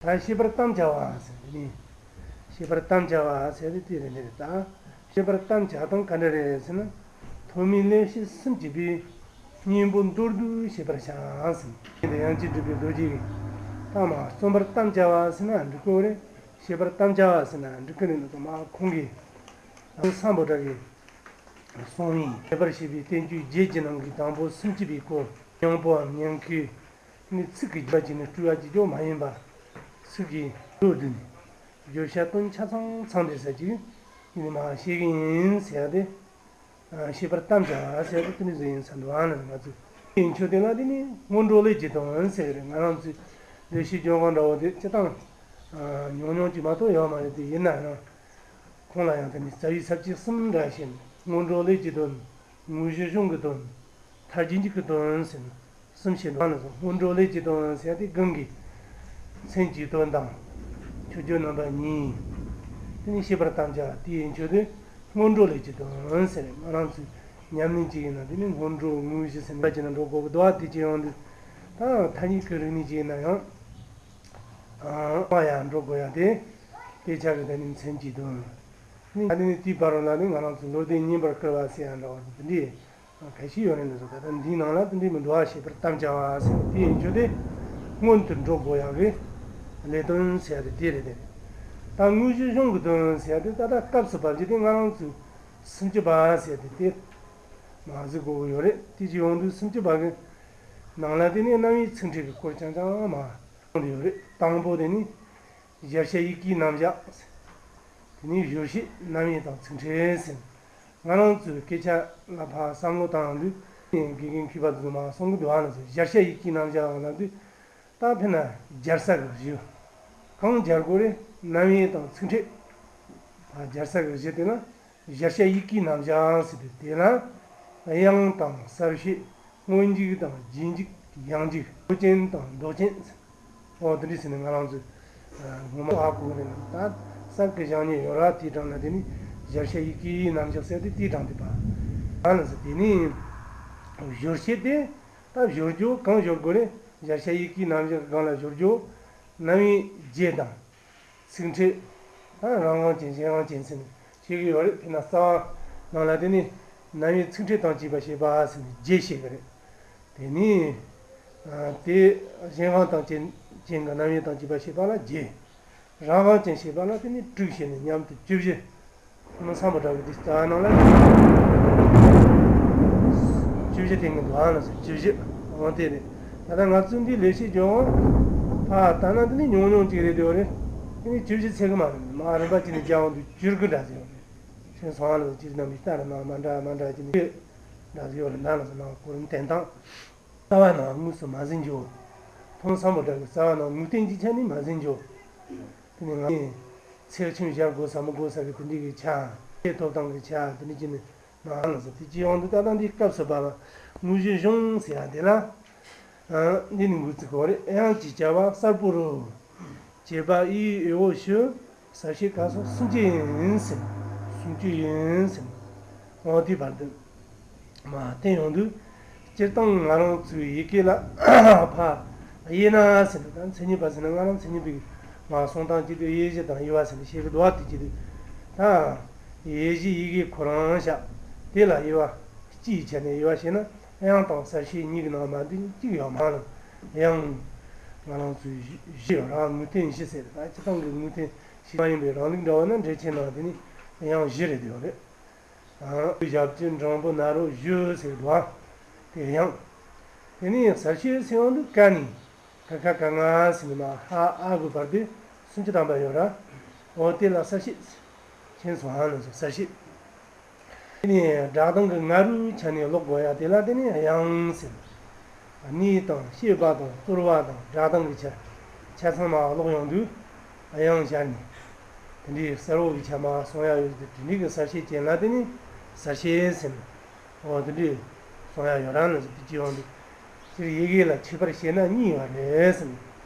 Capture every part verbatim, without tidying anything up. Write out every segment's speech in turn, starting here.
ད་ཤེས་པར་དམ་བཅའ་བ་ཟེར་དེ་ནི། ཤེས་པར་དམ་བཅའ་བ་ཟེར་དེ་དེ་རེད་འདི་རེད་ད། ཤེས་པར་དམ་བཅའ་དང་ག་འདྲ་རེད་ཟེར་ན། ཐོག་མའི་ལས་བྱེད་སུམ་ཅུ་པའི་གཉེན་པོ་མདོར་བསྡུས་ཤེས་པར་བྱ་ཟེར། དེ་དབྱངས་ཅན་གྲུབ་པའི་རྡོ་རྗེ་གིས་ད་མ་རྩོམ་པར་དམ་བཅའ་བ་ཟེར་ན་འགྲིག་གི་རེད། ཤེས་པར་དམ་བཅའ་བ་ཟེར་ན་འགྲིག་གི་རེད་འདུག་མ་ཁོང་གིས་ཨ་སམ་བྷོ་ཊ་གིས་གསུངས་ཡིན། ཤེས་པར་བྱེད་པའི་བསྟན་བཅོས་བརྒྱད་ཀྱི་ནང་གི་དང་པོ་སུམ་ཅུ་པའི་སྐོར། སྙིང་པོའམ་སྙིང་ཁའི་ནི་ཚིག་གི་རྒྱུད་པ་ཅིག་ནི་སྤྲོས་པ་ཅིག་ཀྱང་མ་ཡིན་པ། ཚིག་གི་འགྲོ་བསྡུ་ནི། བརྗོད་བྱ་དོན་ཆ་ཚང་ཚང་བསྡད་ས་ཅིག་ཡིན་མ་ཤེས་ཀྱི་ཡིན་ཟེར་ཏེ། ཤེས་པར་དམ་བཅའ་ཟེར་ཏེ་དེ་འདྲ་ཟིག་ཡིན་ས་འདུག་ཨ་ནི་ང་ཚོས་ཡིན་ཆོས་དེ་ལ་དེ་ནི་སྔོན་འགྲོ་ལས་ཀྱི་དོན་ཟེར་གི་རེད། ང་རང་ཚོས་ལས་བྱེད་ལྗོན་དབང་འདྲ་བོ་དེ་སྤྱི་བཏང་ཉུང་ཉུང་ཅིག་མ་གཏོགས་ཡོད་མ་རེད། དེ་ཡིན་ན་ཡང་ཁོང་ལ་ཡང་དེ་ནི་རྩ་བའི་ས་བཅད་གསུམ་འདྲ་བྱས་ནས་སྔོན་འགྲོ་ལས་ཀྱི་དོན། དངོས་གཞི་གཞུང་གི་དོན། མཐར་གྱིས་འཇུག་གི་དོན་ཟེར་ན། གསུམ་བཤད་འགྲོ་ལ་སོང་སྔོན་འགྲོ་ལས་ཀྱི་དོན་ཟེར་ཏེ་གང་གི་མཚན་གྱི་དོན་དང་། མཆོད་བརྗོད་རྣམ་པ་གཉིས། དེ་ནི་ཤེས་པར་དམ་བཅའ་དེའི་མཆོད་དོན་སྔོན་འགྲོ་ལས་ཀྱི་དོན་ཟེར། ང་རང་ཚོས་ཉམས་ལེན་བྱེད་ཡིན་ན་དེ་ནི་སྔོན་འགྲོ་དངོས་གཞི་ཟིན་པ་ཅིག་ན་འགྲོ་དགོས་པ་འདུག་བ། དེ་ཅི་ཡང་འདུག་ད་ཐ་སྙད་ཀྱི་རིག་གནས་ཅིག་ཡིན་ན་ཡང་། ཨང་། ཡང་འགྲོ་དགོས་ཡ་དེ། དེ་ཆ་གི་ད་ནི་མཚན་གྱི་དོན། ནི་ད་ནི་དེའི་བར་ལ་ནི་ང་རང་ཚོ་བློ་ལྡན་སྙན་པར་བསྐུལ་བ་ཟེར་ཡ་འདྲ་བ་འདི་འདྲའི། ག་ཤེད་ཡོད་རེད་འདུག་ད་ལྟ་འདིའི་ནང་ལ་དེ་འདྲའི་མི་འགྲོ་བ་ཤེས་པར་དམ་བཅའ་བ་ཟེར་དེ་ཡིན་རྒྱུ་དེ། སྔོན་དུ་འགྲོ་དགོས་ཡག་གི་ལས་དོན་ཟེར་ཡ་དེ་དེ་རེད་དེ། ད་དངོས་གཞི་གཞུང་གི་དོན་ཟེར་ཡ་དེ་ད་ལྟ་སྐབས་སུ་བབ་རྒྱུ་དེ་ང་རང་ཚོས་སུམ་ཅུ་པ་ཟེར་ཡ་དེ་དེ་མ་ཟིག་གོ་གི་ཡོད་རེད། དེ་ཅི་ཡོང་དུས་སུམ་ཅུ་པ་གི་ནང་ལ་དེ་ནི་རྣམ་དབྱེ་ཚིག་ཕྲད་ཀྱི་སྐོར་རྐྱང་རྐྱང་མ་གཏོང་གི་ཡོད་རེད། དང་པོ་དེ་ནི། གཞལ་བྱ་ཡིད་ཀྱི་རྣམ་གཞག་དེ་ནས་བརྗོད་བྱེད་རྣམ་དབྱེ་དང་ཚིག་ཕྲད་ཟེར། ང་རང་ཚོའི་སྐད་ཆ་ལ་ཕར་བསམ་བློ་བཏང་དུས་དགེ་རྒན་མཁས་པ་ཚོས་མར་གསུང་གི་འདུག་ཨ་ནི་ཚོ་གཞལ་བྱ་ཡིད་ཀྱི་རྣམ་གཞག་ལབ་དུས་ད་དཔེར་ན་སྦྱར་ས་གི་གཞི། གང་སྦྱར་དགོས་རེད། རྣམ་དབྱེ་དང་ཚིག་ཕྲད། ཕར་སྦྱར་ས་གི་གཞི་དེ་ལ་གཞལ་བྱ་ཡིད་ཀྱི་རྣམ་གཞག་ཟེར་དུས་དེ་ལ་དབྱངས་དང་གསལ་བྱེད། སྔོན་འཇུག་དང་རྗེས་འཇུག་ཡང་འཇུག་མགོ་ཅན་དང་འདོགས་ཅན། འོ་དེ་འདྲ་ཟེར་ནས་ང་རང་ཚོས་ངོ་མ་ཧ་གོ་གི་རེད། ད་གསར་གྱི་བཞག་ཉེན་ཡོད་ར། དེའི་གྲས་ལ་དེ་ནི་གཞལ་བྱ་ཡིད་ཀྱི་རྣམ་གཞག་ཟེར་ཏེ་དེའི་གྲས་དེ་པ། ཨ་ལ་ཟེར་དེ་ནི་བརྗོད་བྱེད་དེ་ད་བཞུར་རྒྱུ་གང་བཞུར་དགོས་རེད། གཞལ་བྱ་ཡིད་ཀྱི་རྣམ་གཞག་སྒང་ལ་བཞུར་རྒྱུ་རྣམ་དབྱེ་བརྒྱད་དང་། ཚིག་ཕྲད། ད་རང་དབང་ཅན་གཞན་དབང་ཅན་ཟེར་ནས་བཤད་ཀྱི་ཡོད་རེད། དཔེར་ན་རྩ་བ་ནང་ལ་དེ་ནི་རྣམ་དབྱེ་ཚིག་ཕྲད་དང་བཅས་པ་བཤད་པ་ཟེར་ནས་བརྒྱད་བཤད་ཀྱི་རེད། དེ་ནི་དེ་གཞན་དབང་དང་ཅན་ཅན་གྱི་རྣམ་དབྱེ་དང་བཅས་པ་བཤད་པ་ལ་བརྒྱད། རང་དབང་ཅན་བཤད་པ་ལ་དེ་ནི་དྲུག་བཤད་ནས་མཉམ་དུ་བཅུ་བཞི། མི་སམ་བྷོ་ཊ་གི་དེ་རྩ་བ་ནང་ལ་བཅུ་བཞི་དེ་ངས་འདུག་ཨ་ལ་ཟེར་བཅུ་བཞི་དབང་དེ་རེད། ད་ལྟ་ང་ཚོའི་འདི་ལས་བྱེད་ལྗོན་དབང་ཕར་ལྟ་ན་དེ་ནི་ཉུང་ཉུང་ཅིག་རེད་འདོད་རེད། དེ་ནི་བཅུ་བཞི་ཚད་གི་མ་རེད། མ་རིམ་པ་ཅིག་ནས་རྒྱག་འོང་དུས་བཅུ་དགུ་འདྲ་ཟེར་ཡོད་རེད། ཁྱེད་སོང་ཨ་ལ་ཟེར་སྤྱིར་རྣམ་པའི་ལྟར་ན་མ་འདྲ་མ་འདྲ་ཅིག་ནི་འདྲ་ཟེར་ཡོད་རེད། ད་ལ་ཟེར་ན་གོ་རིམ་བསྟན་སྟངས། རྩ་བ་ནང་དངོས་སུ་མ་ཟིན་རྒྱུ། ཐོང་སམ་བྷོ་ཊ་གི་རྩ་བ་ནང་དངོས་བསྟན་གྱི་ཆ་ནས་མ་ཟིན་རྒྱུ། དེ་ནི་ང་ཚོས་ཚེགས་ཆུང་སྦྱར་དགོས་ས་མི་དགོས་ས་གི་དེ་འདྲའི་གི་ཆ། ཆེས་ཐོབ་ཐང་གི་ཆ་དེ་འདྲ་ཅིག་ནི་མ་ལ་ཟེར། དེ་ཅི་ཡོང་དུས་ད་ལྟ་འདི་སྐབས་སུ་བབ་པ་དངོས་གཞི་གཞུང་ཟེར་ཡ་དེ་ལ། ཨང་། འདི་ནི་འགོ་ཚུགས་གོ་རེད། དབྱངས་ཀྱི་བྱ་བ་གསལ་པོ་རུ། བྱེད་པ་ཨི་ཨེ་ཨོ་ཞུ། གསལ་བྱེད་ཀ་སོགས་སུམ་ཅུ་ཡིན་ཟེར། སུམ་ཅུ་ཡིན་ཟེར། འོ་དེའི་བར་དུ་མ་བསྟན་ཡོང་དུས། སྤྱིར་བཏང་ང་རང་ཚོའི་ཡི་གེ་ལ་ཕ་དབྱེ་ན་ཟེར་ན། ད་མཚན་ཉིད་པ་ཟེར་ན་ང་རང་མཚན་ཉིད་པའི་ང་གསུང་སྟངས་ཀྱི་དུས་དབྱེ་གཞི་དང་དབྱེ་བ་ཟེར་ནས་བཤད་ཀྱི་འདུག་བ། དེ་ཀྱི་དུས་ད་དབྱེ་གཞི་ཡི་གེ་ཁོ་རང་བཞག་དེ་ལ་དབྱེ་བ་སྤྱིའི་ཆ་ནས་དབྱེ་བ་བཤད་ན། དབྱངས་དང་གསལ་བྱེད་གཉིས་ཀྱི་ནང་མ་འདི་གཅིག་ཡོད་མ་རེད། དབྱངས་ང་རང་ཚོའི་གཞི་གཞི་ཡོད་ར། དངོས་བསྟན་གཞི་ཟེར། ད་སྤྱིར་བཏང་གི་དངོས་བསྟན་གཞི་མ་ཡིན་པའི་རང་ལུགས་འདྲ་བ་ན་འགྲེལ་ཆེན་ནང་དེ་ནི་དབྱངས་བཞི་རེད་ཡོད་རེད། ཨ། ཞབས་ཀྱུ་འགྲེང་བུ་ན་རོ་བཞི་ཟེར་བ་དེ་དབྱངས། དེ་ནི་གསལ་བྱེད་ཟེར་བ་འདི་ཀ་ནས་ཀ་ཁ་ག་ང་ཟེར་ནས་མ་ཧ་ཨ་གི་བར་དུ་སུམ་ཅུ་ཐམ་པ་ཡོད་ར། འོ་དེ་ལ་གསལ་བྱེད། ཁྱེད་སོང་ཧ་ལ་སོང་གསལ་བྱེད། དེ་ནས་སྒྲ་གདངས་ཀྱི་ང་རོའི་ཆ་ནས་ཀློག་དགོས་ཡ་དེ་ལ་དེ་ནས་དབྱངས་ཟེར། གནས་དང་བཤད་པ་དང་རྩོལ་བ་དང་སྒྲ་གདངས་ཀྱི་ཆ་ཆ་ཚང་མ་ཀློག་ཡོང་དུས་དབྱངས་སྦྱར་ནས། དེ་འདྲའི་གསལ་བོ་གི་ཆ་མ་གསུང་ཡ་ཡོད་དེ། དེ་འདྲའི་གི་གསལ་བྱེད་ཅན་ལ་དེ་ནས་གསལ་བྱེད་ཟེར། འོ་དེ་འདྲའི་གསུང་ཡ་ཡོད་ར་ལ་ཟེར། དེ་ཅི་ཡོང་དུས། སྤྱིར་ཡི་གེ་ལ་ཁྱད་པར་བཤད་ན་གཉིས་ཡོད་རེད་ཟེར།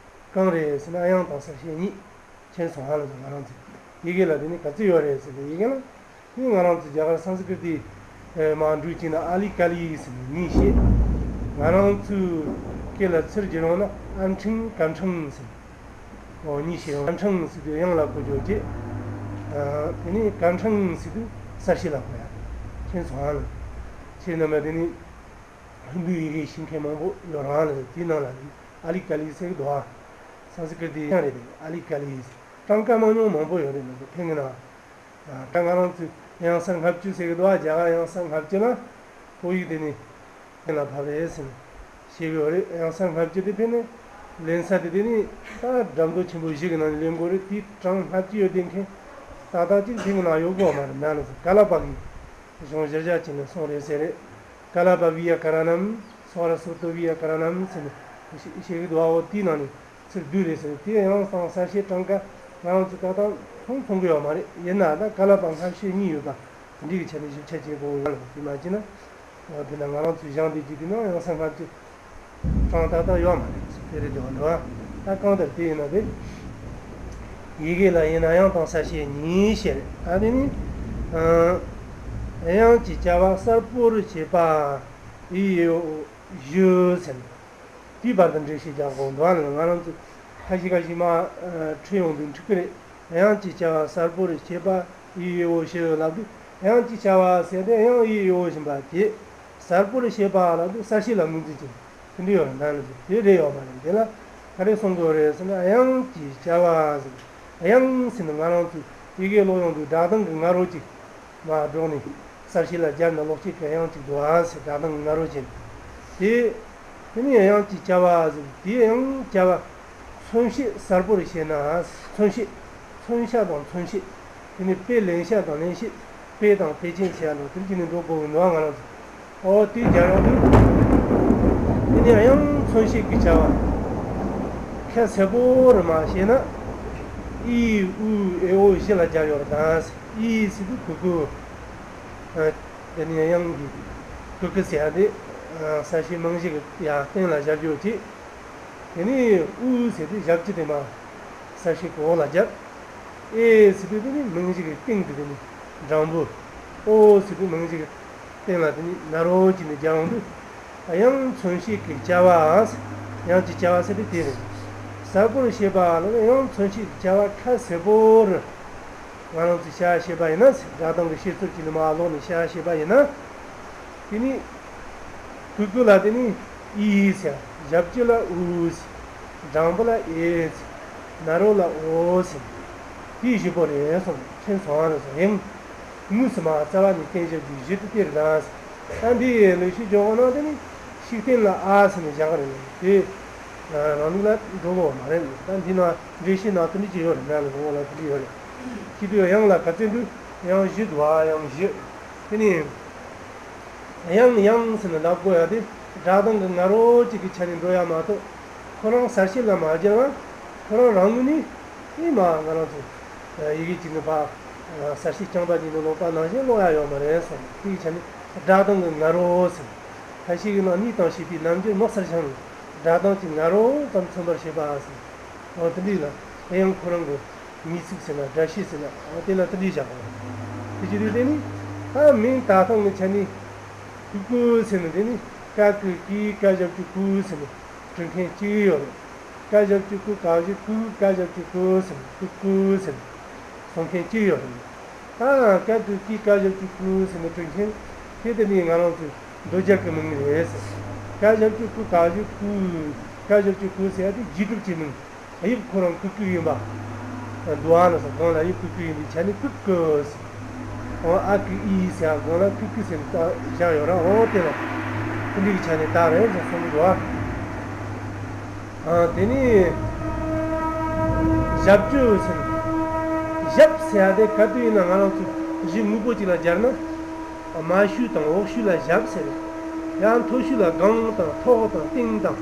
གང་རེད་ཟེར་ན་དབྱངས་དང་གསལ་བྱེད་གཉིས། ཁྱེད་སོང་ཧ་ལ་ཟེར། ང་རང་ཚོ་ཡི་གེ་ལ་དེ་ནི་ག་ཚོད་ཡོད་རེད་ཟེར་ཏེ། ཡི་གེ་ལ་དེ་ང་རང་ཚོ་རྒྱ་གར་སཾ་སྐྲྀ་ཏའི་མ་འགྲོས་ཀྱི་ན་ཨ་ལི་ཀ་ལི་ཟེར་ནས་གཉིས་བཤད། ང་རང་ཚོའི་སྐད་ལ་ཚུར་བསྒྱུར་ཡོང་ན་ཨ་འཕྲིང་ཀ་འཕྲིང་ཟེར། འོ་གཉིས་ཤེས་ཡང་། ཀ་ཕྲེང་ཟེར་དུས་དབྱངས་ལ་གོ་རྒྱུ་བྱས། དེ་ནས་ཀ་ཕྲེང་ཟེར་དུས་གསལ་བྱེད་ལ་གོ་ཡ། ཁྱེད་ཚོ་ཧ་ལ། ཁྱེད་རྣམ་པ་དེ་ནས་ལྷུན་པོའི་ཡི་གེ་ཤེས་མཁན་མང་པོ་ཡོད་རང་ལ། དེའི་ནང་ལ་ཨ་ལི་ཀ་ལི་ཟེར་གི་འདུག་ཨ། སཾ་སྐྲྀ་ཏའི་དབྱངས་རེད་དེ། ཨ་ལི་ཀ་ལི་ཟེར། གྲངས་ཀ་མང་ཉུང་མང་པོ་ཡོད་རེད་ལ། དེ་ཕན་གི་ན། ད་ང་རང་ཚོས་དབྱངས་གསལ་ལྔ་བཅུ་ཟེར་གི་འདུག་ཨ། རྒྱ་གར་དབྱངས་གསལ་ལྔ་བཅུ་ལ་བོད་ཡིག་དེ་ནི་གཏན་ལ་ཕབ་རེད་ཟེར་ནས་བཤད་གི་ཡོད་རེད། དབྱངས་གསལ་ལྔ་བཅུ་དེ་ཕན་ནས་ལེན་ས་དེ་དེ་ནི་ད་སྒྲ་མདོ་ཆེན་པོ་བཞི་གི་ནང་ནས་ལེན་དགོས་རེད། དེའི་གྲངས་ལྔ་བཅུ་ཡོད་དེ་མཁན་ཏག་ཏག་ཅིག་ཕན་གི་ན་ཡོད་དགོས་མ་རེད། ན་ལ་ཟེར་ཀ་ལ་པ་གི་གཞུང་གཞིར་བཞག་བྱས་ནས་གསུངས་རེད་ཟེར་རེད། ཀ་ལ་པ་བི་ཡ་ཀ་ར་ནམ། སྭ་ར་སོ་ཏོ་བི་ཡ་ཀ་ར་ནམ་ཟེར་ནས་བཤད་གི་འདུག་ཨ། འོ་དེའི་ནང་ནས། ཚུར་བསྡུས་རེད་ཟེར། དེ་ཡང་སང་གསལ་བྱེད་གྲངས་ཀ་ང་རང་ཚོ་ཏག་ཏག་མཐོང་མཐོང་གི་ཡོད་མ་རེད། ཡིན་ན་ད་ཀ་ལ་པ་ལྔ་བཅུ་གཉིས་ཡོད་པ་འདི་གི་ཆ་ནས་ཞིབ་ཆ་བྱེད་དགོས་ཡོད་ལ། དེ་མ་བྱས་ན་དེ་ན་ང་རང་ཚོའི་གཞུང་འདི་བརྒྱུད་དེ་ན་ཡང་སང་ལྔ་བཅུ་གྲངས་ཏག་ཏག་ཡོད་མ་རེད་ཟེར། དེ་རེད་དེ་བ་འགྲོ་བ། ད་གང་ལྟར་དེ་ཡིན་ན་དེ་ཡི་གེ་ལ་ཡིན་ན་དབྱངས་དང་གསལ་བྱེད་གཉིས་ཤེས་རེད། ད་དེ་ནི་དབྱངས་ཀྱི་བྱ་བ་གསལ་པོར་བྱེད་པ་ཨི་ཨོ་ཞུ་ཟེར། དེའི་བར་དུ་འགྲེལ་བཤད་རྒྱག་དགོས་འདུག་ཨ། ང་རང་ཚོ་ཁ་ཤས་ཁ་ཤས་མ་ཨ་འཁྲིད་ཡོང་དུས་འགྲིག་གི་རེད། དབྱངས་ཀྱི་བྱ་བ་གསལ་པོར་བྱེད་པ་ཨི་ཨོ་ཞུ་ལབ་དུས། དབྱངས་ཀྱི་བྱ་བ་ཟེར་ཏེ་དབྱངས་ཨི་ཨོ་བཞིན་པ་དེ། གསལ་པོར་བྱེད་པ་ལབ་དུས་གསལ་བྱེད་ལ་ངོས་འཛིན་བྱེད་དེ་འདྲ་ཡོད་རེད། ད་ནི་དེ་རེད་ཡོད་མ་རེད། དེ་ལ་ག་རེ་གསུང་དགོས་རེད་ཟེར་ན། དབྱངས་ཀྱི་བྱ་བ་ཟེར། དབྱངས་ཟེར་ན་ང་རང་ཚོ་ཡི་གེ་ཀློག་ཡོང་དུས་སྒྲ་གདངས་ཀྱི་ང་རོ་གཅིག་མར་སྒྲོག་ནས་གསལ་བྱེད་ལ་སྦྱར་ན་ཀློག་བྱེད་ཀྱི་དབྱངས་གཅིག་འདུག་ཨ་ཟེར། སྒྲ་གདངས་ང་རོ་ཅན། དེ་དེ་ནས་དབྱངས་ཀྱི་བྱ་བ་ཟེར། དེའི་དབྱངས་བྱ་བ་མཚོན་བྱེད་གསལ་པོར་བྱེད་ན། མཚོན་བྱེད། མཚོན་བྱ་དང་མཚོན་བྱེད། དེ་ནས་དཔེ་ལེན་བྱ་དང་ལེན་བྱེད། དཔེ་དང་དཔེ་ཅན་བྱེད་ཡ་ལ་དེ་བྱས་ནས་འགྲོ་དགོས་ཀྱི་འདུག་ཨ། ང་རང་ཚོ། ཨོ་དེ་སྦྱར་ཡོང་དུས། དེ་ནས་དབྱངས་མཚོན་བྱེད་ཀྱི་བྱ་བ་ཁ་གསལ་པོ་རུ་མ་བྱས་ན། ཨི་ཨུ་ཨེ་ཨོ་བཞི་ལ་སྦྱར་ཡོད་རེད་ད། ཨི་ཟེར་དུས་གུ་གུ། ཨ། དེ་ནས་དབྱངས་ཀྱི་གུ་གུ་ཟེར་ཡ་དེ། ཨ། གསལ་བྱེད་རྨང་གཞི་གི་ཡ་སྟེང་ལ་སྦྱར་རྒྱུ་བྱས། དེ་ནས་ཨུ་ཟེར་དུས་ཞབས་ཀྱུ་དེ་མར་གསལ་བྱེད་གི་འོག་ལ་སྦྱར། ཨེ་ཟེར་དུས་དེ་ནི་རྨང་གཞི་གི་སྟེང་དུ་དེ་ནི་སྦྲང་བུ། ཨོ་ཟེར་དུས་རྨང་གཞི་གི་སྟེང་ལ་དེ་ནི་ན་རོ་གཅིག་ནས་སྦྱར་འོང་དུས། དབྱངས་མཚོན་བྱེད་ཀྱི་བྱ་བ། དབྱངས་ཀྱི་བྱ་བ་ཟེར་དུས་དེ་རེད། གསལ་པོར་བྱེད་པ་ལ་དབྱངས་མཚོན་བྱེད་ཀྱི་བྱ་བ་ཁ་གསལ་པོ་རུ། ང་རང་ཚོས་བྱ་བ་བྱེད་པ་ཡིན་ན། སྒྲ་གདངས་ཀྱི་བཤད་ཚུལ་གྱི་ནི་མ་ལོག་ནས་བྱ་བ་བྱེད་པ་ཡིན་ན། དེ་ནི་གུ་གུ་ལ་དེ་ནི་ཨི་ཟེར། ཞབས་ཀྱུ་ལ་ཨུ་ཟེར། སྦྲང་བུ་ལ་ཨེ་ཟེར། ན་རོ་ལ་ཨོ་ཟེར། དེའི་བཞི་པོ་རེད་གསུངས། ཕྲན་ཚོང་བ་ལ་སོང་། ཡང་དངོས་སུ་མ་རྩ་བ་ནས་བསྟན་བཞག་རྒྱུ་བཞི་དེ་དེ་རེད་ད། ད་འདི་ལས་ཤིག་སྦྱོང་བ་ན་དེ་ནི་ཤུགས་བསྟན་ལ་ཨ་ཟེར་ནས་བཞག་རེད། དེ་རང་ལུགས་ལ་འགྲོ་གི་མ་རེད། ད་འདི་ན་འགྲེལ་བཤད་ནང་དེ་འདྲ་ཅིག་ཡོད་རེད། ན་ལ་འོ་ལ་དེ་འདྲ་ཡོད་རེད། ཁྱེད་ཚོས་དབྱངས་ལ་ག་ཚོད་འདུག་དབྱངས་བཞི་འདུག་ཨ། དབྱངས་བཞི། དེ་ནི། དབྱངས་དབྱངས་ཟེར་ནས་ལབ་དགོས་ཡ་དེ། སྒྲ་གདངས་ཀྱི་ང་རོ་གཅིག་གི་ཆ་ནས་འགྲོ་ཡ་མ་གཏོགས། ཁོ་རང་གསལ་བྱེད་ལ་མ་སྦྱར་བ། ཁོ་རང་རང་ངོས་ནས་ཨེ་མ་ང་རང་ཚོ་ཡི་གེ་གཅིག་ནི་ཕ་གསལ་བྱེད་རྐྱང་པ་གཅིག་ནི་ཀློག་པ་ནང་བཞིན་ཀློག་ཡ་ཡོད་མ་རེད་གསུངས། དེའི་ཆ་ནས་སྒྲ་གདངས་ཀྱི་ང་རོ་ཟེར། ཁ་ཤས་ཀྱི་ནང་གཉིས་དང་བྱས་པའི་རྣམ་འགྱུར་མི་གསལ་ཞིང་། སྒྲ་གདངས་ཀྱི་ང་རོ་ཙམ་མཚོན་པར་བྱེད་པ་ཟེར། འོ་དེ་འདྲ་ལ་དབྱངས་ཁོ་རང་གི་ངེས་ཚིག་ཟེར་ན། སྒྲ་བཤད་ཟེར་ན། འོ་དེ་ལ་དེ་འདྲའི་བཞག་པ། དེ་ཅི་རེད། དེ་ནི་ད་མིང་བཏགས་སྟངས་ཀྱི་ཆ་ནས་གུ་གུ་ཟེར་ན། དེ་ནི་ཀ་གི་གི་ཀ་ཞབས་ཀྱུ་གུ་ཟེར་ནས་འབྲི་མཁན་གཅིག་ཡོད་རེད། ཀ་ཞབས་ཀྱུ་ཀུ་ག་གི་གུ། ཀ་ཞབས་ཀྱུ་གུ་ཟེར་ནས་གུ་གུ་ཟེར་ནས་གསུང་མཁན་གཅིག་ཡོད་རེད། ད་ཀ་གི་གི་ཀ་ཞབས་ཀྱུ་གུ་ཟེར་ནས་འབྲི་མཁན་དེ། དེ་ནི་ང་རང་ཚོའི་མདོ་རྒྱུད་ཀྱི་མིང་རེད་ཟེར། ཀ་ཞབས་ཀྱུ་ཀུ་ག་གི་གུ། ཀ་ཞབས་ཀྱུ་གུ་ཟེར་ཡ་དེ་རྗེས་གྲུབ་ཀྱི་མིང་། དབྱིབས་ཁོ་རང་ཀུ་ཀུ་ཡིན་པ། འདུག་ཨ་ལ་སོགས་གོང་ལ་དབྱིབས་ཀུ་ཀུ་ཡིན་པའི་ཆ་ནས་ཀུ་ཀུ་ཟེར། འོ་ཨ་ཀི་ཨི་ཟེར་གོང་ལ་ཀུ་ཀུ་ཟེར་ནས་བཞག་ཡོད་ར། འོ་དེ་ལ་ཀུ་ལི་གི་ཆ་ནས་བཏགས་རེད་ཟེར་གསུང་གི་འདུག་ཨ། ཨ། དེ་ནས་ཞབས་ཀྱུ་ཟེར། ཞབས་ཟེར་ཡ་དེ་ག་དུས་ཡིན་ན་ང་རང་ཚོ་གཞི་དངོས་པོ་གཅིག་ལ་སྦྱར་ན། དམའ་ཤོས་དང་འོག་ཤོས་ལ་ཞབས་ཟེར། ཡང་མཐོ་ཤོས་ལ་སྒང་དང་ཐོག་དང་སྟེང་དང་།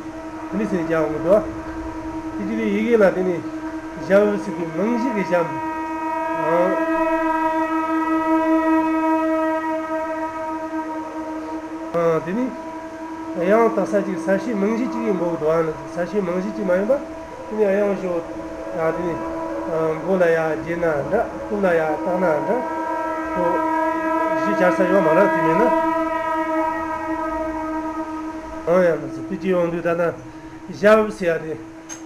དེ་འདྲ་ཟེར་ནས་སྦྱར་འོང་གི་འདུག་དེ་ཅི་རེད། ཡི་གེ་ལ་དེ་ནི་ཞབས་ཟེར་གི་རྨང་གཞི་གི་ཞབས། ཨང་། ཨང་། དེ་ནི་དབྱངས་བཏགས་ས་གཅིག་གསལ་བྱེད་རྨང་གཞི་གཅིག་ཡིན་དགོས་ཀྱི་འདུག་ཨ་ནི་གསལ་བྱེད་རྨང་གཞི་གཅིག་མ་ཡིན་པ། དེ་ནི་དབྱངས་ཞོག་ཡ་དེ་ནི་མགོ་ལ་ཡ་བརྗེས་ན་འདྲ། སྐུ་ལ་ཡ་བཏགས་ན་འདྲ། ཁོ་གཞི་སྦྱར་ས་ཡོད་མ་རེད། དེ་མིན་ན། ཨང་། ཡང་མ་ཟད་དེ་ཅི་ཡོང་དུས་ད་ལྟ་ཞབས་ཟེར་ཡ་དེ་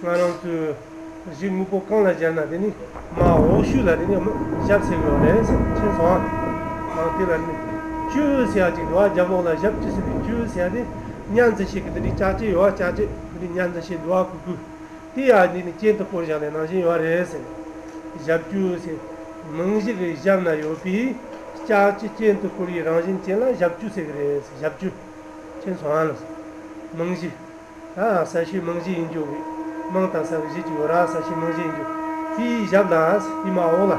ང་རང་ཚོའི་ གཞི་དངོས་པོ་གང་ལ་སྦྱར་ན་དེ་ནི་མ་འོག་ཤུལ་ལ་དེ་ནི་ཞབས་ཟེར་གི་ཡོད་རེད་ཟེར། མཁྱེན་སོང་ཨ། དེ་ལ་ནི་ཅུ་ཟེར་ཡ་ཅིག་འདུག་བ། རྒྱབ་ལོགས་ལ་ཞབས་ཅུ་ཟེར་ནི་ཅུ་ཟེར་ཡ་དེ་ཉ་འཛིན་བྱེད་ཀྱི་དེ་འདྲའི་ལྕགས་ཀྱི་ཡོད་བ། ལྕགས་ཀྱི་དེ་འདྲའི་ཉ་འཛིན་བྱེད་འདུག་བ། གུ་གུ་དེ་ཡ་དེ་ནི་གྱེན་དུ་བསྐོར་བཞག་ནས་ནང་བཞིན་ཡོད་རེད་ཟེར། ཞབས་ཅུ་ཟེར། མིང་གཞི་གི་ཞབས་ན་ཡོད་པའི་ལྕགས་ཀྱི་གྱེན་དུ་བསྐོར་བའི་རང་བཞིན་ཅན་ལ་ཞབས་ཅུ་ཟེར་གི་རེད་ཟེར། ཞབས་ཅུ། མཁྱེན་སོང་ཨ་ལ། མིང་གཞི། ཨ། ས་གཞི་མིང་གཞི་ཡིན་རྒྱུ་གི། མིང་དང་ས་གཞི་གཅིག་ཡོད་ར། ས་གཞི་མིང་གཞི་ཡིན་རྒྱུ། དེའི་ཞབས་ལ་དེ་མ་འོག་ལ།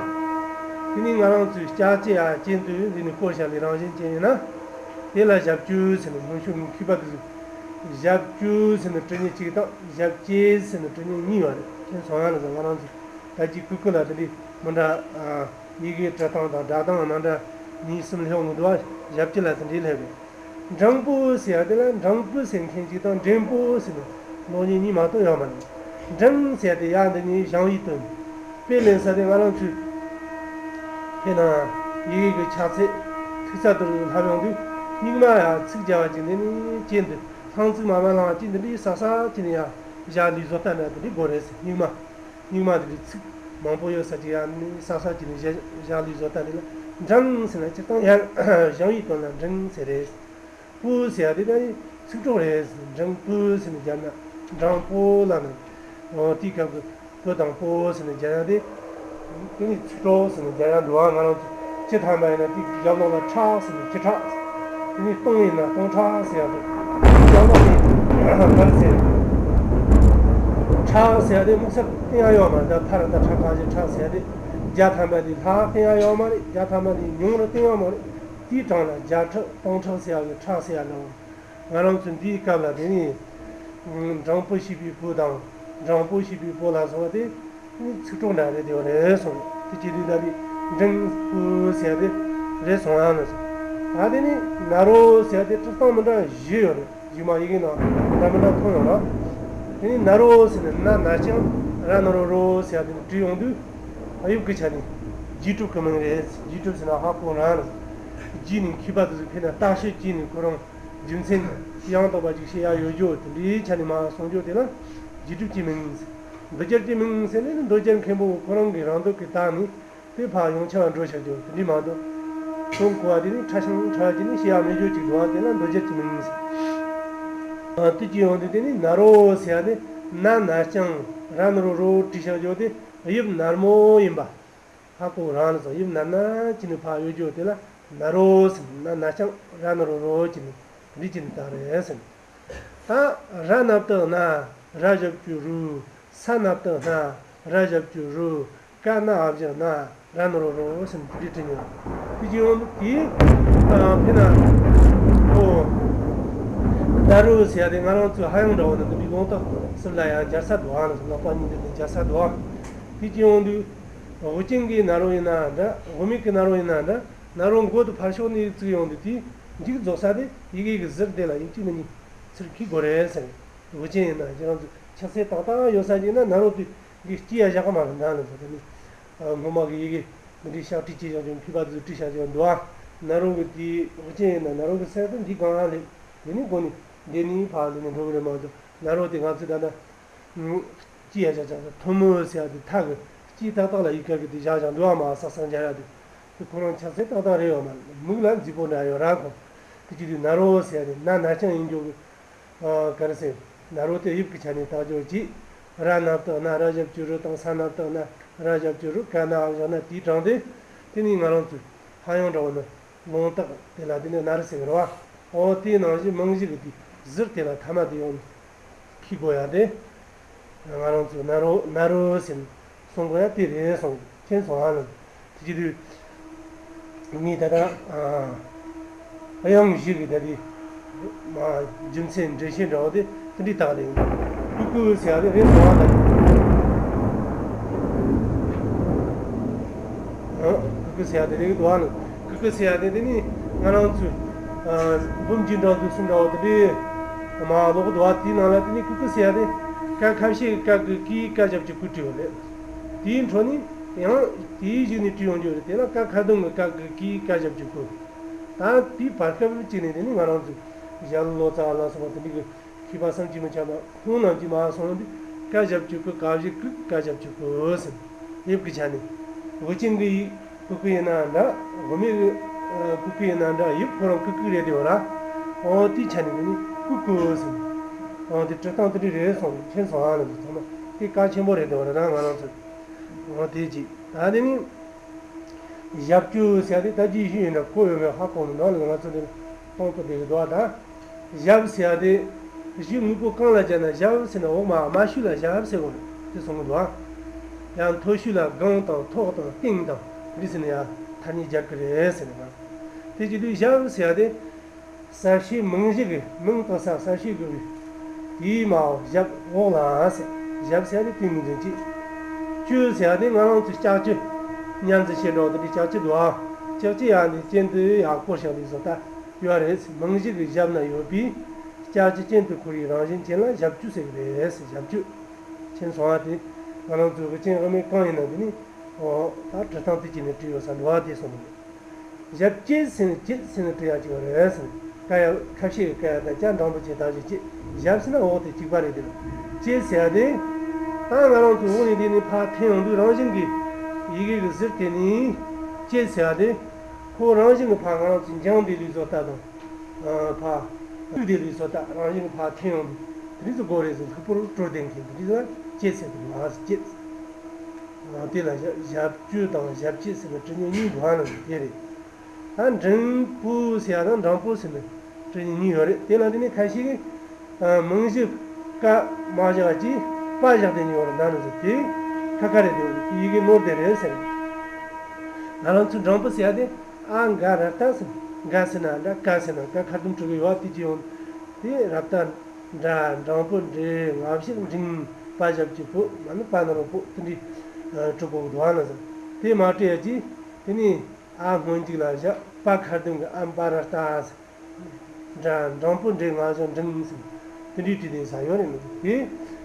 དེ་ནི་ང་རང་ཚོའི་ལྕགས་ཀྱི་ཡ་གྱེན་དུ་འདི་ནི་བསྐོར་བཞག་ནི་རང་བཞིན་ཅན་ཡིན་ན། དེ་ལ་ཞབས་ཅུ་ཟེར་ནས་སྔོན་ཤོག་ངས་མཁས་པ་དེ་ཚོས་ཞབས་ཅུ་ཟེར་ནས་འབྲི་མཁན་གཅིག་དང་ཞབས་ཀྱི་ཟེར་ནས་འབྲི་མཁན་གཉིས་ཡོད་རེད། མཁྱེན་སོང་ཨ་ལ། ང་རང་ཚོ་ད་ཅི་གུ་གུ་ལ་དེ་འདྲའི་མི་འདྲ། ཨ། ཡི་གེ་འབྲི་སྟངས་དང་སྒྲ་གདངས་མི་འདྲ་གཉིས་གསུམ་སླེབས་འོང་གི་འདུག་བ། ཞབས་ཀྱི་ལ་དེ་འདྲའི་སླེབས་རེད། འགྲེང་བུ་ཟེར་ཡ་དེ་ལ་འགྲེང་བུ་ཟེར་མཁན་གཅིག་དང་འགྲེང་བུ་ཟེར་ནས་གློག་བརྙན་གཉིས་མ་གཏོགས་ཡོད་མ་རེད། འགྲེང་ཟེར་ཡ་དེ་ཡ་འདི་ནི་ཞང་བའི་དོན། དཔེ་ལེན་ས་དེ་ང་རང་ཚོས་དཔེར་ན་ཡི་གེ་གི་ཕྱག་ཚད་ཐིག་ཚད་དུ་ལྷབ་ཡོང་དུས། སྙིགས་མ་ཡ་ཚིག་རྒྱ་བ་ཅིག་འདི་ནི་གྱེན་དུ་ལྷང་ཚིག་མ་མ་ལྷང་ཅིག་འདི་འདྲའི་ས་ས་ཅིག་ནི་ཡ་བཞག་ལུས་བཟོ་ལྟ་ན་དེ་འདྲའི་དགོས་རེད་ཟེར། སྙིགས་མ། སྙིགས་མ་དེ་འདྲའི་ཚིག་མང་པོ་ཡོད་ས་ཅིག་ཡ་ནི་ས་ས་ཅིག་ནི་བཞག་བཞག་ལུས་བཟོ་ལྟ་ནི་ལ་འགྲེང་ཟེར་ན་སྤྱིར་བཏང་ཡ་ཞང་བའི་དོན་ལ་འགྲེང་ཟེར་རེད། བུ་ཟེར་ཡ་དེ་ད་ནི་ཚིག་གྲོགས་རེད། འགྲེང་བུ་ཟེར་ནས་སྦྱར་ན་འགྲེང་བུ་ལ་ནི། འོ། དེའི་སྐབས་ཀྱི་བུ་དང་བུ་ཟེར་ནས་སྦྱར་ཡ་དེ། དེ་ནི་ཚིག་གྲོགས་ཟེར་ནས་སྦྱར་ཡ་འདུག་བ། ང་རང་ཚོ་སྤྱི་ཐམ་པ་ཡིན་ན་དེའི་རྒྱབ་ལོགས་ལ་ཁྲག་ཟེར་ནས་ཁྲི་ཁྲག། དེ་ནི་སྟོང་ཡིན་ན་སྟོང་ཁྲག་ཟེར་ཡ་དེ། རྒྱབ་ལོགས་ནི་གར་ཟེར། ཁྲག་ཟེར་ཡ་དེ་དམིགས་བསལ་བསྟན་ཡ་ཡོད་མ་རེད། ད་ཐ་ར་ད་ཁྲ་ཁ་ཞེས་ཁྲག་ཟེར་ཡ་དེ། བརྒྱ་ཐམ་པ་དེ་ལྷག་བསྟན་ཡ་ཡོད་མ་རེད། བརྒྱ་ཐམ་པ་དེ་ཉུང་རུ་བསྟན་ཡ་མ་རེད། དེའི་གྲངས་ལ་བརྒྱ་ཁྲི་སྟོང་ཁྲི་ཟེར་ཡ་གི་ཁྲག་ཟེར་ཡ་འདྲ་བོ། ང་རང་ཚོ་འདིའི་སྐབས་ལ་དེ་ནི་འགྲེང་བུ་ཞེས་པའི་བུ་དང་། འགྲེང་བུ་ཞེས་པའི་བུ་ལ་སོགས་པ་དེ་ནི་ཚིག་གྲོགས་འདྲ་རེད། དེ་བ་རེད་སོང་། དེ་ཅི་དུས་ད་དེ་འགྲེང་བུ་ཟེར་དེ་རེད་སོང་ཨ་ནི། ད་དེ་ནི་ན་རོ་ཟེར་དེ་སྤྱིར་བཏང་མི་འདྲ་བཞི་ཡོད་རེད། རྗེས་མ་ཡི་གེ་ནང་འདྲ་མི་འདྲ་མཐོང་ཡོང་ལ། དེ་ནི་ན་རོ་ཟེར་ནས་ན་ན་ལྕགས་ར་ན་རོ་རོ་ཟེར་དེ་ནི་བྲིས་ཡོང་དུས། དབྱིབས་ཀྱི་ཆ་ནས་རྗེས་གྲུབ་ཀྱི་མིང་རེད། རྗེས་གྲུབ་ཟེར་ན་ཧ་གོ་རང་རེད། རྗེས་ནས་མཁས་པ་དེ་ཚོས་ཕེབས་ན་བརྟག་དཔྱད་བྱས་ནས་ཁོ་རང་རྒྱུ་མཚན་ཡང་དག་པ་ཅིག་བཤད་ཡ་ཡོད་རྒྱུ་དེ་འདྲའི་ཆ་ནས་མ་གསུང་རྒྱུ་དེ་ལ་རྗེས་གྲུབ་ཀྱི་མིང་། འདུལ་བྱེད་ཀྱི་མིང་ཟེར་ནས་ནི་འདུལ་བྱེད་མཁན་པོ་ཁོ་རང་གི་རང་འདོད་ཀྱི་རྟགས་ནི་དེ་ཕར་ཡོངས་ཁྱབ་པ་འགྲོ་བྱ་རྒྱུ་དེ་འདྲའི་མ་གཏོགས། དོན་གོ་བ་དེ་ནི་ཕྲ་ཞིང་ཕྲ་བ་ཅིག་ནི་བཤད་ཡ་མེད་རྒྱུ་ཅིག་འདུག་བ། དེ་ལ་འདུལ་བྱེད་ཀྱི་མིང་ཟེར། དེ་ཅི་ཡོང་དུས་དེ་ནི་ན་རོ་ཟེར་ཡ་དེ་ན་ན་ལྕགས་ར་ན་རོ་རོ་བྲིས་བྱ་རྒྱུ་དེ་དབྱིབས་ནར་མོ་ཡིན་པ། ཧ་གོ་རང་ལ་སོགས་དབྱིབས་ནར་ན་ཅི་ནི་ཕར་གཡོ་སྒྱུ་དེ་ལ་ན་རོ་ཟེར། ན་ན་ལྕགས་ར་ན་རོ་རོ་ཅི་ནི་འདི་ཅི་ནི་དག་རེད་ཟེར། ད་ར་ན་བཏགས་ན་ར་ཞབས་ཀྱུ་རུ། ས་ན་བཏགས་སྣ་ར་ཞབས་ཀྱུ་རུ། ཀ་ན་འ་བཞག་ན་ར་ན་རོ་རོ་ཟེར་ནས་འདི་འདྲའི་བྲིས་ནས། དེ་ཅི་ཡོང་དུས་དེ་ཕེ་ན་ཨོ་ད་རུ་ཟེར་ཡ་དེ་ང་རང་ཚོའི་ཧ་ཡང་འདྲ་བོ་ནི་འདི་འདྲའི་ལུང་རྟགས་ཟུར་ལ་ཡང་སྦྱར་ས་འདུག་ཨ་ནི་ལག་པ་གཉིས་འདི་ནས་སྦྱར་ས་འདུག་ཨ། དེ་ཅི་ཡོང་དུས། དབུ་ཅན་གྱི་ན་རོ་ཡིན་ན་འདྲ། དབུ་མེད་ཀྱི་ན་རོ་ཡིན་ན་འདྲ། ན་རོ་མགོ་དེ་ཕར་ཕྱོགས་ནས་བཙུགས་ཡོང་དུས་དེའི་མཇུག་རྫོགས་ས་དེ་ཡི་གེ་གི་ཟུར་དེ་ལ་ཡིག་གཅིག་མིན་གཉིས་ཚུར་འཁྱེར་དགོས་རེད་ཟེར། དབུ་ཅན་ཡིན་ན་ཁྱེད་རང་ཚོ་ཆགས་སྲེད་ཏག་ཏག་ཡོད་ས་ཅིག་ན་ན་རོ་དེ་གི་སྐྱི་ཡ་བཞག་གི་མ་རེད། འདྲ་ལ་ཟེར་དེ་ནི་སྔོན་མ་གི་ཡི་གེ་འདི་འདྲའི་ཤག་བྲིས་བྱས་བཞག་ཀྱང་མཁས་པ་དེ་ཚོས་བྲིས་བཞག་ཀྱང་འདུག་ཨ། ན་རོ་གི་དེའི་དབུ་ཅན་ཡིན་ན་ན་རོ་གི་སེར་དེ་འདི་གང་ཨ་ལེ། དེ་ནི་མགོ་ནས་འདི་ནི་ཕར་འདི་ནི་འགྲོ་གི་རེད་མ་གཏོགས་ན་རོ་དེ་ང་ཚོས་ད་ལྟ། སྐྱི་ཡ་བཞག་བཞག་ཐུ་མོ་ཟེར་ཡ་དེ་ཐག་གི་སྐྱི་ཏག་ཏག་ལ་ཡི་གེ་གི་དེ་བཞག་བཞག་འདུག་ཨ། མ་ས་སང་རྒྱ་ཡ་དེ་དེ་ཁོ་རང་ཆགས་སྲེད་ཏག་ཏག་རེད་ཡོད་མ་རེད། མིག་ལ་མཛེས་པོ་འདྲ་ཡོད་ར་ཁོ། དེ་ཅི་དུས་ན་རོ་ཟེར་ཡ་དེ་ན་ན་ལྕགས་ཡིན་རྒྱུ་གི། ག་རེ་ཟེར། ན་རོ་དེ་དབྱིབས་ཀྱི་ཆ་ནས་བཏགས་རྒྱུ་གཅིག་ར་ན་བཏགས་ན་ར་ཞབས་ཀྱུ་རུ་དང་ས་ན་བཏགས་ན་ར་ཞབས་ཀྱུ་རུ་ཀ་ན་འ་བཞག་ན་དེའི་གྲངས་དེ། དེ་ནི་ང་རང་ཚོའི་ཧ་ཡང་འདྲ་བོ་ནི། ལུང་རྟགས་དེ་ལ་དེ་ནི་ན་རོ་ཟེར་གི་རེད་བ། འོ་དེའི་ནང་བཞིན་མིང་གཞི་གི་དེ་ཟུར་དེ་ལ་ཐ་མ་དེ་ཡོང་ནས་འཁྱེར་དགོས་ཡ་དེ། ང་རང་ཚོ་ན་རོ་ན་རོ་ཟེར་ནས་གསུང་དགོས་ཡ་དེ་རེད་སོང་། མཁྱེན་སོང་ཨ་ལ། དེ་བྱེད་དུས་ངས་ད་ལྟ་ཨ་དབྱངས་བཞི་གི་ད་དེ་མ་རྒྱུ་མཚན་འགྲེལ་བཤད་འདྲ་བོ་དེ། དེ་འདྲའི་རྟགས་རེད། ཀུ་ཀུ་ཟེར་ཡ་དེ་རེད་སོང་ཨ་ད། ཨ། ཀུ་ཀུ་ཟེར་ཡ་དེ་རེད་འདུག་ཨ་ནི། ཀུ་ཀུ་ཟེར་ཡ་དེ་དེ་ནི་ང་རང་ཚོས་ཨ་འབུམ་གྱི་འགྲོ་དུས་སུ་འདྲ་བོ་དེ་རེད། མ་ལོག་འདུག་ཨ། དེའི་ནང་ལ་དེ་ནི་ཀུ་ཀུ་ཟེར་ཡ་དེ་ཀ་ཁ་བཤད་ཀ་གི་ཀི་ཀ་ཞབས་ཀྱུ་ཀུ་བྲིས་ཡོད་རེད། དེའི་འཕྲོ་ནི་ཡང་དེའི་གཞུག་ནས་བྲིས་ཡོང་རྒྱུ་རེད། དེ་ལ་ཀ་ཁ་གདོང་གི་ཀ་གི་ཀི་ཀ་ཞབས་ཀྱུ་ཀུ། ད་དེའི་བར་སྐབས་གཅིག་ནས་དེ་ནི་ང་རང་ཚོས་ཞྭ་ལུ་ལོ་ཙཱ་ལ་སོགས་པ་དེ་འདྲ་གི་མཁས་པ་བསམ་གྱིས་མི་ཁྱབ་པ་ཁོང་རྣམས་ཀྱིས་མར་གསུངས་ཏེ། ཀ་ཞབས་ཀྱུ་ཀུ། ཀ་བཞི་ཀུ། ཀ་ཞབས་ཀྱུ་ཀུ་ཟེར། དབྱིབས་ཀྱི་ཆ་ནས། དབུ་ཅན་གྱི་ཡིག་ཀུ་ཀུ་ཡིན་ན་འདྲ། དབུ་མེད་ཀྱི་ཀུ་ཀུ་ཡིན་ན་འདྲ། དབྱིབས་ཁོ་རང་ཀུ་ཀུ་རེད་དེ་བ་ར། འོ་དེའི་ཆ་ནས་ཀུ་ནི་ཀུ་ཀུ་ཟེར། འོ་དེ་འབྲི་སྟངས་དེ་འདྲ་རེད་སོང་། མཁྱེན་སོང་ཨ་ལ་ཚང་མ། དེ་གལ་ཆེན་པོ་རེད་དེ་བ་ར། ད་ང་རང་ཚོ། འོ་དེ་གཅིག་ད་དེ་ནི། ཞབས་ཀྱུ་ཟེར་ཡ་དེ་ད་ཅི་ཞུས་ཡིན་ན་གོ་ཡོད་མེད་ཧ་གོ་མི་འདུག་ལ། ང་ཚོ་འདིར་གཏོང་ཐུབ་བསྡད་ཀྱི་འདུག་ད་ཞབས་ཟེར་ཡ་དེ་གཞུ་དངོས་པོ་གང་ལ་སྦྱར་ན། ཞབས་ཟེར་ན་འོག་མ་དམའ་ཤོས་ལ་ཞབས་ཟེར་བ་དེ་གསུང་གི་འདུག་ཡང་མཐོ་ཤོས་ལ་སྒང་དང་ཐོག་དང་སྟེང་དང་འདི་ཟེར་ན་ཡང་ཐ་སྙད་སྦྱར་གི་རེད་ཟེར་ནས། དེ་བྱེད་དུས་ཞབས་ཟེར་ཡ་དེ། གསལ་བྱེད་མིང་གཞི་གི་མིང་དང་ས་གསལ་བྱེད་དགོས་པའི་དེའི་མའོ་ཞབས་འོག་ལ་ཟེར། ཞབས་ཟེར་ནི་དེའི་ངོས་འཛིན་བྱེད། ཀྱུ་ཟེར་ནི་ང་རང་ཚོའི་ལྕགས་ཀྱུ། མཉམ་འཛིན་བྱེད་འགྲོ་དེ་འདྲའི་ལྕགས་ཀྱུ་འདུག་ཨ། ལྕགས་ཀྱུ་ཡང་ནི་གྱེན་དུ་ཡར་བསྐོར་བཞག་ལུགས་སོགས་ད་ཡོད་རེད། མིང་གཞི་གི་ཞབས་ན་ཡོད་པའི་ལྕགས་ཀྱུ་གྱེན་དུ་འཁོར་བའི་རང་བཞིན་ཅན་ལ་ཞབས་ཀྱུ་ཟེར་གི་རེད་ཟེར། ཞབས་ཀྱུ། མཁྱེན་སོང་ཨ། དེ་ང་རང་ཚོའི་དབུ་ཅན་དབུ་མེད་གང་ཡིན་ན་དེ་ནི། ཨོ། ད་འབྲི་སྟངས་དེ་གྱེན་ནས་བྲིས་ཡོད་ས་འདུག་ཨ། དེ་སོང་ནས། ཞབས་ཀྱེད་ཟེར་ནས་ཀྱེད་ཟེར་ནས་བྲི་ཡག་ཅིག་ཡོད་རེད་ཟེར། ཀ་ཡ་ཁ་ཕྱེ་གི་ཀ་ཡ་དང་ཀྱ་འགྲེང་བུ་ཅན་དང་བཞི་ཀྱེད། ཞབས་ཟེར་ན་འོག་དེ་གཅིག་པ་རེད་དེ། ཀྱེད་ཟེར་ཡ་དེ། ད་ང་རང་ཚོ་འོག་ནས་འདི་ནས་ཕར་འཐེན་ཡོང་དུས་རང་བཞིན་གྱིས་ཡི་གེ་གི་ཟུར་དེ་ནས་ཀྱེད་ཟེར་ཡ་དེ། ཁོ་རང་བཞིན་གྱིས་ཕར་ང་རང་ཚོ་འགྱིང་བསྡད་ལུགས་སོགས་ད་དང་། ཕར་བཏུད་བསྡད་ལུགས་སོགས་ད་རང་བཞིན་གྱིས་ཕར་འཐེན་ཡོང་དུས་དེ་རིགས་སུ་གོ་རེད་ཟེར། ལྷུག་པོར་དཀྲོལ་བསྡད་མཁན་དེ་རིགས་ལ་ཀྱེད་ཟེར་གི་འདུག་ཨ། ཀྱེད། དེ་ལ་ཞབས་ཀྱུ་དང་ཞབས་ཀྱེད་ཟེར་ནས་འབྲི་མཁན་གཉིས་འདུག་ཨ། ནང་དེ་རེད། ད་འགྲེང་བུ་ཟེར་ཡ་དང་འགྲེང་བུ་ཟེར་ནས་འབྲི་མཁན་གཉིས་ཡོད་རེད། དེ་ལ་དེ་ནས་ཁ་ཤས་ཀྱིས་མིང་གཞི་ཀ་མ་བཞག་ཅིག་པ་བཞག་བསྡད་མཁན་ཡོད་རེད། ད་ནི་ཟེར་དེ་ཁ་ཁ་རེད། དེ་ཡི་གེ་ནོར་དེ་རེད་ཟེར། ང་རང་ཚོའི་འགྲེང་བུ་ཟེར་ཡ་དེ་ཨ་ག་ར་ཏ་ཟེར། ག་ཟེར་ན་འདྲ། ཀ་ཟེར་ན་ཀ། ཁ་སྡོམ་འབྲི་གི་ཡོད་པ་དེ་ཅི་ཡོང་དེ་ར་ཏ། འདྲ། འགྲེང་བུ་འདྲེ། ང་བཞི་འགྲེང་། པ་ཞབས་ཀྱུ་པུ། མ་ནི་པ་ན་རོ་པོ། དེ་འདྲའི་འབྲི་དགོས་འདུག་ཨ། ན་ཟེར། དེ་མ་བྲིས་ཡ་ཅིག་དེ་ནི་ཨ་སྔོན་འཇུག་ལ་བཞག་པ་ཁ་སྡོམ་གི་ཨ་པ་ར་ཏ་ཟེར། འདྲ། འགྲེང་བུ་འདྲེ། ང་བཞི་འགྲེང་ཟེར། དེ་འདྲའི་བྲིས་དེ་ས་ཡོད་རེད། ན་ཟེར། དེ་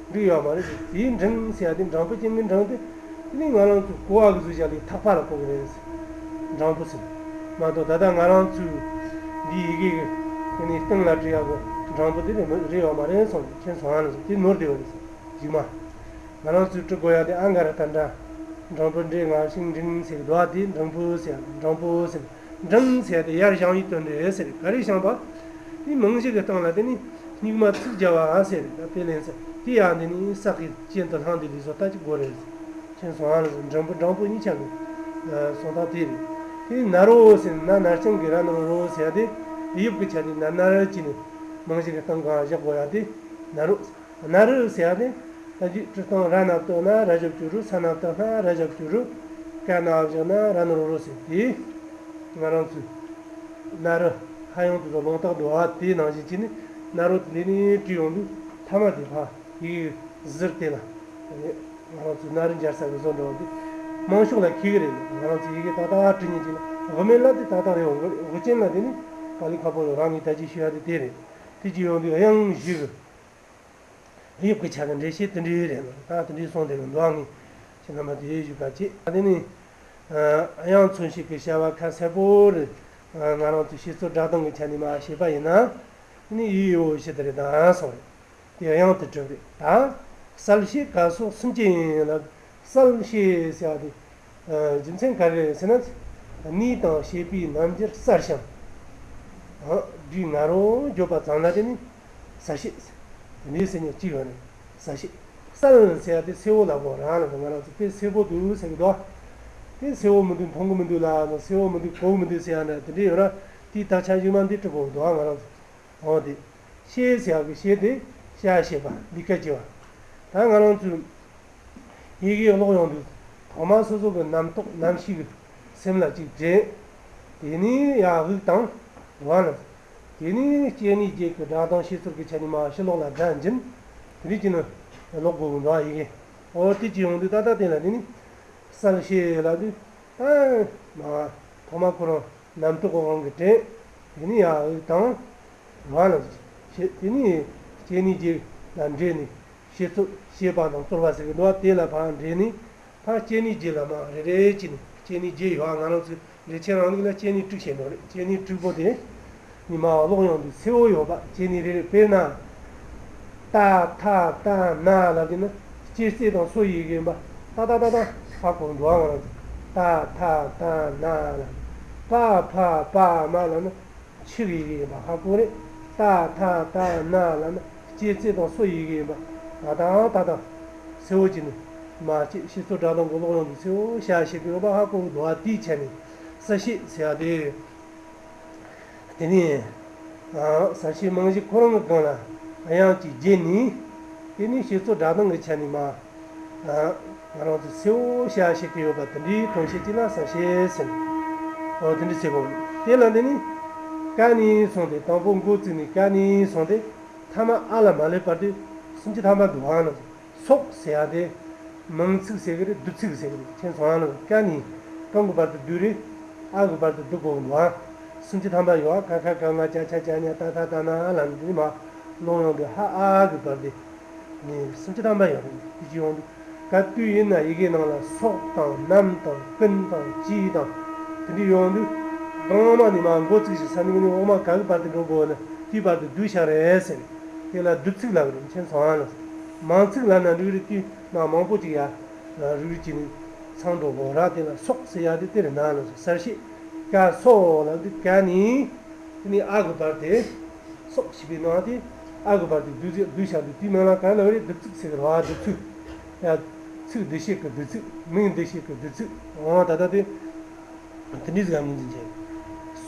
འགྲིག་ཡོད་མ་རེད་ཟེར། དེའི་འགྲེང་ཟེར་ཡ་དེ་འགྲེང་བུ་ཅན་གྱི་འགྲེང་དེ་དེ་ནི་ང་རང་ཚོ་ཀོ་བ་གི་གཟུགས་བྱ་ལས་ཐག་པ་ལ་གོ་གི་རེད་ཟེར། འགྲེང་བུ་ཟེར། མ་གཏོགས་ད་ལྟ་ང་རང་ཚོའི་འདི་ཡི་གེ་གི་དེ་ནི་སྟེང་ལ་བྲིས་ཡག་གི་འགྲེང་བུ་དེ་རེད་མ་རེད་ཡོད་མ་རེད་སོང་། མཁྱེན་སོང་ཨ། ལ་སོང་། དེ་ནོར་བསྡད་ཡོད་རེད་ཟེར། གཞུག་མ་ང་རང་ཚོའི་འབྲི་དགོས་ཡག་དེ་ཨ་ག་ར་ཏ་འདྲ། འགྲེང་བུ་འདྲེ། ང་བཞི་འགྲེང་ཟེར་གི་འདུག་ཨ། དེ་འགྲེང་བུ་ཟེར། འགྲེང་བུ་ཟེར། འགྲེང་ཟེར་དེ་ཡར་བཞེངས་པའི་དོན་རེད་ཟེར། ག་རེ་བཞེངས་པ། དེ་མིང་གཞི་གི་སྟེང་ལ་དེ་ནི་སྙིགས་མ་ཚིག་བརྒྱབ་པ་ཟེར། ད་དཔེ་ལེན་ཟེར། དེ་ཡང་དེ་ནི་ས་གི་གྱེན་དུ་ལྷུང་བསྡད་ལུགས་སོགས་ད་ཅིག་གོ་རེད་ཟེར། མཁྱེན་སོང་ཨ། ལ་སོང་། འགྲེང་བུ་འགྲེང་བུ་གཉིས་ཆ་གི་སོང་སྟངས་དེ་རེད། དེ་ན་རོ་ཟེར་ན་ན་རྐྱང་གི་ར་ན་རོ་རོ་ཟེར་ཡ་དེ། དབྱིབས་ཀྱི་ཆ་ནས་ན་ན་ར་ཅི་ནི་མིང་གཞི་གི་སྟེང་གང་བཞག་དགོས་ཡ་དེ་ན་རོ། ན་རོ་ཟེར་ཡ་དེ། ད་ཅི་བྲི་སྟངས་ར་ན་བཏགས་ན་ར་ཞབས་ཀྱུ་རུ། ས་ན་བཏགས་ན་ར་ཞབས་ཀྱུ་རུ། ཀ་ན་བཞག་ན་ར་ན་རོ་རོ་ཟེར་དེ། ང་རང་ཚོའི་ན་རོ་ཧ་ཡང་དུ་ལོང་བཏགས་འགྲོ་བ་དེའི་ནང་བཞིན་བྱས་ནས་ན་རོ་དེ་འདི་ནས་བྲིས་ཡོང་དུས་མཐའ་མ་དེ་ཕ་ཡི་གེ་ཟུར་དེ་ལ་ང་རང་ཚོའི་ན་རོ་འབྱར་ས་གི་བཟོ་འདྲ་བ་དེ་མང་ཤོས་ལ་འཁེལ་གི་རེད། ང་རང་ཚོའི་ཡི་གེ་ཏག་ཏག་བྲིས་ཉིན་གྱི་དབུ་མེད་ལ་དེ་ཏག་ཏག་རེད། འོ་དབུ་ཅན་ལ་དེ་ནི་པ་ལི་ཁ་པོ་ཡོད་རང་གིས་ད་ཅི་ཞུ་ཡ་དེ་དེ་རེད། དེ་ཅི་ཡོང་དུས་དབྱངས་བཞི་གི་དབྱིབས་ཀྱི་ཆ་གི་འགྲེལ་བཤད་དེ་འདྲའི་རེད། ད་དེ་འདྲའི་གསུངས་བསྡད་ཀྱི་འདུག་ངས་ཁྱེད་རྣམ་པ་དེ་ཞུ་ག་བྱེད། ད་དེ་ནི་དབྱངས་མཚོན་བྱེད་ཀྱི་བྱ་བ་ཁ་གསལ་པོ་རེད། ང་རང་ཚོ་བཤད་ཚུལ་སྒྲ་གདངས་ཀྱི་ཆ་ནས་མ་བཤད་པ་ཡིན་ན་ནི་ཡི་ཡོ་བྱེད་དེ་རེད་ད་སོང་རེད། དེ་དབྱངས་དེ་གྲུབ་རེད་ད། གསལ་བྱེད་ག་སོགས་སུམ་ཅུ་ཡིན་ལ། གསལ་བྱེད་ཟེར་བ་དེ། རྒྱུ་མཚན་ག་རེ་རེད་ཟེར་ན། གནས་དང་བྱེད་པའི་རྣམ་འགྱུར་གསལ་ཞིང་། སྒྲའི་ང་རོ་བརྗོད་པ་ཙམ་ལ་དེ་ནི་གསལ་བྱེད་ཟེར། དེ་འདྲའི་ཟེར་མཁན་གཅིག་ཡོད་རེད། གསལ་བྱེད། གསལ་ཟེར་ཡ་དེ་གསལ་བོ་ལ་གོ་རང་ལ་ང་རང་ཚོ་དཔེ་གསལ་པོ་འདུག་ཟེར་གི་འདུག་དེ་གསལ་བོ་མི་འདུག་མཐོང་གི་མི་འདུག་ལ་གསལ་བོ་མི་འདུག་གོ་གི་མི་འདུག་ཟེར་ཡ་འདྲ་དེ་འདྲའི་ཡོད་ར། དེའི་དག་ཆ་གཞུག་མ་འདི་འབྲི་དགོས་འདུག་ང་རང་ཚོ། འོ་དེ། བྱེད་ཟེར་ཡག་གི་བྱེད་དེ་བྱ་བྱེད་པ་ལས་ཀ་བྱེད་པ། ད་ང་རང་ཚོས་ཡི་གེ་ཀློག་ཡོང་དུས་ཐོག་མར་སོ་སོ་གི་རྣམ་རྟོག་རྣམ་ཤེས་ཀྱི་སེམས་ལ་གཅིག་དྲན། དེ་ནས་ཡར་དབུགས་དང་བ་ལ། དེ་ནས་སྐྱེ་གནས་བརྒྱད་ཀྱི་སྒྲ་གདངས་བྱེད་ཚུལ་གྱི་ཆ་ནས་མར་ཕྱི་ལོགས་ལ་སྒྲ་འབྱིན། དེ་རིགས་ཀྱི་ནི་ཀློག་དགོས་ཀྱི་འདུག་ཡི་གེ། འོ་དེ་ཅི་ཡོང་དུས་ད་ལྟ་དེ་ལ་དེ་ནི་གསལ་བྱེད་ལབ་དུས་ད་མ་ཐོག་མར་ཁོ་རང་རྣམ་རྟོག་གི་དབང་གིས་དྲན། དེ་ནས་ཡར་དབུགས་དང་བ་ལ་བྱེད། དེ་ནས་སྐྱེ་གནས་བརྒྱད་ལ་འདྲེས་ནས་བྱེད་ཚུལ་བྱེད་པ་དང་ཚོར་བ་ཟེར་གི་འདུག་བ། དེ་ལ་ཕར་འདྲེས་ནས་ཕར་སྐྱེ་གནས་བརྒྱད་ལ་མར་རེ་རེ་བྱས་ནས་སྐྱེ་གནས་བརྒྱད་ཡོད། ང་རང་ཚོའི་འགྲེལ་ཆེན་རང་ལུགས་ལ་སྐྱེ་གནས་དྲུག་བཤད་འདུག་རེད། སྐྱེ་གནས་དྲུག་པོ་དེ་ནི་མར་ཀློག་ཡོང་དུས་གསལ་བོ་ཡོད་པ། སྐྱེ་གནས་རེ་རེ་དཔེར་ན། ཏ་ཐ་ད་ན་ལབ་དུས་ན་ ལྕེ་རྩེ་དང་སོ་ཡི་གེ་ཡིན་པ། ཏ་ཏ་ཏ་ཏ། ཧ་གོ་འགྲོ་བ་ང་རང་ཚོ། ཏ་ཐ་ད་ན་ལ། པ་ཕ་པ་མ་ལ་ནི་ཕྱི་གི་ཡི་གེ་ཡིན་པ་ཧ་གོ་རེད། ཏ་ཐ་ད་ན་ལ་ནི་ལྕེ་རྩེ་དང་སོ་ཡི་གེ་ཡིན་པ། ད་ད་ད་ད། གསལ་བོ་ཅིག་ནི། མ་སྐྱེས་བཤད་སྲོལ་སྒྲ་གདངས་ཀྱི་ཀློག་ཡོང་དུས་གསལ་བོ་ཤ་ཞིག་གི་ཡོད་པ་ཧ་གོ་འགྲོ་བ་དེའི་ཆ་ནས་གསལ་བཤད་ཟེར་ཡ་དེ། དེ་ནས། གསལ་བྱེད་རྨང་གཞི་ཁོ་རང་གི་སྒང་ལ་དབྱངས་ཀྱིས་བརྒྱན་ནས། དེ་ནས་བཤད་སྲོལ་སྒྲ་གདངས་ཀྱི་ཆ་ནས་མ། ང་རང་ཚོ་གསལ་བོ་ཤ་ཞིག་གི་ཡོད་པ་དེ་འདྲའི་དོན་བཤད་ཅིག་ལ་གསལ་བྱེད་ཟེར། འོ་དེ་འདྲ་ཟེར་གོ། དེ་ལ་འདི་ནི། ཀ་ནས་བཟུང་སྟེ་དང་པོ་འགོ་བཙུགས་ནས་ཀ་ནས་བཟུང་སྟེ་ཐ་མ་ཨ་ལ་མ་སླེབས་བར་དུ་སུམ་ཅུ་ཐམ་པ་འདུག་ཨང་ལ། སོགས་ཟེར་ཡ་དེ། མིང་ཚིག་ཟེར་གི་རེད། བསྡུ་ཚིག་ཟེར་གི་རེད། མཁྱེན་སོང་ཨ་ལ། ཀ་ནས་གང་གི་བར་དུ་བསྡུ་རེད། ཨ་གི་བར་དུ་བསྡུ་དགོས་འདུག་ཨ། སུམ་ཅུ་ཐམ་པ་ཡོད་ཨ། ཀ་ཁ་ག་ང་ཅ་ཆ་ཇ་ཉ་ཏ་ཐ་ད་ན་ཨ་ལ་འདི་མ། ལོང་ཡོང་དུས་ཧ་ཨ་གི་བར་དུ། ནས་སུམ་ཅུ་ཐམ་པ་ཡོད་རེད། དེ་ཅི་ཡོང་དུས། ག་དུས་ཡིན་ན་ཡི་གེ་ནང་ལ་སོགས་དང་ནམ་དང་ཀུན་དང་ཅི་དང་། དེ་འདྲ་ཡོང་དུས། གང་མ་ནས་མ་འགོ་ཚིག་ཞིག་ས་ནི་མི་ནི་འོག་མ་ག་གི་བར་དུ་འགྲོ་དགོས་ན་དེའི་བར་དུ་བསྡུས་བཞག་རེད་ཟེར། དེ་ལ་བསྡུ་ཚིག་ལབ་རེད། མཁྱེན་སོང་ཨ་ལ། མང་ཚིག་ལབ་ན་འགྲིག་རེད། དེ་ན་མང་པོ་ཅིག་ཡ། རིགས་རུས་ཀྱི་ནི་ཚང་འགྲོ་དགོས་ར། དེ་ལ་སོགས་ཟེར་ཡ་དེ་དེ་རེད་ན་ལ་སོགས་གསལ་བཤད། ཀ་སོགས་ལ་འདི་ཀ་ནི། དེ་ནི་ཨ་གི་བར་དེ། སོགས་ཞེས་པའི་ནང་དེ་ཨ་གི་བར་དེ་བསྡུས་བསྡུས་བཞག་འདུག་དེའི་མིང་ལ་ག་ལ་བ་རེད། བསྡུ་ཚིག་ཟེར་གི་རེད་བ། བསྡུ་ཚིག་ཡ། ཚིག་འདུ་བྱེད་ཀྱི་བསྡུ་ཚིག་མིང་འདུ་བྱེད་ཀྱི་བསྡུ་ཚིག་འོ་ད་ལྟ་དེ། དེ་འདྲའི་ཟིག་ངོས་འཛིན་བྱས།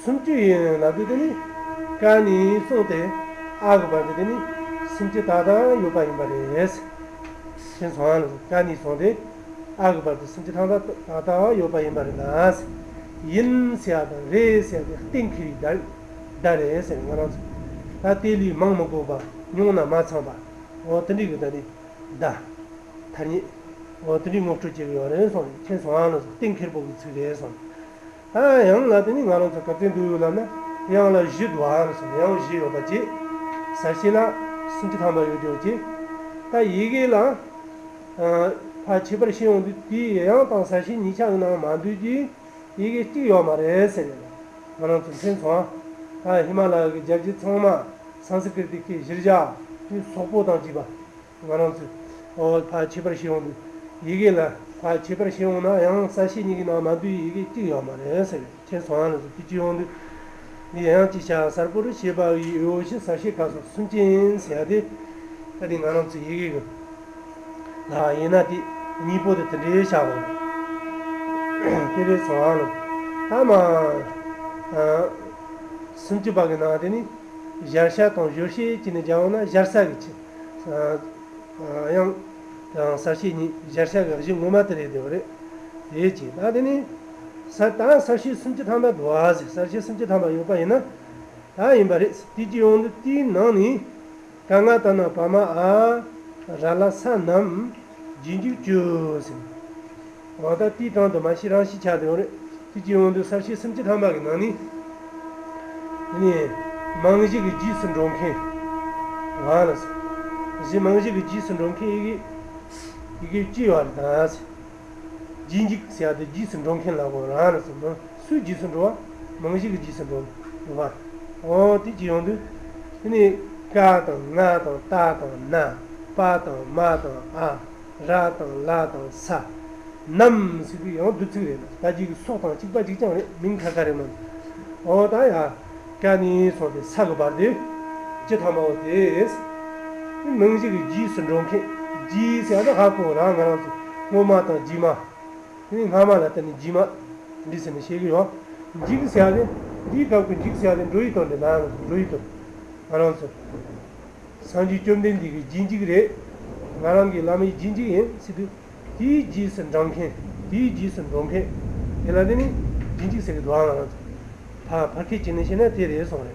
སུམ་ཅུ་ཡིན་ལབ་དུས་དེ་ནི། ཀ་ནས་བཟུང་སྟེ་ཨ་གི་བར་དུ་དེ་ནི་སུམ་ཅུ་ཏག་ཏག་ཡོད་པ་ཡིན་པ་རེད། མཁྱེན་སོང་ཨ་ལ། ཀ་ནས་བཟུང་སྟེ་ཨ་གི་བར་དུ་སུམ་ཅུ་ཏག་ཏག་ཏག་ཏག་ཡོད་པ་ཡིན་པ་རེད་ན། ཡིན་ཟེར་ཡ་དང་རེད་ཟེར་ཡ་དེ་གཏན་འཁེལ་བའི་བརྡ། བརྡ་རེད་ཟེར། ང་རང་ཚོ་ད་དེ་ལས་མང་མི་དགོས་པ། ཉུང་ན་མ་ཚང་པ། འོ་དེ་འདྲའི་གི་བརྡ་རེད། བརྡ། ཐ་སྙད། འོ་དེ་འདྲའི་ངོ་སྤྲོད་བྱེད་ཀྱི་ཡོད་རེད་གསུངས། མཁྱེན་སོང་ཨ་ལ། གཏན་འཁེལ་པོ་གི་ཚིག་རེད་གསུངས། ད་ཡང་ལ་དེ་ནི་ང་རང་ཚོ་ག་ཚོད་འདུག་ལབ་ན། ཡང་ལ་བཞི་འདུག་ཨ་ལ་སོང་། ཡང་བཞི་ཡོད་པ་བྱས། གསལ་བྱེད་ལ་སུམ་ཅུ་ཐམ་པ་ཡོད་ཀྱང་བྱས། ད་ཡི་གེ་ལ། ཕར་ཁྱད་པར་ཕྱེ་ཡོང་དུས་དེའི་དབྱངས་དང་གསལ་བྱེད་གཉིས་ཆ་གི་ནང་མ་འདུས་ཀྱི་ཡི་གེ་གཅིག་ཡོད་མ་རེད་ཟེར་ནས། ང་རང་ཚོ་མཁྱེན་སོང་ཨ། ད་ཧི་མ་ལ་ཡ་གི་རྒྱལ་རྒྱུད་ཚང་མ་སཾ་སྐྲྀ་ཏ་སྐད་གཞིར་བཞག་དེ་སོག་པོ་དང་བཅས་པ། ང་རང་ཚོས་འོ་ཕར་ཁྱད་པར་ཕྱེ་ཡོང་དུས། ཡི་གེ་ལ་ཕར་ཁྱད་པར་ཕྱེ་ཡོང་ན་ཡང་གསལ་བྱེད་གཉིས་ཀྱི་ནང་མ་འདུས་ཡི་གེ་གཅིག་ཡོད་མ་རེད་ཟེར། མཁྱེན་སོང་ཨ་ལ་སོགས་དེ་གཅིག་ཡོང་དུས། འདི་ཡང་ཅི་བྱ་གསལ་པོར་བྱེད་པ་ཡི་འོ་ཞེས་གསལ་བྱེད་ཀ་སོགས་སུམ་ཅུ་ཡིན་ཟེར་ཡ་དེ། ད་དེ་ང་རང་ཚོའི་ཡི་གེ་གི་ལ་ཡིན་ན་དེ་གཉིས་པོ་དེ་དེ་འདྲའི་བྱ་བ་རེད། དེ་རེད་སོང་ཨ་ལ། ད་མ་སུམ་ཅུ་པ་གི་ནང་དེ་ནི་སྦྱར་བྱ་དང་སྦྱོར་བྱེད་ཀྱི་ནི་སྦྱར་བ་ན་སྦྱར་ས་གི་ཆེད། དབྱངས་དང་གསལ་བྱེད་གཉིས་སྦྱར་བྱ་གི་གཞི་ངོ་མ་དེ་རེད་དེ་རེད། དེ་ཅི་ད་དེ་ནི། ས་ད་གསལ་བྱེད་སུམ་ཅུ་ཐམ་པ་འདུག་ཨ་ཟེར། གསལ་བྱེད་སུམ་ཅུ་ཐམ་པ་ཡོད་པ་ཡིན་ན། ད་ཡིན་པ་རེད། དེ་ཅི་ཡོང་དུས་དེའི་ནང་ནས། ག་ང་ད་ན་བ་མ་འ། ར་ལ་ས་ནམ། རྗེས་འཇུག་བཅུ་ཟེར། འོ་ད་དེའི་སྟེང་དུ་མ་ཤི་རང་ཤི་ཆགས་དེ་རེད། དེ་ཅི་ཡོང་དུས་གསལ་བྱེད་སུམ་ཅུ་ཐམ་པ་གི་ནང་ནས། དེ་ནས་མིང་གཞི་གི་རྗེས་སུ་འགྲོ་མཁན། ང་ལ་སོ། གཞི་མིང་གཞི་གི་རྗེས་སུ་འགྲོ་མཁན་ཡི་གེ་ཡི་གེ་བཅུ་ཡོད་རེད་ད། རྗེས་འཇུག་ཟེར་ཡ་དེ་རྗེས་སུ་འགྲོ་མཁན་ལ་གོ་རང་རེད་སོ། སུའི་རྗེས་སུ་འགྲོ་བ། མིང་གཞི་གི་རྗེས་སུ་འགྲོ་འགྲོ་བ། འོ་དེ་ཅི་ཡོང་དུས། དེ་ནས་ཀ་དང་ང་དང་ཏ་དང་ན། པ་དང་མ་དང་འ། ར་དང་ལ་དང་ས། ནམ་ཟེར་དུས་ཡང་བསྡུ་ཚིག་རེད་ན། ད་ཅིག་གི་སོགས་དང་གཅིག་པ་གཅིག་རྐྱང་རེད། མིང་ཁ་ཁ་རེད་མ། འོ་ད་ཡ། ཀ་ནས་སོང་སྟེ་ས་གི་བར་དེ། ཅི་ཐ་མའོ་དེ། མིང་གཞི་གི་རྗེས་སུ་འགྲོ་མཁན། རྗེས་ཟེར་ཡ་ད་ཧ་གོ་རང་ང་རང་ཚོ་སྔོན་མ་དང་རྗེས་མ། དེ་ནས་སྔ་མ་ལ་བརྟེན་ནས་རྗེས་མ། འདི་ཟེར་ནས་བཤད་ཀྱི་ཡོད། འཇིག་ཟེར་ཡ་དེ། འདིའི་སྐབས་ཀྱི་འཇིག་ཟེར་ཡ་དེ་འགྲོ་ཡི་དོན་རེད་ན། འགྲོ་ཡི་དོན། ང་རང་ཚོ། སངས་རྒྱས་བཅོམ་ལྡན་འདས་ཀྱི་རྗེས་འཇུག་རེད། ང་རང་གི་བླ་མའི་རྗེས་འཇུག་ཡིན་ཟེར་དུས། དེའི་རྗེས་སུ་འབྲང་མཁན། དེའི་རྗེས་སུ་འགྲོ་མཁན། དེ་ལ་དེ་ནི་རྗེས་འཇུག་ཟེར་གི་འདུག་ང་རང་ཚོ། ཕ་ཕ་སྐད་ཅིག་ནས་བཤད་ན་དེ་རེད་གསུངས་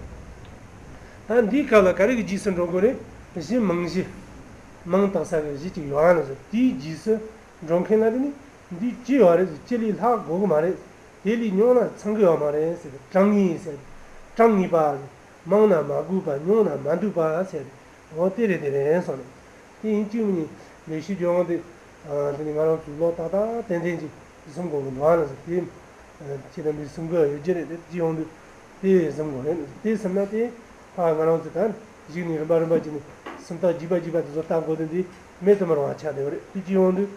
རེད། ད་འདིའི་སྐབས་ལ་ག་རེ་གི་རྗེས་སུ་འགྲོ་དགོས་རེད། གཞི་མིང་གཞི། མིང་བཏགས་ས་གི་གཞི་གཅིག་ཡོད་ཨ་ན་ཟེར། དེའི་རྗེས་སུ་འགྲོ་མཁན་ལ་དེ་ནི། འདི་ཅི་ཡོད་རེད་ཟེར། ཅི་ལས་ལྷག་དགོས་གི་མ་རེད། དེ་ལས་ཉུང་ན་ཚང་གི་ཡོད་མ་རེད་ཟེར། གྲངས་ངེས་ཟེར། གྲངས་ངེས་པ། མང་ན་མ་དགོས་པ། ཉུང་ན་མ་འདུས་པ་ཟེར། འོ་དེ་རེད་དེ་རེད་གསུངས་ནས། དེ་ཡིན་གཅིག་མིན་གཉིས་ལས་ཤིག་སྦྱོང་དེ། དེ་ནི་ང་རང་ཚོ་ལོ་ཏག་ཏག་ཏན་ཏན་ཅིག་གཟིམ་དགོས་གི་འདུག་ཨ་ན་ཟེར། དེ། ཁྱེད་རྣམ་པས་གཟིམ་དགོས་ཡོད་ཀྱི་རེད་དེ། ཅི་ཡོང་དུས་དེ་གཟིམ་དགོས་རེད། དེ་གཟིམ་ན་དེ། ཕ་ང་རང་ཚོ་ད་གཞུག་ནས་རིམ་པ་རིམ་པ་བྱས་ནས་སུམ་རྟགས་རྒྱས་པ་རྒྱས་པ་དེ་ཚོ་བལྟ་དགོས་དོན་དེ། མེད་དུ་མི་རུང་བ་ཆགས་བསྡད་ཡོད་རེད། དེ་ཅི་ཡོང་དུས།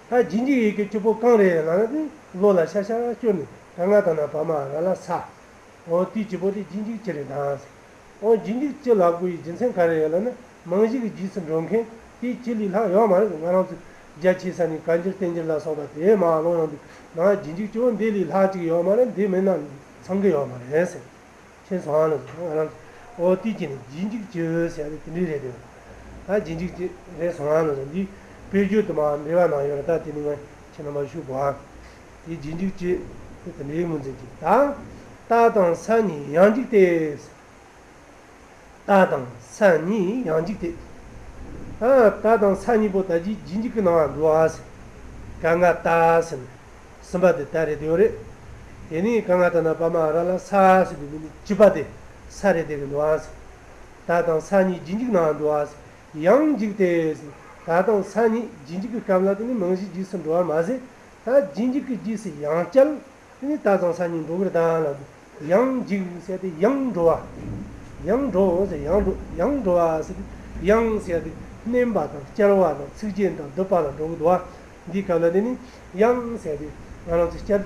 ད་རྗེས་འཇུག་ཡི་གེ་བཅུ་པོ་གང་རེད་ལབ་ན་དེ་བློ་ལ་ཤར་ཤར་སྐྱོར་ནས་ག་ང་ད་ན་བ་མ་ར་ལ་ས། འོ་དེའི་བཅུ་པོ་དེ་རྗེས་འཇུག་སྤྱི་རེད་ད། འོ་རྗེས་འཇུག་སྤྱི་ལབ་དགོས་ཡི་རྒྱུ་མཚན་ག་རེ་ཡོད་ལབ་ན་མིང་གཞི་གི་རྗེས་སུ་འགྲོ་མཁན་དེའི་སྤྱི་ལས་ལྷག་ཡོད་མ་རེད། ང་རང་ཚོས་རྒྱ་ཆེ་ས་ནས་བཀའ་འགྱུར་བསྟན་འགྱུར་ལ་སོགས་པ་དེ་མ་ཀློག་ཡོང་དུས་ན་རྗེས་འཇུག་སྤྱི་བོ་འདི་ལས་ལྷག་ཅིག་ཡོད་མ་རེད། འདི་མིན་ན་ཚང་གི་ཡོད་མ་རེད་ཟེར། མཁྱེན་སོང་ཨ་ལ་ཟེར་ང་རང་། འོ་དེའི་རྗེས་ནས་རྗེས་འཇུག་སྤྱི་ཟེར་ཡ་དེ་དེ་འདྲའི་རེད་དེ། ད་རྗེས་འཇུག་སྤྱི་རེད་སོང་ཨ་ལ་ཟེར། འདི་དཔེ་བརྗོད་དུ་མ་འབྲེལ་བ་ནང་ཡོད་རེད། ད་དེ་ནི་ང་ཁྱེད་རྣམ་པ་ཞུ་དགོས་ཨ། དེ་རྗེས་འཇུག་སྤྱི་དེ་དེ་འདྲའི་ངོས་འཛིན་གྱིས་ད། རྟ་དང་ས་གཉིས་ཡང་འཇུག་སྟེ། རྟ་དང་ས་གཉིས་ཡང་འཇུག་སྟེ། ཨ་རྟ་དང་ས་གཉིས་པོ་ད་རྗེས་རྗེས་འཇུག་གི་ནང་ང་འགྲོ་བ་ཟེར། ག་ང་རྟ་ཟེར་ནས་གསུམ་པ་དེ་ད་རེད་དེ་ཡོད་རེད། དེ་ནས་ག་ང་ད་ན་བ་མ་ར་ལ་ས་ཟེར་དུས་འདི་ནི་བཅུ་པ་དེ་ས་རེད་དེ་གི་འགྲོ་བ་ཟེར། རྟ་དང་ས་གཉིས་རྗེས་འཇུག་ནང་ང་འགྲོ་བ་ཟེར། ཡང་འཇུག་སྟེ་ཟེར། རྟ་དང་ས་གཉིས་རྗེས་འཇུག་གི་སྐབས་ལ་དེ་ནི་མིང་གཞི་རྗེས་སུ་འགྲོ་བ་མ་ཟད། ད་རྗེས་འཇུག་གི་རྗེས་སུ་ཡང་བསྐྱར། དེ་ནི་རྟ་དང་ས་གཉིས་འགྲོ་གི་རེད་ད་ལབ་དུས། ཡང་འཇུག་ཟེར་ཏེ་ཡང་འགྲོ་བ། ཡང་འགྲོ་ཟེར་ཡང་འགྲོ་ཡང་འགྲོ་བ་ཟེར་ཏེ། ཡང་ཟེར་ཏེ་བསྣན་པ་དང་བསྐྱར་བ་དང་ཚིག་རྒྱན་དང་སྡུད་པ་ལ་འགྲོ་གི་འདུག་བ། འདིའི་སྐབས་ལ་དེ་ནི་ཡང་ཟེར་ཏེ་ང་རང་ཚོ་བསྐྱར་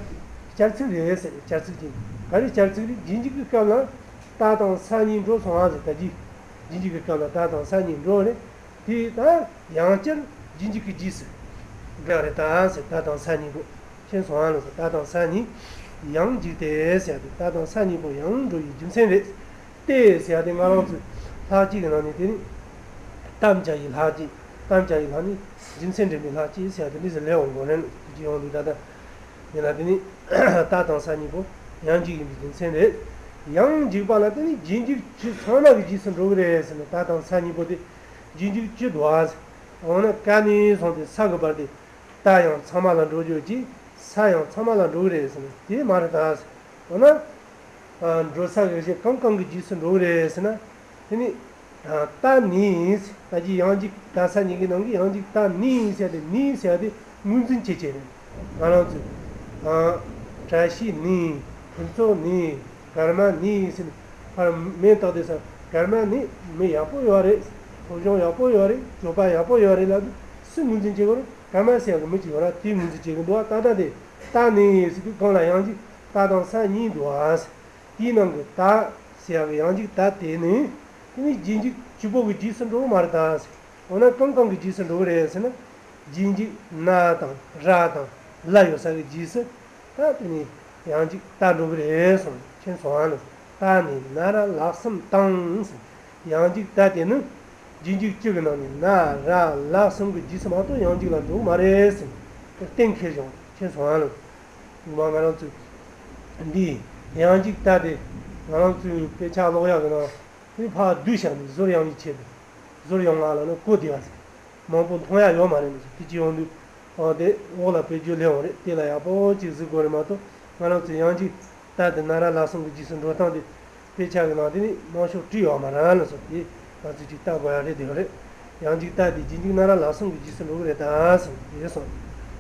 བསྐྱར་ཚིག་རེད་ཟེར། བསྐྱར་ཚིག་ཅིག་ག་རེ་བསྐྱར་ཚིག་རེད། རྗེས་འཇུག་གི་སྐབས་ལ་རྟ་དང་ས་གཉིས་འགྲོ་སོང་བ་ཟེར། ད་རྗེས་རྗེས་འཇུག་གི་སྐབས་ལ་རྟ་དང་ས་གཉིས་འགྲོ་རེད། དེ་ད་ཡང་བསྐྱར་རྗེས་འཇུག་གི་རྗེས་སུ་འགྲོ་རེད་ད་ཟེར། རྟ་དང་ས་གཉིས་པོ་མཁྱེན་སོང་ཨ་ལ་ཟེར། རྟ་དང་ས་གཉིས་ཡང་འཇུག་སྟེ་ཟེར་ཏེ་རྟ་དང་ས་གཉིས་པོ་ཡང་འགྲོ་བའི་རྒྱུ་མཚན་རེད། སྟེ་ཟེར་ཏེ་ང་རང་ཚོའི་ལྷག་བཅས་ཀྱི་ནང་ནས་དེ་ནི་གཏམ་བྱ་ཡི་ལྷག་བཅས། གཏམ་བྱ་ཡི་ལྷག་ནི་རྒྱུ་མཚན་འདྲེན་པའི་ལྷག་བཅས་ཟེར་ཏེ་འདི་ཟེར་ལས་འོང་དགོས་ནས་དེ་ཅི་ཡོང་དུས་ད་ལྟ་ཡིན་ན་དེ་ནི་རྟ་དང་ས་གཉིས་པོ་ཡང་འཇུག་ཡིན་པའི་རྒྱུ་མཚན་རེད། ཡང་འཇུག་པ་ལ་དེ་ནི་རྗེས་འཇུག་སྤྱི་ཚང་མ་གི་རྗེས་སུ་འགྲོ་གི་རེད་ཟེར་ན། རྟ་དང་ས་གཉིས་པོ་དེ་རྗེས་འཇུག་སྤྱི་འདུག་ཨ་ཟེར། འོ་ན་ག་ནས་བཟུང་སྟེ་ས་གི་བར་དེ་རྟ་ཡང་ཚང་མ་ལ་འགྲོ་རྒྱུ་ཅིག་ས་ཡང་ཚང་མ་ལ་འགྲོ་གི་རེད་ཟེར་ན་དེ་མ་རེད་ད་ཟེར། འོ་ན། འགྲོ་ས་གི་གཞི་གང་གང་གི་རྗེས་སུ་འགྲོ་གི་རེད་ཟེར་ན། དེ་ནི། རྟ་ནི། ད་ཅི་ཡང་འཇུག་རྟ་ས་གཉིས་ཀྱི་ནང་གི་ཡང་འཇུག་རྟ་ནི་ཟེར་ཏེ་ནི་ཟེར་ཏེ་ངོས་འཛིན་བྱེད་བྱེད་རེད། ང་རང་ཚོས། བཀྲ་ཤིས་ནི། ཕུན་ཚོགས་ནི། ཀརྨ་ནི་ཟེར་ནས་ཕར་མིང་བཏགས་ཏེ་ས། ཀརྨ་ནི་མི་ཡག་པོ་ཡོད་རེད། སློབ་སྦྱོང་ཡག་པོ་ཡོད་རེད། སྤྱོད་པ་ཡག་པོ་ཡོད་རེད་ལབ་དུས་སུ་ངོས་འཛིན་བྱེད་དགོས་རེད། ཀརྨ་ཟེར་ཡག་གི་མི་གཅིག་ཡོད་ར་དེ་ངོས་འཛིན་བྱེད་ཀྱི་འདུག་བ། ད་ལྟ་དེ་རྟ་ནི་ཟེར་དུས་གང་ལ་ཡང་འཇུག་རྟ་དང་ས་གཉིས་འདུག་བ། དེའི་ནང་གི་རྟ་ཟེར་ཡག་གི་ཡང་འཇུག་རྟ་དེ་ནི། དེ་ནི་རྗེས་འཇུག་བཅུ་པོ་གི་རྗེས་སུ་འགྲོ་གི་མ་རེད་ད་ཟེར། འོ་ན་གང་གང་གི་རྗེས་སུ་འགྲོ་གི་རེད་ཟེར་ན། རྗེས་འཇུག་ན་དང་ར་དང་ལ་ཡོད་ས་གི་རྗེས་སུ། ད་དེ་ནི་ཡང་འཇུག་རྟ་འགྲོ་གི་རེད་གསུངས། མཁྱེན་སོང་ཨ་ནི། རྟ་ནི་ན་ར་ལ་གསུམ་དང་ཟེར། ཡང་འཇུག་རྟ་དེ་ནི། རྗེས་འཇུག་བཅུ་གི་ནང་ནས་ན་ར་ལ་གསུམ་གི་རྗེས་སུ་མ་གཏོགས་ཡང་འཇུག་ལ་འགྲོ་གི་མ་རེད་ཟེར། གཏན་འཁེལ་བྱུང་། མཁྱེན་སོང་ཨ་ནི། ངོ་མ་ང་རང་ཚོས་འདི་ཡང་འཇུག་རྟ་དེ་ང་རང་ཚོའི་དཔེ་ཆ་ཀློག་ཡག་གི་ནང་དེ་ཕར་བསྡུས་བཞག་ནས་ཟུར་ཡང་བའི་ཆེད་དུ་ཟུར་ཡང་ང་ལ་ནི་གོ་བདེ་བ་ཟེར། མང་པོ་མཐོང་ཡག་ཡོད་མ་རེད་ཟེར། དེ་ཅི་ཡོང་དུས་ཨོ་དེ་འོག་ལ་དཔེ་བརྗོད་ལས་འོང་རེད། དེ་ལ་ཡག་པོ་ཅིག་གཟིགས་དགོས་རེད་མ་གཏོགས་ང་རང་ཚོས་ཡང་འཇུག་རྟ་དེ་ན་ར་ལ་གསུམ་གྱི་རྗེས་སུ་འགྲོ་སྟངས་དེ། དཔེ་ཆ་གི་ནང་དེ་ནི་མང་ཤོས་བྲིས་ཡོད་མ་རེད་ལ་སོགས་དེ་ང་ཚོས་ཅིག་ལྟ་དགོས་ཡ་རེད། དེ་ཡོད་རེད། ཡང་འཇུག་རྟ་དེ་རྗེས་འཇུག་ན་ར་ལ་གསུམ་གྱི་རྗེས་སུ་འགྲོ་གི་རེད་ད་ཟེར་དེ་སོང་།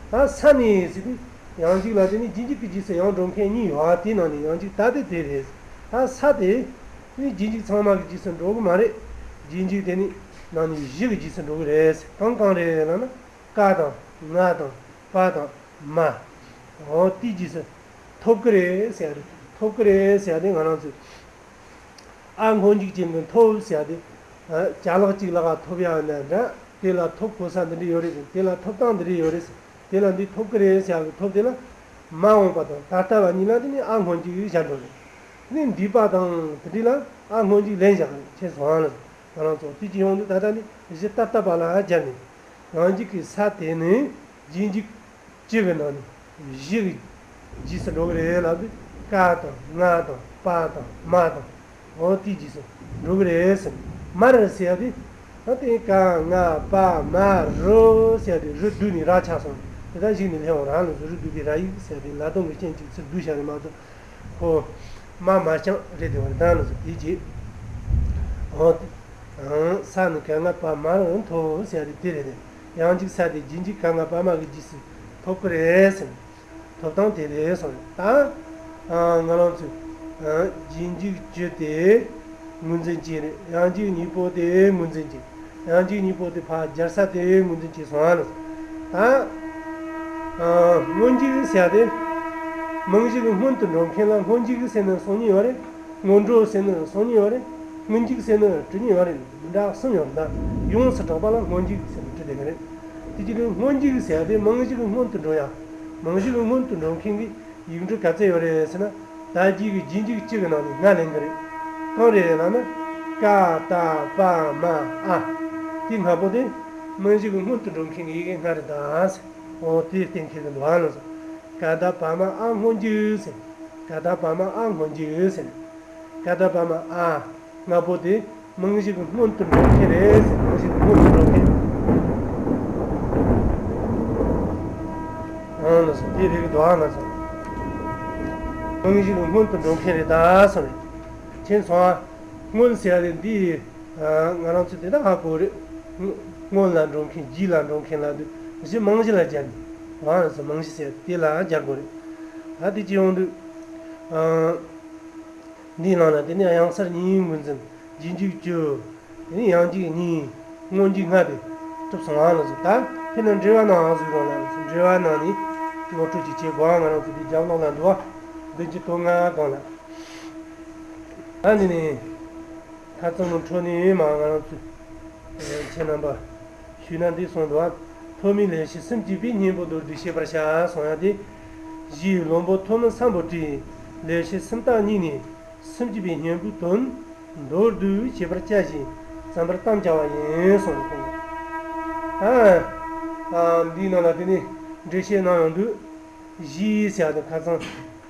ད་ས་ནི་ཟེར་དུས་ཡང་འཇུག་ལ་དེ་ནི་རྗེས་འཇུག་གི་རྗེས་སུ་ཡང་འགྲོ་མཁན་གཉིས་ཡོད་ཨ། དེའི་ནང་ནས་ཡང་འཇུག་རྟ་དེ་དེ་རེད། ད་ས་དེ་ནི་རྗེས་འཇུག་ཚང་མ་གི་རྗེས་སུ་འགྲོ་གི་མ་རེད། རྗེས་འཇུག་དེ་ནི་ནང་ནས་བཞི་གི་རྗེས་སུ་འགྲོ་གི་རེད། གང་གང་རེད་ལབ་ན། ཀ་དང་ང་དང་པ་དང་མ། འོ་དེའི་རྗེས་སུ་ཐོབ་ཀྱི་རེད་ཟེར་ཡ་རེད། ཐོབ་ཀྱི་རེད་ཟེར་ཡ་དེ་ང་རང་ཚོས་ཨ་སྔོན་འཇུག་ཅན་གྱི་ཐོབ་ཟེར་ཡ་དེ། ཅ་ལག་ཅིག་ལག་ག་ཐོབ་ཡ་ཡིན་ན་འདྲ། དེ་ལ་ཐོབ་གོ་ས་འདི་འདྲ་ཡོད་རེད་ཟེར། དེ་ལ་ཐོབ་སྟངས་འདི་འདྲ་ཡོད་རེད་ཟེར། དེ་ལ་འདི་ཐོབ་ཀྱི་རེད་ཟེར་ཡ་གི་ཐོབ་དེ་ལ་མ་འོངས་པ་དང་ད་ལྟ་བ་གཉིས་ལ་དེ་ནི་ཨ་སྔོན་འཇུག་བཞག་འགྲོ་རེད། དེ་ནི་འདས་པ་དང་དེ་འདྲ་ལ་ཨ་སྔོན་འཇུག་ལེན་བཞག་རེད། མཁྱེན་སོང་ཨ་ལ། ང་རང་ཚོ་དུས་ཀྱི་ཡོང་དུས་ད་ལྟ་ནི་གཞི་ད་ལྟ་བ་ལ་སྦྱར་ནས། ཡང་འཇུག་གི་ས་དེ་ནི་རྗེས་འཇུག་སྤྱི་གི་ནང་ནས་བཞི་གི་རྗེས་སུ་འགྲོ་གི་རེད་ལབ་དུས་ཀ་དང་ང་དང་པ་དང་མ་དང་འོ་དེའི་རྗེས་སུ་འགྲོ་གི་རེད་ཟེར། མར་ཟེར་ཡ་དེ་ད་དེ་ཀ་ང་པ་མ་རུ་ཟེར་ཡ་དེ་རུ་བསྡུས་ནས་ར་ཆགས་སོང་། དེ་དག་གཞིགས་ནས་སླེབས་འོང་རང་ལ་རུ་བསྡུས་ཏེ་ར་ཡིག་ཟེར་ཡ་དེ་ལ་དོན་གྱི་རྐྱེན་གཅིག་ཚུར་བསྡུས་བཞག་རེད་མ་གཏོགས། ཁོ། མ་མ་རྐྱང་རེད་དེ་བར་ལྡང་ལ་སོགས་དེ་རྗེས། འོ། ས་ནི་ག་ང་པ་མ་རུ་ཐོབ་ཟེར་ཡ་དེ་དེ་རེད་དེ། ཡང་འཇུག་ས་དེ་རྗེས་འཇུག་ག་ང་པ་མ་གི་རྗེས་སུ་ཐོབ་ཀྱི་རེད་ཟེར། ཐོབ་སྟངས་དེ་རེད་སོང་རེད་ད། ང་རང་ཚོས། རྗེས་འཇུག་བཅུ་དེ་ངོས་འཛིན་བྱས་རེད། ཡང་འཇུག་གཉིས་པོ་དེ་ངོས་འཛིན་བྱས། ཡང་འཇིག་གཉིས་པོ་དེ་ཕར་སྦྱར་ས་དེ་ངོས་འཛིན་བྱས་སོང་ཨ་ལ། ད་སྔོན་འཇིག་ཟེར་ཡ་དེ་མིང་གཞི་གི་སྔོན་དུ་འགྲོ་མཁན་ལ་སྔོན་འཇིག་ཟེར་ནས་གསུང་མཁན་ཡོད་རེད། སྔོན་འགྲོ་ཟེར་ནས་གསུང་མཁན་ཡོད་རེད། སྔོན་འཇིག་ཟེར་ནས་འབྲི་མཁན་ཡོད་རེད། འདྲ་གསུམ་ཡོད་རེད། ད་ཡོངས་སུ་གྲགས་པ་ལ་སྔོན་འཇིག་ཟེར་ནས་འབྲི་བསྡད་མཁན་རེད། དེ་ཅི་ལྟར་སྔོན་འཇིག་ཟེར་ཡ་དེ་མིང་གཞི་གི་སྔོན་དུ་འགྲོ་ཡ། མིང་གཞི་གི་སྔོན་དུ་འགྲོ་མཁན་གྱི་ཡིག་འབྲུ་ག་ཚད་ཡོད་རེད་ཟེར་ན། ད་རྒྱུད་ཀྱི་རྗེས་འཇུག་བཅུ་གི་ནང་ནས་ལྔ་ལེན་གྱི་རེད། གང་རེད་ལབ་ན། ཀ་ད་པ་མ་ཨ། དེ་ལྔ་པོ་དེ་མིང་གཞི་གི་སྔོན་དུ་འགྲོ་མཁན་གྱི་ཡི་གེ་ལྔ་རེད་ད་ཟེར། འོ་དེ་གཏན་འཁེལ་གྱི་འདུག་ཨ་ལ་ཟེར། ཀ་ད་པ་མ་ཨ་སྔོན་འཇུག་ཟེར། ཀ་ད་པ་མ་ཨ་སྔོན་འཇུག་ཟེར། ཀ་ད་པ་མ་ཨ། ལྔ་པོ་དེ་མིང་གཞི་གི་སྔོན་དུ་འགྲོ་མཁན་རེད་ཟེར། མིང་གཞི་གི་སྔོན་དུ་འགྲོ་མཁན། ཨང་ལ་སོང་། དེ་རིགས་འདུག་ཨང་ལ་སོང་། མིང་གཞི་གི་སྔོན་དུ་འགྲོ་མཁན་རེད་ད་སོང་རེད། མཁྱེན་སོང་ཨ། སྔོན་ཟེར་ཡ་དེ་འདི་ཡི་ང་རང་ཚོ་དེ་དག་ཧ་གོ་རེད། སྔོན་ལ་འགྲོ་མཁན་རྗེས་ལ་འགྲོ་མཁན་ལ་འདུག་གཞི་མིང་གཞི་ལ་སྦྱར་ནས་ཨང་ལ་སོང་། མིང་གཞི་ཟེར་དེ་ལ་སྦྱར་དགོས་རེད། ད་དེ་ཅི་ཡོང་འདུག་འདིའི་ནང་ལ་དེ་ནས་དབྱངས་གསལ་གཉིས་ངོས་འཛིན། རྗེས་འཇུག་བཅུ། དེ་ནས་ཡང་འཇུག་གཉིས། སྔོན་འཇུག་ལྔ་དེ་གྲུབ་སོང་ཨ་ལ་ཟེར། ད་དེ་ནས་འགྲེལ་བ་ནང་ཨ་ཟུག་རང་ལ་འགྲེལ་བ་ནང་ནས་ངོ་སྤྲོད་ཅིག་བྱེད་དགོས་ཨ། ང་རང་ཚོ་དེ་རྒྱབ་ལོགས་ལ་འདུག་བ། བདུན་ཅུ་དོན་ལྔ་སྒང་ལ། ད་འདི་ནས་ཁ་ཚང་མོ་འཕྲོ་ནས་མ་ང་རང་ཚོ་ཁྱེད་རྣམ་པ། ཞུས་ན་འདི་གསུངས་འདུག་བ། ཐོག་མའི་ལེགས་བཤད་སུམ་གཅིག་པའི་སྙིང་པོ་མདོར་བསྡུས་བཤད་པར་བྱ་གསུང་ཡ་དེ། གཞིའི་བློན་པོ་ཐོན་མི་སམ་བྷོ་ཊས་ལེགས་བཤད་སུམ་རྟགས་གཉིས་ནས་སུམ་གཅིག་པའི་སྙིང་པོའི་དོན་མདོར་བསྡུས་བྱེད་པར་བྱ་ཞིང་བརྩམ་པར་དམ་བཅའ་བ་ཡིན་གསུངས་འདུག་ཨ། ཨ། འདིའི་ནང་ལ་དེ་ནི་འགྲེལ་བཤད་གནང་ཡོང་དུས། གཞིའི་ཟེར་ཡ་དེ་ཁ་སང་།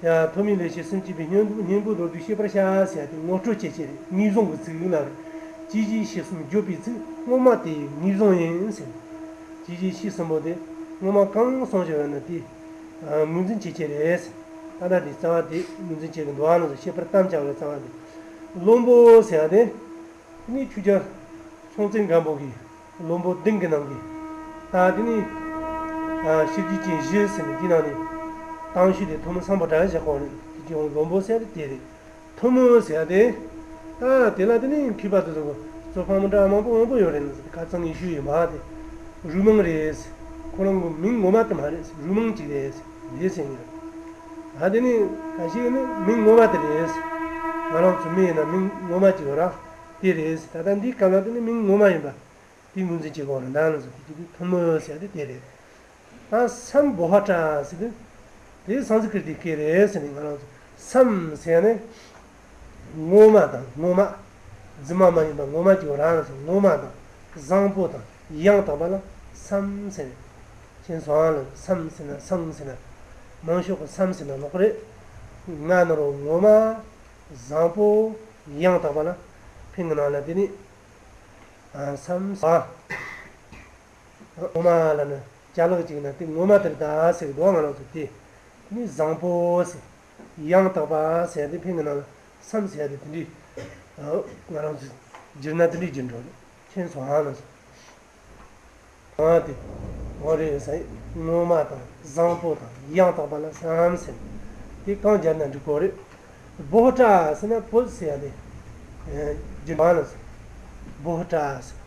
ཡ། ཐོག་མའི་ལེགས་བཤད་སུམ་གཅིག་པའི་སྙིང་སྙིང་པོ་མདོར་བསྡུས་བཤད་པར་བྱ་ཟེར་ཡ་དེ་ངོ་སྤྲོད་བྱེད་ཆེད་རེད། ངེས་བཟུང་གི་ཚིག་ལ་རེད། ཇི་ཞིག་ཤེས་གསུམ་བརྗོད་པའི་ཚིག་སྔོན་མ་དེ་ངེས་བཟུང་ཡིན་ཟེར། ཇི་ཞིག་ཤེས་གསུམ་པོ་དེ་སྔོན་མ་གང་གསུངས་བཞག་ཡོད་ན་དེ་ངོས་འཛིན་བྱེད་ཆེད་རེད་ཟེར། ད་ལྟ་དེ་རྩ་བ་དེ་ངོས་འཛིན་བྱེད་ཀྱི་འདུག་ཨ་ནི་བཤད་པར་དམ་བཅའ་བའི་རྩ་བ་དེ། བློན་པོ་ཟེར་ཡ་དེ། དེ་ནི་ཆོས་རྒྱལ་སྲོང་བཙན་སྒམ་པོ་གི་བློན་པོ་བདུན་གྱི་ནང་གི། ད་དེ་ནི་ཨ་ཤེས་རྒྱུད་ཅན་བཞི་ཟེར་ནས་དེ་ནང་ནས་དང་ཤོས་དེ་ཐོན་མི་སམ་བྷོ་ཊ་བཞག་གོ་རེད། དེ་ཀྱང་བློན་པོ་ཟེར་དེ་རེད། ཐོན་མི་ཟེར་དེ། ད་དེ་ལ་དེ་ནི་མཁས་པ་དེ་ཚོ་གཙོ་འཕགས་མི་འདྲ་མང་པོ་མང་པོ་ཡོད་རེད། ཁ་ཚང་ངས་ཞུས་ཡོད་མ་དེ། རུས་མིང་རེད། ཁོ་རང་གི་མིང་ངོ་མ་དེ་མ་རེད། རུས་མིང་ཅིག་རེད། ལས་ཟེར་ངེས། ད་དེ་ནི་ག་ཤེད་ནི་མིང་ངོ་མ་དེ་རེད། ང་རང་ཚོ་མི་ཡིན་ན་མིང་ངོ་མ་ཅིག་ཡོད་ར། དེ་རེད། ད་ལྟ་འདིའི་སྐབས་ལ་དེ་ནི་མིང་ངོ་མ་ཡིན་པ། དེ་ངོས་འཛིན་བྱེད་དགོས་རེད། ད་ང་ཚོ་དེ་དེ་ཐུན་མོང་ཟེར་དེ་དེ་རེད། ད་སམ་བྷོ་ཧ་ཏྲ་ཟེར་དུས། དེ་སཾ་སྐྲྀ་ཏའི་སྐད་རེད་ཟེར་ནས་ང་རང་ཚོ་སམ་ཟེར་ནས། ངོ་མ་དང་ངོ་མ། རྫུན་མ་མ་ཡིན་པ་ངོ་མ་ཅིག་ཡོད་ར། ང་ཚོ་ངོ་མ་དང་བཟང་པོ་དང་ཡང་དག་པ་ལ་སམ་ཟེར་ནས། མཁྱེན་སོང་ཨ་ལ། སམ་ཟེར་ན་སང་ཟེར་ན། མང་ཤོས་ཀྱི་སམ་ཟེར་ན་ལོག་རེད། ང་ནོར་བ་ངོ་མ། བཟང་པོ། ཡང་དག་པ་ལ། ཕིང་གི་ནང་ལ་དེ་ནི། ཨ། སམ་ཨ། ངོ་མ་ལ་ནི་ཅ་ལག་ཅིག་ན་དེ་ངོ་མ་དེར་ད་ཟེར་གི་འདུག་ང་རང་ཚོ་དེ་ནི་བཟང་པོ་ཟེར། ཡང་དག་པ་ཟེར་དེ་ཕིང་གི་ནང་ལ་སམ་ཟེར་དེ་དེ་འདྲའི། ཨ། ང་རང་ཚོ་བསྒྱུར་ན་དེ་འདྲའི་བསྒྱུར་འགྲོ་རེད། མཁྱེན་སོང་ཨ་ལ་ཟེར། ཨ་དེ། འོ་རེད་ཟེར། ངོ་མ་དང་བཟང་པོ་དང་ཡང་དག་པ་ལ་སམ་ཟེར། དེ་གང་སྦྱར་ན་འགྲིག་གོ་རེད། བྷོ་ཧ་ཏྲ་ཟེར་ན་བོད་ཟེར་ཡ་དེ། རྒྱུ་མ་ལ་ཟེར། བྷོ་ཧ་ཏྲ་ཟེར།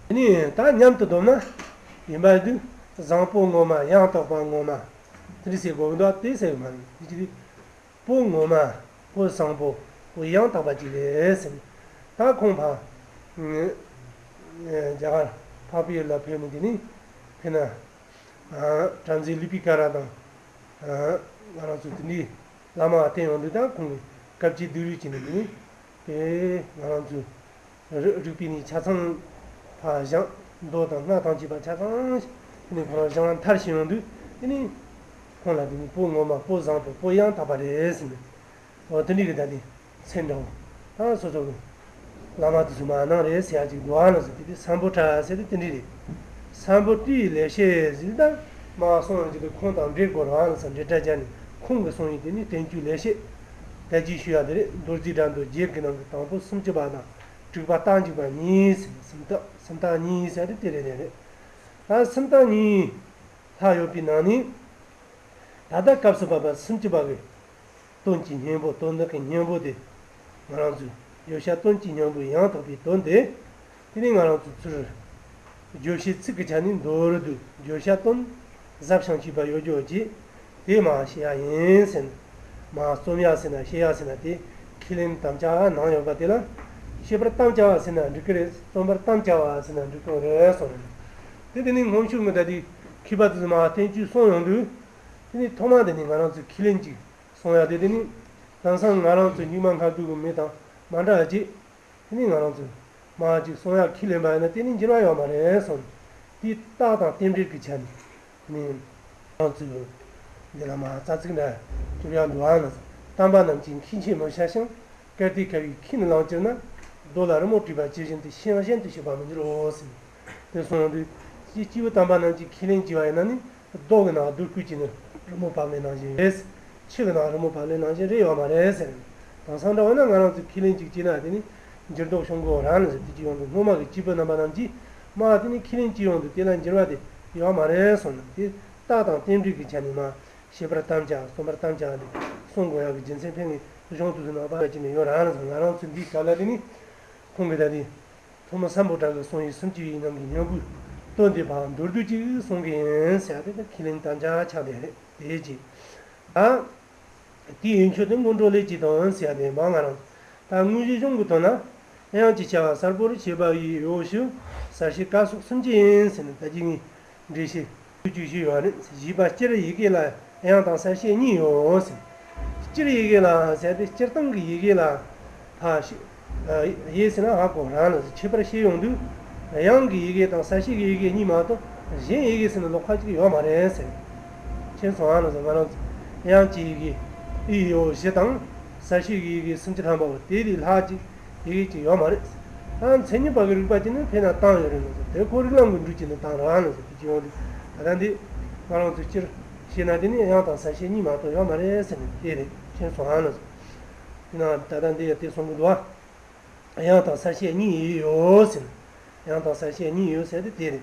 དེ་ནས་ད་མཉམ་དུ་བསྡོམས་ན། ཡིན་པ་དུས་བཟང་པོ་ངོ་མ། ཡང་དག་པ་ངོ་མ། དེ་འདྲ་ཟེར་དགོས་ཀྱི་འདུག་དེ་ཟེར་གི་མ་རེད། དེ་ཅི་རེད། བོད་ངོ་མ། བོད་བཟང་པོ། བོད་ཡང་དག་པ་ཅིག་རེད་ཟེར་ནས། ད་ཁོང་ཕ། རྒྱ་གར་འཕགས་པའི་ཡུལ་ལ་ཕེབས་ནས་དེ་ནས་ཕེབས་ན། ཨ། བྲམ་ཟེ་ལི་པི་ཀ་ར་དང་། ཨ། ང་རང་ཚོ་དེ་འདྲའི་བླ་མ་བསྟེན་ཡོང་དུས་ད་ཁོང་གིས་སྐབས་ཅིག་སྡུག་རུས་བྱས་ནས་དེ་ནས། དེ་ང་རང་ཚོའི་རིག་རིག་པའི་གནས་ཆ་ཚང་ཕར་སྦྱངས། མདོ་དང་སྔགས་དང་བཅས་པ་ཆ་ཚང་ནས་ཁོ་རང་སྦྱངས་མཐར་ཕྱིན་ཡོང་དུས་དེ་ནས་ཁོང་ལ་དེ་ནི་བོད་ངོ་མ། བོད་བཟང་པོ། བོད་ཡང་དག་པ་རེད་ཟེར་ནས། འོ་དེ་འདྲའི་གི་ད་དེ་མཚན་འདྲ་བོ། ད་སོ་སོ་གི་བླ་མ་དེ་ཚོ་མ་གནང་རེད་ཟེར་ཡ་ཅིག་འདུག་ཨ་ལ་ཟེར། དེ་དེ་སམ་བྷོ་ཊ་ཟེར་དེ་དེ་འདྲའི་རེད། སམ་བྷོ་ཊའི་ལེགས་བཤད་ཟེར་ད་མ་གསུངས་ཡོང་དུས་ཁོང་དང་འབྲེལ་དགོས་རེད་ཨ་ལ་ཟེར། འབྲེལ་སྒྲ་སྦྱར་ནས་ཁོང་གི་གསུང་ཡིན། དེ་ནི་བསྟན་བཅོས་ལེགས་བཤད། ད་ཅི་ཞུ་ཡ་དེ་རེད། མདོ་རྒྱུད་སྒྲ་མདོ་བརྒྱད་ཀྱི་ནང་གི་དང་པོ་སུམ་ཅུ་པ་དང་། དྲུག་པ་རྟགས་འཇུག་པ་གཉིས་ཟེར། སུམ་རྟགས་སུམ་རྟགས་གཉིས་ཟེར་དེ་དེ་རེད་དེ་རེད། ད་སུམ་རྟགས་གཉིས་ལྷག་ཡོད་པའི་ནང་ནས། ད་ལྟ་སྐབས་སུ་བབ་པ་སུམ་ཅུ་པ་གི་དོན་གྱི་སྙིང་པོ། དོན་དག་གི་སྙིང་པོ་དེ། ང་རང་ཚོས་ཡོད་ཤ་དོན་གྱི་སྙིང་པོ་ཡང་དག་པའི་དོན་དེ། དེ་ནས་ང་རང་ཚོ་ཚུར་བརྗོད་བྱའི་ཚིག་གི་ཆ་ནས་མདོར་བསྡུས་བརྗོད་བྱ་དོན་ཟབ་ཞིང་ཕྱེད་པ་ཡོད་རྒྱུ་བཅས་དེ་མ་བཤད་ཡ་ཡིན་ཟེར་ན། མ་རྩོམ་ཡ་ཟེར་ན་བཤད་ཡ་ཟེར་ན་དེ་ཁས་ལེན་དམ་བཅའ་ནང་ཡོད་པ་དེ་ལ་བཤད་པར་དམ་བཅའ་བ་ཟེར་ན་འགྲིག་གི་རེད། རྩོམ་པར་དམ་བཅའ་བ་ཟེར་ན་འགྲིག་གི་རེད་གསུངས་ནས། དེ་དེ་ནས་སྔོན་བྱུང་གི་ད་དེ་མཁས་པ་ཚོས་མ་བསྟན་བཅོས་གསུངས་ཡོང་དུས། དེ་ནས་ཐོག་མ་དེ་ནས་ང་རང་ཚོས་ཁས་ལེན་ཅིག་གསུང་ཡ་དེ་དེ་ནི་དེང་སང་ང་རང་ཚོ་རྙིང་མ་མཁའ་འགྲོ་གི་མི་དང་མ་འདྲ་བ་ཅིག་དེ་ནི་ང་རང་ཚོས་མ་ཅིག་གསུང་ཡ་ཁས་ལེན་པ་ཡིན་ན་དེ་ནི་འགྱུར་བ་ཡོད་མ་རེད་གསུངས། དེའི་རྟགས་དང་རྟེན་འབྲེལ་གྱི་ཆ་ནས་དེ་ནི་ང་རང་ཚོས་འདི་ལ་མ་རྩ་ཚིག་འདྲ་སྐྱོར་ཡ་འདུག་ཨ་ན། བསྟན་པ་རྣམས་ཀྱི་མཁས་མཆེད་མི་བྱ་ཞིང་། གལ་ཏེ་ཁ་བའི་ཁས་ནི་བླངས་གྱུར་ན། རྡོ་ལ་རི་མོ་བྲིས་པ་ཇི་བཞིན་དུ་ཤིང་གཞན་དུ་ཤེས་པར་མི་འགྱུར་རོ་ཟེར། དེ་གསུངས་དུས་སྤྱི་སྤྱི་བོ་དམ་པ་རྣམས་ཀྱིས་ཁས་ལེན་བགྱི་བ་ཡིན་ན་ནི་རྡོ་གི་ནང་རྡོ་བརྐོས་ཀྱི་ནི་རི་མོ་བབས་ནས་ནང་བཞིན་རེད། ཆུ་གི་ནང་རི་མོ་བབས་ནས་ནང་བཞིན་རེད་ཡོད་མ་རེད་ཟེར། དེང་སང་འདྲ་བ་ན་ང་རང་ཚོས་ཁས་ལེན་ཅིག་བྱས་ན་དེ་ནི་འགྱུར་ལྡོག་བྱུང་དགོས་རང་ལ་ཟེར་དུས་ཀྱི་ཡོང་དུས་སྔོན་མ་གི་སྤྱི་བོ་དམ་པ་རྣམས་ཀྱིས་མ་དེ་ནི་ཁས་ལེན་བགྱིས་ཡོང་དུས་དེ་ལ་འགྱུར་བ་དེ་ཡོད་མ་རེད་གསུངས་ན། དེ་རྟགས་དང་རྟེན་འབྲེལ་གྱི་ཆ་ནས་མ་བཤད་པར་དམ་བཅའ་རྩོམ་པར་དམ་བཅའ་དེ་གསུང་དགོས་ཡག་གི་རྒྱུ་མཚན་ཕན་ངེས་གཞུང་དུ་ནང་པ་ཅི་ནས་ཡོད་རང་ལ་ཟེར། ང་རང་ཚོས་འདིའི་སྐབས་ལ་དེ་ནི་ཁོང་གིས་ད་དེ། ཐོན་མི་སམ་བྷོ་ཊ་གིས་གསུངས་ཡི་སུམ་ཅུ་པའི་ནང་གི་སྙིང་པོའི་དོན་དེ་ཕར་མདོར་བསྡུས་ཅིག་གསུང་གི་ཡིན་ཟེར་ཏེ། ད་ཁས་ལེན་དམ་བཅའ་ཆགས་བསྡད་རེད་དེ་ཅི། ད་དེའི་ཡན་ཆོད་དེ་མངོན་གྲུབ་ལས་ཀྱི་དོན་ཟེར་ཏེ་མ་ང་རང་ད་དངོས་གཞི་གཞུང་གི་དོན་ན་དབྱངས་ཀྱི་བྱ་བ་གསལ་པོར་བྱེད་པ་ཡི་ཡོ་ཞུ་གསལ་བྱེད་ཀ་སོགས་སུམ་ཅུ་ཡིན་ཟེར་ནས་ད་ཅི་ངས། འགྲེལ་བཤད་བཅུ་གཅིག་ཞུས་ཡོད་རེད། བཞི་པ་སྤྱིར་ཡི་གེ་ལ་དབྱངས་དང་གསལ་བྱེད་གཉིས་ཡོད་ཟེར། སྤྱིར་ཡི་གེ་ལ་ཟེར་ཏེ་སྤྱིར་བཏང་གི་ཡི་གེ་ལ་ཕ་ཤི་ཡེ་ཟེར་ན་ཧ་གོ་རང་ལ་ཁྱད་པར་བཤད་ཡོང་དུས། དབྱངས་ཀྱི་ཡི་གེ་དང་གསལ་བྱེད་ཀྱི་ཡི་གེ་གཉིས་མ་གཏོགས་གཞན་ཡི་གེ་ཟེར་ན་ལོགས་ཁ་ཅིག་ཡོད་མ་རེད་ཟེར། མཁྱེན་སོང་ཨ་ལ་ཟེར། ང་རང་ཚོ་དབྱངས་ཀྱི་ཡི་གེ་ཨི་ཡོ་བཞི་དང་གསལ་བྱེད་ཀྱི་ཡི་གེ་སུམ་ཅུ་ཐམ་པ་བོ་དེ་ལས་ལྷག་ཅིག་ཡི་གེ་ཅིག་ཡོད་མ་རེད། ཨ་མཚན་ཉིད་པ་གི་རིགས་པ་ཅིག་ནི་དཔེར་ན་བཏང་ཡོད་རེད་ལ་ཟེར། དེ་ཁོ་རིགས་ལམ་གྱི་འགྲོས་ཅིག་ནི་བཏང་རང་ལ་ཟེར། དེ་ཅི་ཡོང་དུས་ད་ལྟ་འདི་ང་རང་ཚོ་སྤྱིར་བཤད་ན་དེ་ནི་དབྱངས་དང་གསལ་བྱེད་གཉིས་མ་གཏོགས་ཡོད་མ་རེད་ཟེར་ནས་དེ་རེད། མཁྱེན་སོང་ཨ་ལ་ཟེར། དེ་ན་ད་ལྟ་འདི་ཡང་དེ་གསུང་གི་འདུག་ཨ། དབྱངས་དང་གསལ་བྱེད་གཉིས་ཡོད་ཟེར། དབྱངས་དང་གསལ་བྱེད་གཉིས་ཡོད་ཟེར་དེ་དེ་རེད།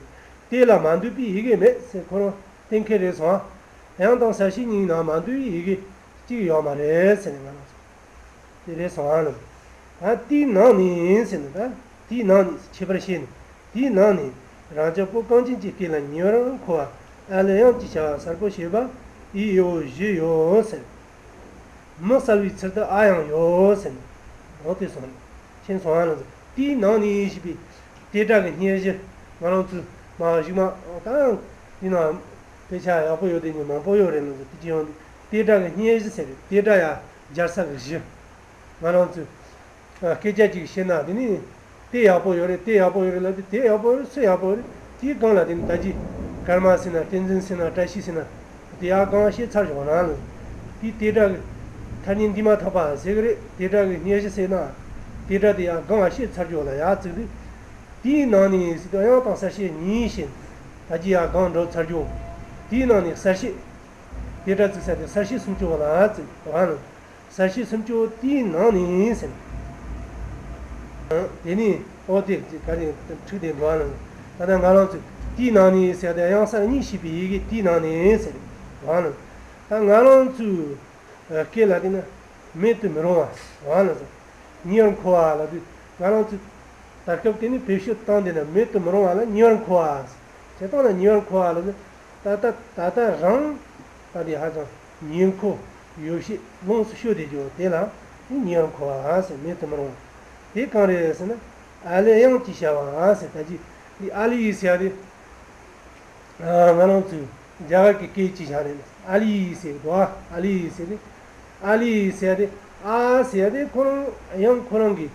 དེ་ལ་མ་འདུས་པའི་ཡི་གེ་མེད་ཟེར་ཁོ་རང་གཏན་འཁེལ་རེད་སོང་ཨ། དབྱངས་དང་གསལ་བྱེད་གཉིས་ནང་མ་འདུས་པའི་ཡི་གེ་གཅིག་ཡོད་མ་རེད་ཟེར་ནས་ང་རང་ཚོ། དེ་རེད་སོང་ཨ་ལ། ད་དེའི་ནང་ནས་ཟེར་ན་ད་དེའི་ནང་ནས་ཁྱད་པར་བཤད་ནས། དེའི་ནང་ནས་རང་རྒྱལ་པོ་གངས་ཅན་གྱི་སྐད་ལ་ཉེ་བར་མཁོ་བ་ཨ་ལས་དབྱངས་ཀྱི་བྱ་བ་གསལ་པོ་བྱེད་པ་ཨི་ཨི་ཨོ་བཞི་ཡོད་ཟེར། མི་གསལ་བའི་ཚུལ་དུ་ཨ་ཡང་ཡོད་ཟེར། འོ་དེ་སོང་། མཁྱེན་སོང་ཨ་ལ་ཟེར། དེའི་ནང་ནས་ཞེས་པའི་དེ་སྒྲ་གི་སྙན་གཞི་ང་རང་ཚོས་མ་གཞུག་མ་ད་དེ་ན་དཔེ་ཆ་ཡག་པོ་ཡོད་དེ་ཉིད་མང་པོ་ཡོད་རེད་ལ་ཟེར། དེ་ཅི་ཡོང་དུས་དེ་སྒྲ་གི་སྙན་གཞི་ཟེར་རེད། དེ་སྒྲ་ཡ་སྦྱར་ས་གི་གཞི། ང་རང་ཚོས་སྐད་ཆ་ཅིག་བཤད་ན་དེ་ནི་དེ་ཡག་པོ་ཡོད་རེད། དེ་ཡག་པོ་ཡོད་རེད་ལབ་དུས་དེ་ཡག་པོ་ཡོད་རེད། སུ་ཡག་པོ་ཡོད་རེད། དེའི་སྒང་ལ་དེ་ནི་ད་ཅི་ཀརྨ་ཟེར་ན་བསྟན་འཛིན་ཟེར་ན་བཀྲ་ཤིས་ཟེར་ན་དེ་ཡག་གང་བཤད་ཚར་བྱུང་ན་ལ། དེ་དེ་སྒྲ་གི་ཐ་སྙད་འདི་མ་ཐག་པ་ཟེར་གི་རེད། དེ་སྒྲ་གི་སྙན་གཞི་ཟེར་ན་དེ་སྒྲ་དེ་ཡག་གང་བཤད་ཚར་བྱུང་ལ་ཡག་ཚིག་དེ། དེའི་ནང་ནས་ཟེར་དུས་དབྱངས་དང་གསལ་བྱེད་གཉིས་བཤད། ད་ཅི་ཡག་གང་འགྲོ་ཚར་བྱུང་། དེའི་ནང་ནས་གསལ་བྱེད། དེ་སྒྲ་ཚིག་ས་དེ་གསལ་བྱེད་སུམ་ཅུ་བ་ལ་ཚིག་བ་ལ། གསལ་བྱེད་སུམ་ཅུ་དེའི་ནང་ནས་ཟེར། དེ་ནི་ཨོ་དེ་ག་རེ་ཁྲིག་དེ་འགྲོ་བ་ལ། ད་ལྟ་ང་རང་ཚོས་དེའི་ནང་ནས་ཟེར་ཏེ་དབྱངས་གསལ་གཉིས་ཤེས་པའི་ཡི་གེ་དེའི་ནང་ནས་ཟེར་བ་ལ། ད་ང་རང་ཚོའི་སྐད་ལ་དེ་ནི་མེད་དུ་མི་རུང་བ་བ་ལ་ཟེར། ཉེ་བར་མཁོ་བ་ལ་དུས་ང་རང་ཚོས་ད་སྐབས་དེ་ནི་བེད་སྤྱོད་བཏང་དེ་ན་མེད་དུ་མི་རུང་བ་ལ་ཉེ་བར་མཁོ་བ། བྱས་ཙང་ན་ཉེ་བར་མཁོ་བ་ལ་ནི་ད་ལྟ་ད་ལྟ་རང་ད་དེ་ཧ་ཅང་ཉེ་མཁོ་ཡོ་བྱད་ལོངས་སུ་སྤྱོད་དེ་འཇོག་དེ་ལ་ནི་ཉེ་བར་མཁོ་བ་ཟེར། མེད་དུ་མི་རུང་བ་དེ་གང་རེད་ཟེར་ན་ཨ་ལས་དབྱངས་ཀྱི་བྱ་བ་ཟེར། ད་ཅི་འདི་ཨ་ལི་ཡི་ཟེར་ཡ་དེ། ང་རང་ཚོས་རྒྱ་གར་གྱི་སྐད་ཅིག་བཞག་ནས་ཨ་ལི་ཟེར་གི་འདུག་ཨ་ལི་ཟེར་ཏེ། ཨ་ལི་ཟེར་ཏེ་ཨ་ཟེར་ཏེ་ཁོ་རང་དབྱངས་ཁོ་རང་གི་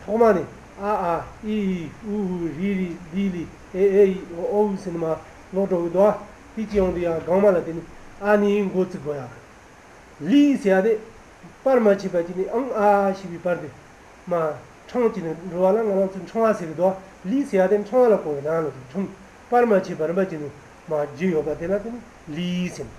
ཐོག་མ་ནས་ཨ་ཨ་ཨི་ཨི་ཨུ་ཨུ་རི་རི་ལི་ལི་ཨེ་ཨེ་ཨི་ཨོ་ཨོ་ཟེར་ནས་མར་ལོག་འགྲོ་གི་འདུག་དེ་ཅི་ཡོང་དུས་ཡང་སྒང་མ་ལ་དེ་ནི་ཨ་ནི་འགོ་བཙུགས་དགོས་ཡ། ལི་ཟེར་ཡ་དེ་བར་མ་ཆད་པ་ཅིག་ནས་ཨང་ཨ་ཞེས་པའི་བར་དུ་མ་འཕྲང་གཅིག་ནས་འགྲོ་བ་ལ་ང་རང་ཚོས་འཕྲང་བ་ཟེར་གི་འདུག་ལི་ཟེར་ཡ་དེ་འཕྲང་བ་ལ་གོ་བའི་ནང་ལ་འཕྲང་བར་མ་ཆད་པ་རིམ་པ་ཅིག་ནས་མ་བརྗོད་ཡོད་པ་དེ་ལ་དེ་ནི་ལི་ཟེར།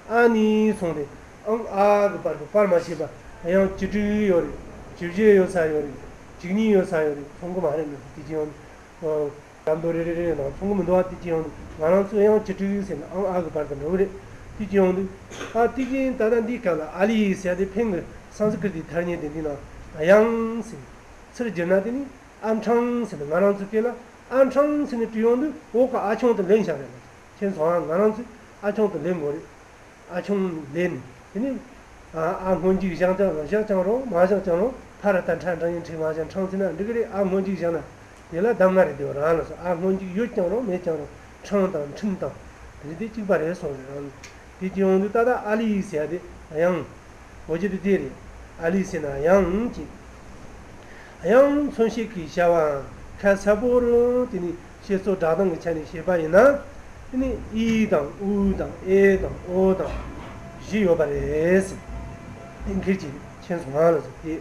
ཨ་ནི་སོང་སྟེ་ཨང་ཨ་གི་བར་དུ་བར་མ་ཆད་པ་དབྱངས་བཅུ་དྲུག་ཡོད་རེད། བཅུ་བཞི་ཡོད་ས་ཡོད་རེད། བཅུ་གཉིས་ཡོད་ས་ཡོད་རེད། མཚུངས་གི་མ་རེད་ནི་དེ་ཅི་ཡོང་། སྐབས་མདོ་རེ་རེ་རེ་ནང་མཚུངས་མི་འདུག་བ། དེ་ཅི་ཡང་ང་རང་ཚོས་དབྱངས་བཅུ་དྲུག་ཟེར་ན་ཨང་ཨ་གི་བར་དུ་འགྲོ་གི་རེད། དེ་ཅི་ཡང་འདུག་ཨ་དེ་བཞིན་ད་ལྟ་འདིའི་སྐབས་ལ་ཨ་ལི་ཟེར་ཏེ་ཕེང་གི་སཾ་སྐྲྀ་ཏའི་ཐ་སྙད་དེ་འདི་ནང་དབྱངས་ཟེར་ཚུར་བསྒྱུར་ན་དེ་ནི་ ཨ་འཕྲང་ཟེར་ནས་ང་རང་ཚོ་སྐད་ལ་ཨ་འཕྲང་ཟེར་ནས་བྲིས་ཡོང་དུས་འོག་གི་ཨ་ཆུང་དེ་ལེན་བཞག་རེད། ཁྱེད་ཚོ་ང་རང་ཚོས་ཨ་ཆུང་དེ་ལེན་དགོས་རེད། ཨ་ཆུང་ལེན། དེ་ནས་ཨ་ཨ་སྔོན་འཇུག་བཞག་ཀྱང་རུང་བཞག་ཀྱང་རུང་མ་བཞག་ཀྱང་རུང་ཕ་ར་ད་ཕྲ་འདྲ་ཡིན་ཁྲི་མ་བཞག་འཕྲང་ཟེར་ན་འགྲིག་གི་རེད། ཨ་སྔོན་འཇུག་བཞག་ན་དེ་ལ་གདམ་ང་རེད། དེ་རང་ལ་སོ་ཨ་སྔོན་འཇུག་ཡོད་ཀྱང་རུང་མེད་ཀྱང་རུང་འཕྲང་དང་འཕྲིན་དང་དེ་དེ་གཅིག་པ་རེད་སོང་རེད་རང་། དེ་ཅི་ཡོང་དུས་ད་ལྟ་ཨ་ལི་ཟེར་ཡ་དེ་ཡང་། འོ་ཅི་དེ་དེ་རེད། ཨ་ལི་ཟེར་ན་ཡང་ཅི། ཡང་མཚོན་བྱེད་ཀྱི་བྱ་བའང་ཁ་གསལ་པོ་རུ་དེ་ནི་བཤད་སྲོལ་སྒྲ་གདངས་ཀྱི་ཆ་ནས་བཤད་པ་ཡིན་ན། དེ་ནི་ཨི་དང་ཨུ་དང་ཨེ་དང་ཨོ་དང་བཞི་ཡོད་པ་རེད། དེ་འཁེལ་གྱི་མཁྱེན་སོང་ང་ལ་ཟེར་ཏེ།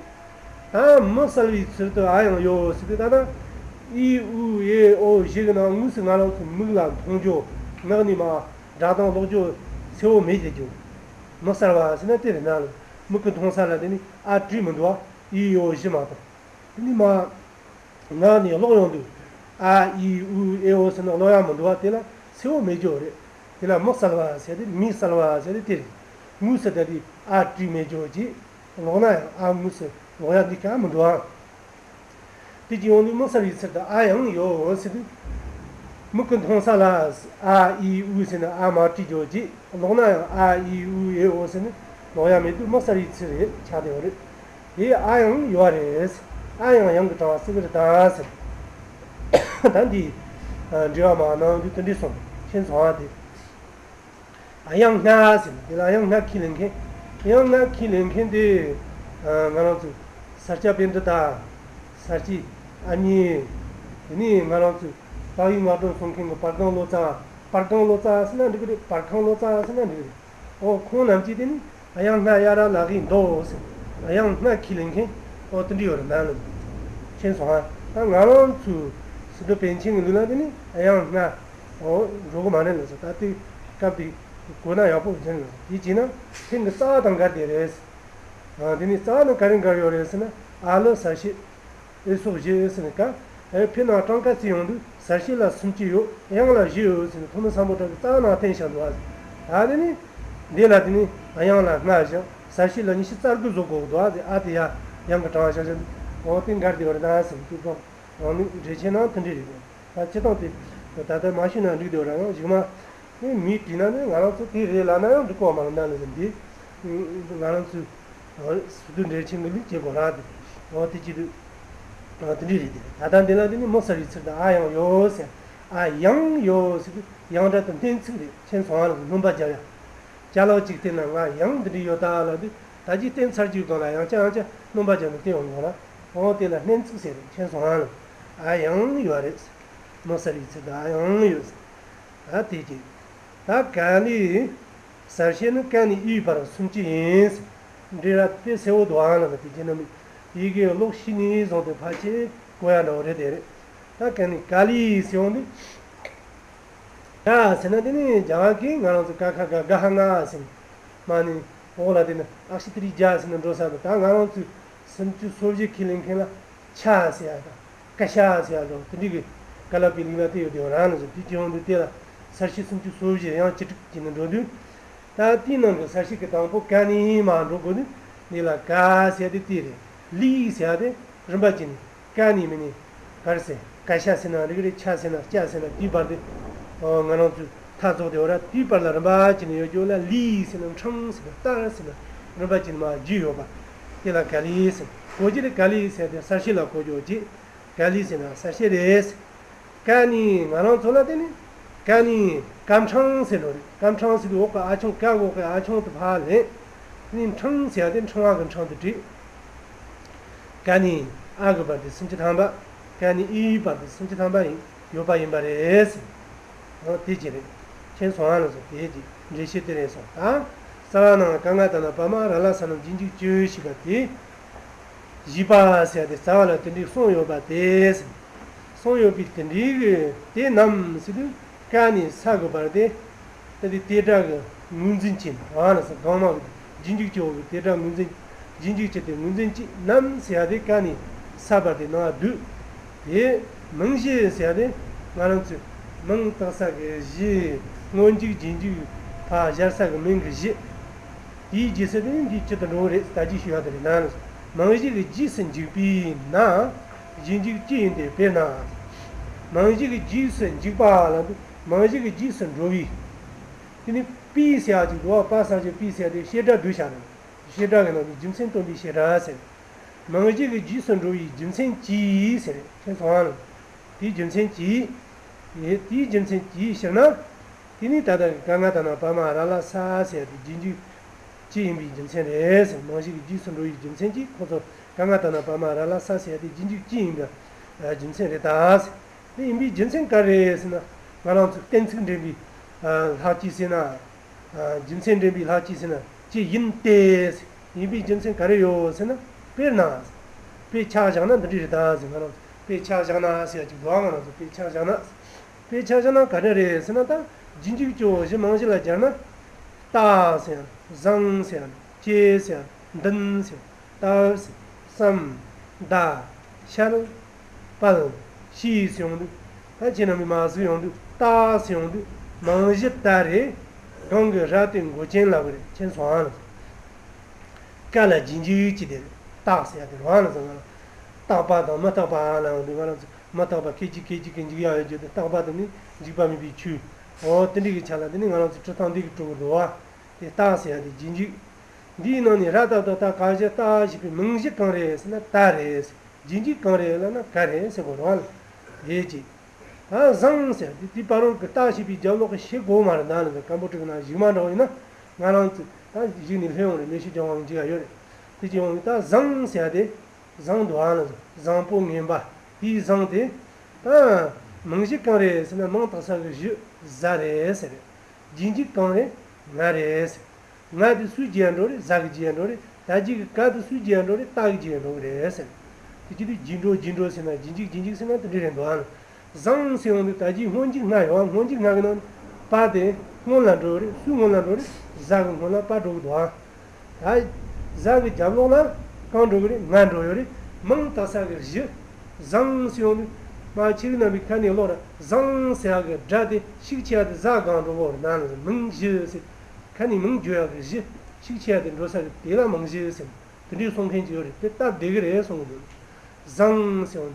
ད་མི་གསལ་བའི་ཚུལ་དུ་ཨ་ཡང་ཡོད་ཟེར་ཏེ་ད་ལྟ་ཨི་ཨུ་ཨེ་ཨོ་བཞི་གི་ནང་དངོས་སུ་ང་རང་ཚོ་མིག་ལ་མཐོང་རྒྱུ་ངག་ནས་མ་སྒྲ་གདངས་ཀློག་རྒྱུ་གསལ་བོ་མེད་ཀྱི་རྒྱུ། མི་གསལ་བ་ཟེར་ན་དེ་རེད་ན་ལ་མིག་གི་མཐོང་ས་ལ་དེ་ནི་ཨ་བྲིས་མི་འདུག་བ། ཨི་ཨོ་བཞི་མ་གཏོགས། དེ་ནི་མ། ངག་ནས་ཀློག་ཡོང་དུས་ཨ་ཨི་ཨུ་ཨེ་ཨོ་ཟེར་ན་ཀློག་ཡ་མི་འདུག་བ། དེ་ལ་གསལ་བོ་མེད་རྒྱུ་རེད། དེ་ལ་མི་གསལ་བ་ཟེར་ཏེ་མི་གསལ་བ་ཟེར་ཏེ་དེ་རེད། དངོས་སུ་ད་དེ་ཨ་བྲིས་མེད་རྒྱུ་གྱིས་ཀློག་ན་ཡང་ཨ་དངོས་སུ་ཀློག་ཡ་འདི་ག་མི་འདུག་ཨང་། དེ་ཅི་ཡོང་དུས་མི་གསལ་བའི་ཚུལ་དུ་ཨ་ཡང་ཡོད་ཟེར་དུས། མིག་གི་མཐོང་ས་ལ་ཨ་ཨི་ཨུ་ཟེར་ན་ཨ་མ་བྲིས་རྒྱུ་གྱིས་ཀློག་ན་ཡང་ཨ་ཨི་ཨུ་ཨེ་ཨོ་ཟེར་ནས་ཀློག་ཡ་མེད་དུས་མི་གསལ་བའི་ཚུལ་རེད་ཆགས་བསྡད་པ་རེད། དེ་ཨ་ཡང་ཡོད་རེད། ཨ་ཡང་ཡང་གི་གྲངས་སུ་གི་རེད་ད་ཟེར། ད་འདི་འབྲེལ་བ་མ་གནང་དུས་དེ་འདྲས་སོང་མཁྱེན་སོང་ཨ་དེ། ཨ་ཡང་སྔ་ཟེར་དེ་ལ་ཡང་སྔ་ཁས་ལེན་མཁན། ཡང་སྔ་ཁས་ལེན་མཁན་དེ་ང་རང་ཚོ་ས་སྐྱ་པཎྜི་ཏ། ས་སྐྱའི་ཨ་མྱེས། དེ་ནས་ང་རང་ཚོའི་དཔལ་ཡུལ་ངག་སྒྲོན་གསུང་མཁན་གྱི་དཔལ་སྒང་བློ་བཟང་། དཔལ་སྒང་བློ་བཟང་ཟེར་ན་འགྲིག་གི་རེད། དཔལ་ཁང་བློ་བཟང་ཟེར་ན་འགྲིག་གི་རེད། ཨོ་ཁོང་རྣམས་ཀྱིས་དེ་ནི་ཨ་ཡང་སྔ་ཡ་ར་ལ་གི་མདོ་ཟེར། ཨ་ཡང་སྔ་ཁས་ལེན་མཁན་ཨོ་དེ་འདྲ་ཡོད་རེད་ན་ལ། མཁྱེན་སོང་ཨ། ད་ང་རང་ཚོའི་སི་ཏུ་པཎ་ཆེན་གྱི་ལུགས་ལ་དེ་ནི་ཨ་ཡང་སྔ་ཨོ་འགྲོ་གི་མ་རེད་ལ་ཟེར། ད་དེ་སྐབས་དེ་གོ་ན་ཡག་པོ་ཡིན་ལ་ཟེར། དེ་བྱས་ན་ཐེངས་གི་རྩ་བ་དང་འགལ་བསྡད་རེད། ཨ་དེ་ནི་རྩ་བ་དང་ག་རེ་འགལ་ཡོད་རེད་ཟེར་ན་ཨ་ལི་གསལ་བྱེད། ཨེ་སོགས་བཞི་ཟེར་ནས་ཀ། ཨེ་ཕི་ནང་གྲངས་ཀ་བརྩིས་ཡོང་དུས་གསལ་བྱེད་ལ་སུམ་ཅུ་ཡོད། དབྱངས་ལ་བཞི་ཡོད་ཟེར་ནས་ཐོན་མི་སམ་བྷོ་ཊ་གི་རྩ་ནང་བསྟན་བཞག་འདུག་ཨ། ད་དེ་ནི་འདི་ལ་དེ་ནི་དབྱངས་ལ་ལྔ་བཞག་གསལ་བྱེད་ལ་ཉི་ཤུ་རྩ་དགུ་བཟོ་དགོས་འདུག་ཨ། དེ་ཨ་དེ་ཡ་དབྱངས་ཀྱི་གྲངས་བཞག་བཞག་འོ་དེ་འགལ་བསྡད་པ་རེད་ད་ཟེར་ནས་དེ་ཚོ་རང་ལུགས་འགྲེལ་ཆེན་ནང་དེ་འདྲ་རེད། ད་སྤྱིར་བཏང་དེ་ད་ལྟ་མ་ཞུས་ན་འགྲིག་འདུག་ར་ཡང་གཞུག་མ། ཨེ་མིས་བྲིས་ན་ནི་ང་རང་ཚོ་དེ་རེད་ལབ་ན་ཡང་འགྲིག་གོ་མ་རེད་ན་ལ་ཟེར་འདི། ང་རང་ཚོའི་སི་ཏུ་འགྲེལ་ཆེན་གྱི་ལུགས་བྱེད་དགོས་ར་དེ། འོ་དེ་ཅི་འདུག་འོ་དེ་འདྲ་རེད་དེ། ད་ལྟ་འདི་ལ་དེ་ནི་མི་གསལ་བའི་ཚུལ་དུ་ཨ་ཡང་ཡོད་ཟེར། ཨ་ཡང་ཡོད་ཟེར་དུས་ཡང་སྒྲ་དེ་སྣོན་ཚིག་རེད། མཁྱེན་སོང་ཨ་ལ་སྣོན་པ་རྒྱབ་ཡ། ཅ་ལག་གཅིག་བལྟས་ན་ང་ཡང་འདི་འདྲ་ཡོད་ད་ལབ་དུས་ད་ཅི་བསྟན་ཚར་རྒྱུའི་སྒང་ལ་ཡང་བསྐྱར་ཡང་བསྐྱར་སྣོན་པ་རྒྱབ་ནས་བསྟན་ཡོང་དགོས་ར། འོ་དེ་ལ་སྣོན་ཚིག་ཟེར་རེད། མཁྱེན་སོང་ཨ་ལ། ཨ་ཡང་ཡོད་རེད་ཟེར། མི་གསལ་བའི་ཚུལ་དུ་ཨ་ཡང་ཡོད་ཟེར། ད་དེ་ཅི། ད་ཀ་ནས་གསལ་བྱེད་ནི་ཀ་ནས་ཨིའི་བར་སུམ་ཅུ་ཡིན། འབྲེལ་བ་དཔེ་གསལ་བོ་འདུག་ཨང་ལ་དེ་ཅི་ན་མི་ཡི་གེ་ཀློག་ཤེས་ནས་བཟུང་སྟེ་ཕལ་ཆེར་གོ་ཡ་འདྲ་བོ་རེད་དེ་རེད། ད་ཀ་ནས་ཀ་ལི་ཟེར་འོང་དུས། ཀ་ཟེར་ན་དེ་ནི་རྒྱ་གར་གྱིས་ང་རང་ཚོ་ཀ་ཁ་ག་ག་ཧ་ང་ཟེར་ནས་མ་ནི་འོག་ལ་དེ་ནི་ཨག་ཤི་ཏི་རི་རྒྱ་ཟེར་ནས་འགྲོ་ས་དང་ད་ང་རང་ཚོས་སུམ་ཅུ་སོ་བཞི་ཁས་ལེན་མཁན་ལ་ཆ་ཟེར་ཡ་དང་། ཀ་ཤ་ཟེར་ཡ་འདྲ་བོ་དེ་འདྲའི་གི་ཀ་ལ་པའི་ལུགས་ལ་དེ་ཡོད་དེ་རང་ལ་ཟེར་དུས་ཀྱི་ཡོང་དུས་དེ་ལ་གསལ་བྱེད་སུམ་ཅུ་སོ་བཞི་ཡང་བཅུ་དྲུག་བྱས་ནས་འགྲོ་དུས། ད་དེའི་ནང་གི་གསལ་བྱེད་ཀྱི་དང་པོ་ཀ་ནི་མར་འགྲོ་དགོས་དུས་འདི་ལ་ཀ་ཟེར་ཡ་དེ་དེ་རེད། ལི་ཟེར་ཡ་དེ་རིམ་པ་བྱས་ནས་ཀ་ནི་མི་ནི་ག་རེ་ཟེར་ཀ་ཤ་ཟེར་ན་རིག་རེད། ཆ་ཟེར་ན་སྐྱ་ཟེར་ན་དེའི་བར་དེ་ང་རང་ཚོས་མཐའ་རྫོགས་དེ་བར་དེའི་བར་ལ་རིམ་པ་བྱས་ནས་ཡོད་རྒྱུ་ལ་ལི་ཟེར་ན་འཕྲང་ཟེར་ན་ཏར་ཟེར་ན་རིམ་པ་བྱས་ནས་མར་བརྒྱུད་ཡོད་པ། དེ་ལ་ཀ་ལི་ཟེར། གོ་རྒྱུ་དེ་ཀ་ལི་ཟེར་ཏེ་གསལ་བྱེད་ལ་གོ་རྒྱུ་བྱེད། ཀ་ལི་ཟེར་ན་གསལ་བྱེད་རེད། ཀ་ནི་ང་རང་ཚོ་ལ་དེ་ནི་ཀ་ནི་ཀ་འཕྲང་ཟེར་ནོ་རེད། ཀ་འཕྲང་ཟེར་དུས་འོག་གི་ཨ་ཆུང་ཀ་འོག་གི་ཨ་ཆུང་དུ་ཕར་ལེན། དེ་ནི་འཕྲང་ཟེར་ཡ་དེ་འཕྲང་བ་གི་འཕྲང་དུ་བྲིས། ཀ་ནི་ཨ་གི་བར་དེ་སུམ་ཅུ་ཐམ་པ། ཀ་ནི་ཨི་བར་དེ་སུམ་ཅུ་ཐམ་པ་ཡིན་ཡོད་པ་ཡིན་པ་རེད་ཟེར། འོ་དེ་ཅི་རེད། མཁྱེན་སོང་ཨ་ལ་སོང་དེ་ཅི་འགྲེལ་བཤད་དེ་རེད་སོང་ད། རྩ་བ་ནང་ཀ་ང་ད་ན་པ་མ་ར་ལ་ས་ན་རྗེས་འཇུག་བཅུ་ཞེས་པ་དེ། བཞི་པ་ཟེར་ཏེ་རྩ་བ་ལ་དེ་འདྲའི་གསུངས་ཡོད་པ་དེ། གསུངས་ཡོད་པའི་དེ་འདྲའི་གི་དེ་ནམ་ཟེར་དུས་ཀ་ནས་ས་གི་བར་དེ། ད་དེ་དེ་སྒྲ་གི་ངོས་འཛིན་བྱེད་ན་རང་ལ་ས་གང་མ་གི་རྗེས་འཇུག་སྐྱེ་བོ་གི་དེ་སྒྲ་ངོས་འཛིན། རྗེས་འཇུག་བྱེད་དེ་ངོས་འཛིན་བྱེད་ནམ་ཟེར་ཡ་དེ་ཀ་ནས་ས་བར་དེ་ནང་བསྡུས། དེ་མིང་གཞི་ཟེར་ཡ་དེ་ང་རང་ཚོས་མིང་བཏགས་ས་གི་གཞི། སྔོན་འཇུག་རྗེས་འཇུག་ཕར་སྦྱར་ས་གི་མིང་གི་གཞི། དེའི་རྗེས་སུ་དེ་འདི་སྤྱི་དུ་འགྲོ་གི་རེད། ད་ཅི་ཞུ་ཡ་དེ་རེད་ན། མིང་གཞི་གི་རྗེས་སུ་འཇུག་པས་ན། རྗེས་འཇུག་ཅི་ཡིན་ཏེ། དཔེར་ན། མིང་གཞི་གི་རྗེས་སུ་འཇུག་པ་ལ་འདི་མིང་གཞི་གི་རྗེས་སུ་འགྲོ་བའི། དེ་ནི་པའི་ཟེར་ཡ་ཅིག་འདུག་པ། པ་ས་བཞག་པའི་ཟེར་ཡ་དེ་བྱེད་སྒྲ་བསྡུ་བྱ་རེད། བྱེད་སྒྲ་གི་ནང་ནས་རྒྱུ་མཚན་སྟོན་པའི་བྱེད་སྒྲ་ཟེར། མིང་གཞི་གི་རྗེས་སུ་འགྲོ་བའི་རྒྱུ་མཚན་གྱིས་ཟེར། ཁྱེད་སོང་ཨ། དེའི་རྒྱུ་མཚན་གྱིས། དེའི་རྒྱུ་མཚན་གྱིས་ཟེར་ན། དེ་ནི་ད་ལྟ་གི་ག་ང་ད་ན་བ་མ་ར་ལ་ས་ཟེར་ཡ་དེ་རྗེས་འཇུག་ཅི་ཡིན་པའི་རྒྱུ་མཚན་རེད་ཟེར། མིང་གཞི་གི་རྗེས་སུ་འགྲོ་བའི་རྒྱུ་མཚན་གྱིས་ཁོ་ཚོ་ག་ང་ད་ན་བ་མ་ར་ལ་ས་ཟེར་ཡ་དེ་རྗེས་འཇུག་ཅི་ཡིན་པའི་རྒྱུ་མཚན་རེད་ད་ཟེར། དེ་ཡིན་པའི་རྒྱུ་མཚན་ག་རེ་ཟེར་ན། ང་རང་ཚོ་གཏན་ཚིགས་འདྲེན་པའི་ལྷག་བཅས་ཟེར་ན། རྒྱུ་མཚན་འདྲེན་པའི་ལྷག་བཅས་ཟེར་ན་ཅི་ཡིན་ཏེ། ཡིན་པའི་རྒྱུ་མཚན་ག་རེ་ཡོད་ཟེར་ན། དཔེར་ན། དཔེ་ཆ་བཞག་ན་འདི་འདྲ་རེད་ད་ཟེར། ང་རང་ཚོ་དཔེ་ཆ་བཞག་ན་ཟེར་ཡ་ཅིག་འདུག་ཨ། ང་རང་ཚོ་དཔེ་ཆ་བཞག་ན། དཔེ་ཆ་བཞག་ན་ག་འདྲ་རེད་ཟེར་ན། ད་རྗེས་འཇུག་སྐྱོ་བོ་གཞི་མིང་གཞི་ལ་སྦྱར་ན། ལྟ་ཟེར་ཡ། བཟང་ཟེར་ཡ། ཅེས་ཟེར་ཡ། འདུན་ཟེར་ཡ། ལྟ་ཟེར་ཡ། བསམ། གདའ། ཤར། དཔལ། ཤེས་ཟེར་ཡོང་དུས། ད་ཁྱེད་རྣམ་པས་མ་གཟིགས་ཡོང་དུས་ལྟ་ཟེར་ཡོང་དུས་མིང་གཞི་ལྟ་རེད། གང་གི་ར་དེ་མགོ་ཅན་ལབ་གི་རེད། ཁྱེད་སོང་ཨ་ལ། ཀ་ལ་རྗེས་འཇུག་ཅི་དེ་རྟག་ཟེར་ཡ་དེ་རང་ལ་ཟེར་ང་ལ། རྟག་པ་དང་མི་རྟག་པ་ལ་ཡོང་དུས་ང་རང་ཚོ་མི་རྟག་པ་སྐད་ཅིག་སྐད་ཅིག་གི་འཇུག་ཡ་ཡོད་རྒྱུ་དེ། རྟག་པ་དེ་ནི་འཇུག་པ་མེད་པའི་ཆོས། འོ་དེ་འདྲའི་གི་ཆ་ལ་དེ་ནི་ང་རང་ཚོ་འབྲི་སྟངས་འདི་གི་སྤྲོ་བོ་འདུག་བ། དེ་རྟག་ཟེར་ཡ་དེ་རྗེས་འཇུག་འདིའི་ནང་ནས་ར་ཏ་བཏགས་རྟ་ག་བཞག་རྟག་ཞེས་པའི་མིང་གཞི་གང་རེད་ཟེར་ན་རྟ་རེད། རྗེས་འཇུག་གང་རེད་ལབ་ན་ག་རེད་ཟེར་དགོས་རེད་བ། དེ་ཅི། ད་བཟང་ཟེར་དེ་དེའི་བར་རོལ་གྱི་རྟག་ཞེས་པའི་རྒྱབ་ལོགས་ཀྱི་ཤེས་དགོས་མ་རེད། ད་ནི་སྐམ་པོ་དྲུག་ན་གཞུག་མ་འདྲ་བོ་ཡིན་ན། ང་རང་ཚོ་ད་གཞུག་ནས་སླེབས་ཡོང་རེད། མེ་ཤི་ཅང་བང་འཇིག་ཡ་ཡོད་རེད། དེ་ཅི་ཡོང་ད་བཟང་ཟེར་དེ་བཟང་འདུག་ཨ་ལ། བཟང་པོ་ངན་པ་དེའི་བཟང་དེ། ད་མིང་གཞི་གང་རེད་ཟེར་ན་མིང་བཏགས་ས་གི་གཞི་གཟའ་རེད་ཟེར། རྗེས་འཇུག་གང་རེད། ང་རེད་ཟེར། ང་དེ་སུའི་རྗེས་འགྲོ་རེད། གཟའ་གི་རྗེས་འགྲོ་རེད། ད་རྗེས་ཀྱི་ག་དེ་སུའི་རྗེས་འགྲོ་རེད། རྟ་གི་རྗེས་འགྲོ་གི་རེད་ཟེར། དེ་ཅི་དུས་རྗེས་འགྲོ་རྗེས་འགྲོ་ཟེར་ན་རྗེས་འཇུག་རྗེས་འཇུག་ཟེར་ན་དེ་འདྲ་རེད་འདུག་ཨ། བཟང་ཟེར་ཡོང་དུས་ད་རྗེས་སྔོན་འཇུག་ལྔ་ཡོད་ཨ། སྔོན་འཇུག་ལྔ་གི་ནང་ནས་པ་དེ་སྔོན་ལ་འགྲོ་རེད། སུའི་སྔོན་ལ་འགྲོ་རེད། གཟའ་གི་སྔོན་ལ་པ་འགྲོ་གི་འདུག་ཨ། ད་གཟའ་གི་རྒྱབ་ལོགས་ལ་གང་འགྲོ་གི་རེད། ང་འགྲོ་ཡོད་རེད། མིང་བཏགས་ས་གི་གཞི་བཟང་ཟེར་ཡོང་དུས་མ་ཁྱེད་རྣམ་པའི་ཁ་ནས་ཀློག་ར། བཟང་ཟེར་ཡ་གི་སྒྲ་དེ་ཤུགས་ཆེ་བ་དེ་གཟའ་གང་འགྲོ་གི་རེད། ན་ལ་མིང་གཞི་ཟེར། ཁ་ནས་མིང་བརྗོད་ཡག་གི་གཞི་ཤུགས་ཆེ་བ་དེ་འགྲོ་ས་གི་དེ་ལ་མིང་གཞི་ཟེར། དེ་འདྲའི་གསུང་མཁན་ཅིག་ཡོད་རེད། དེ་སྟབས་བདེ་གི་རེད་གསུང་གི་འདུག་བཟང་ཟེར་ཡོང་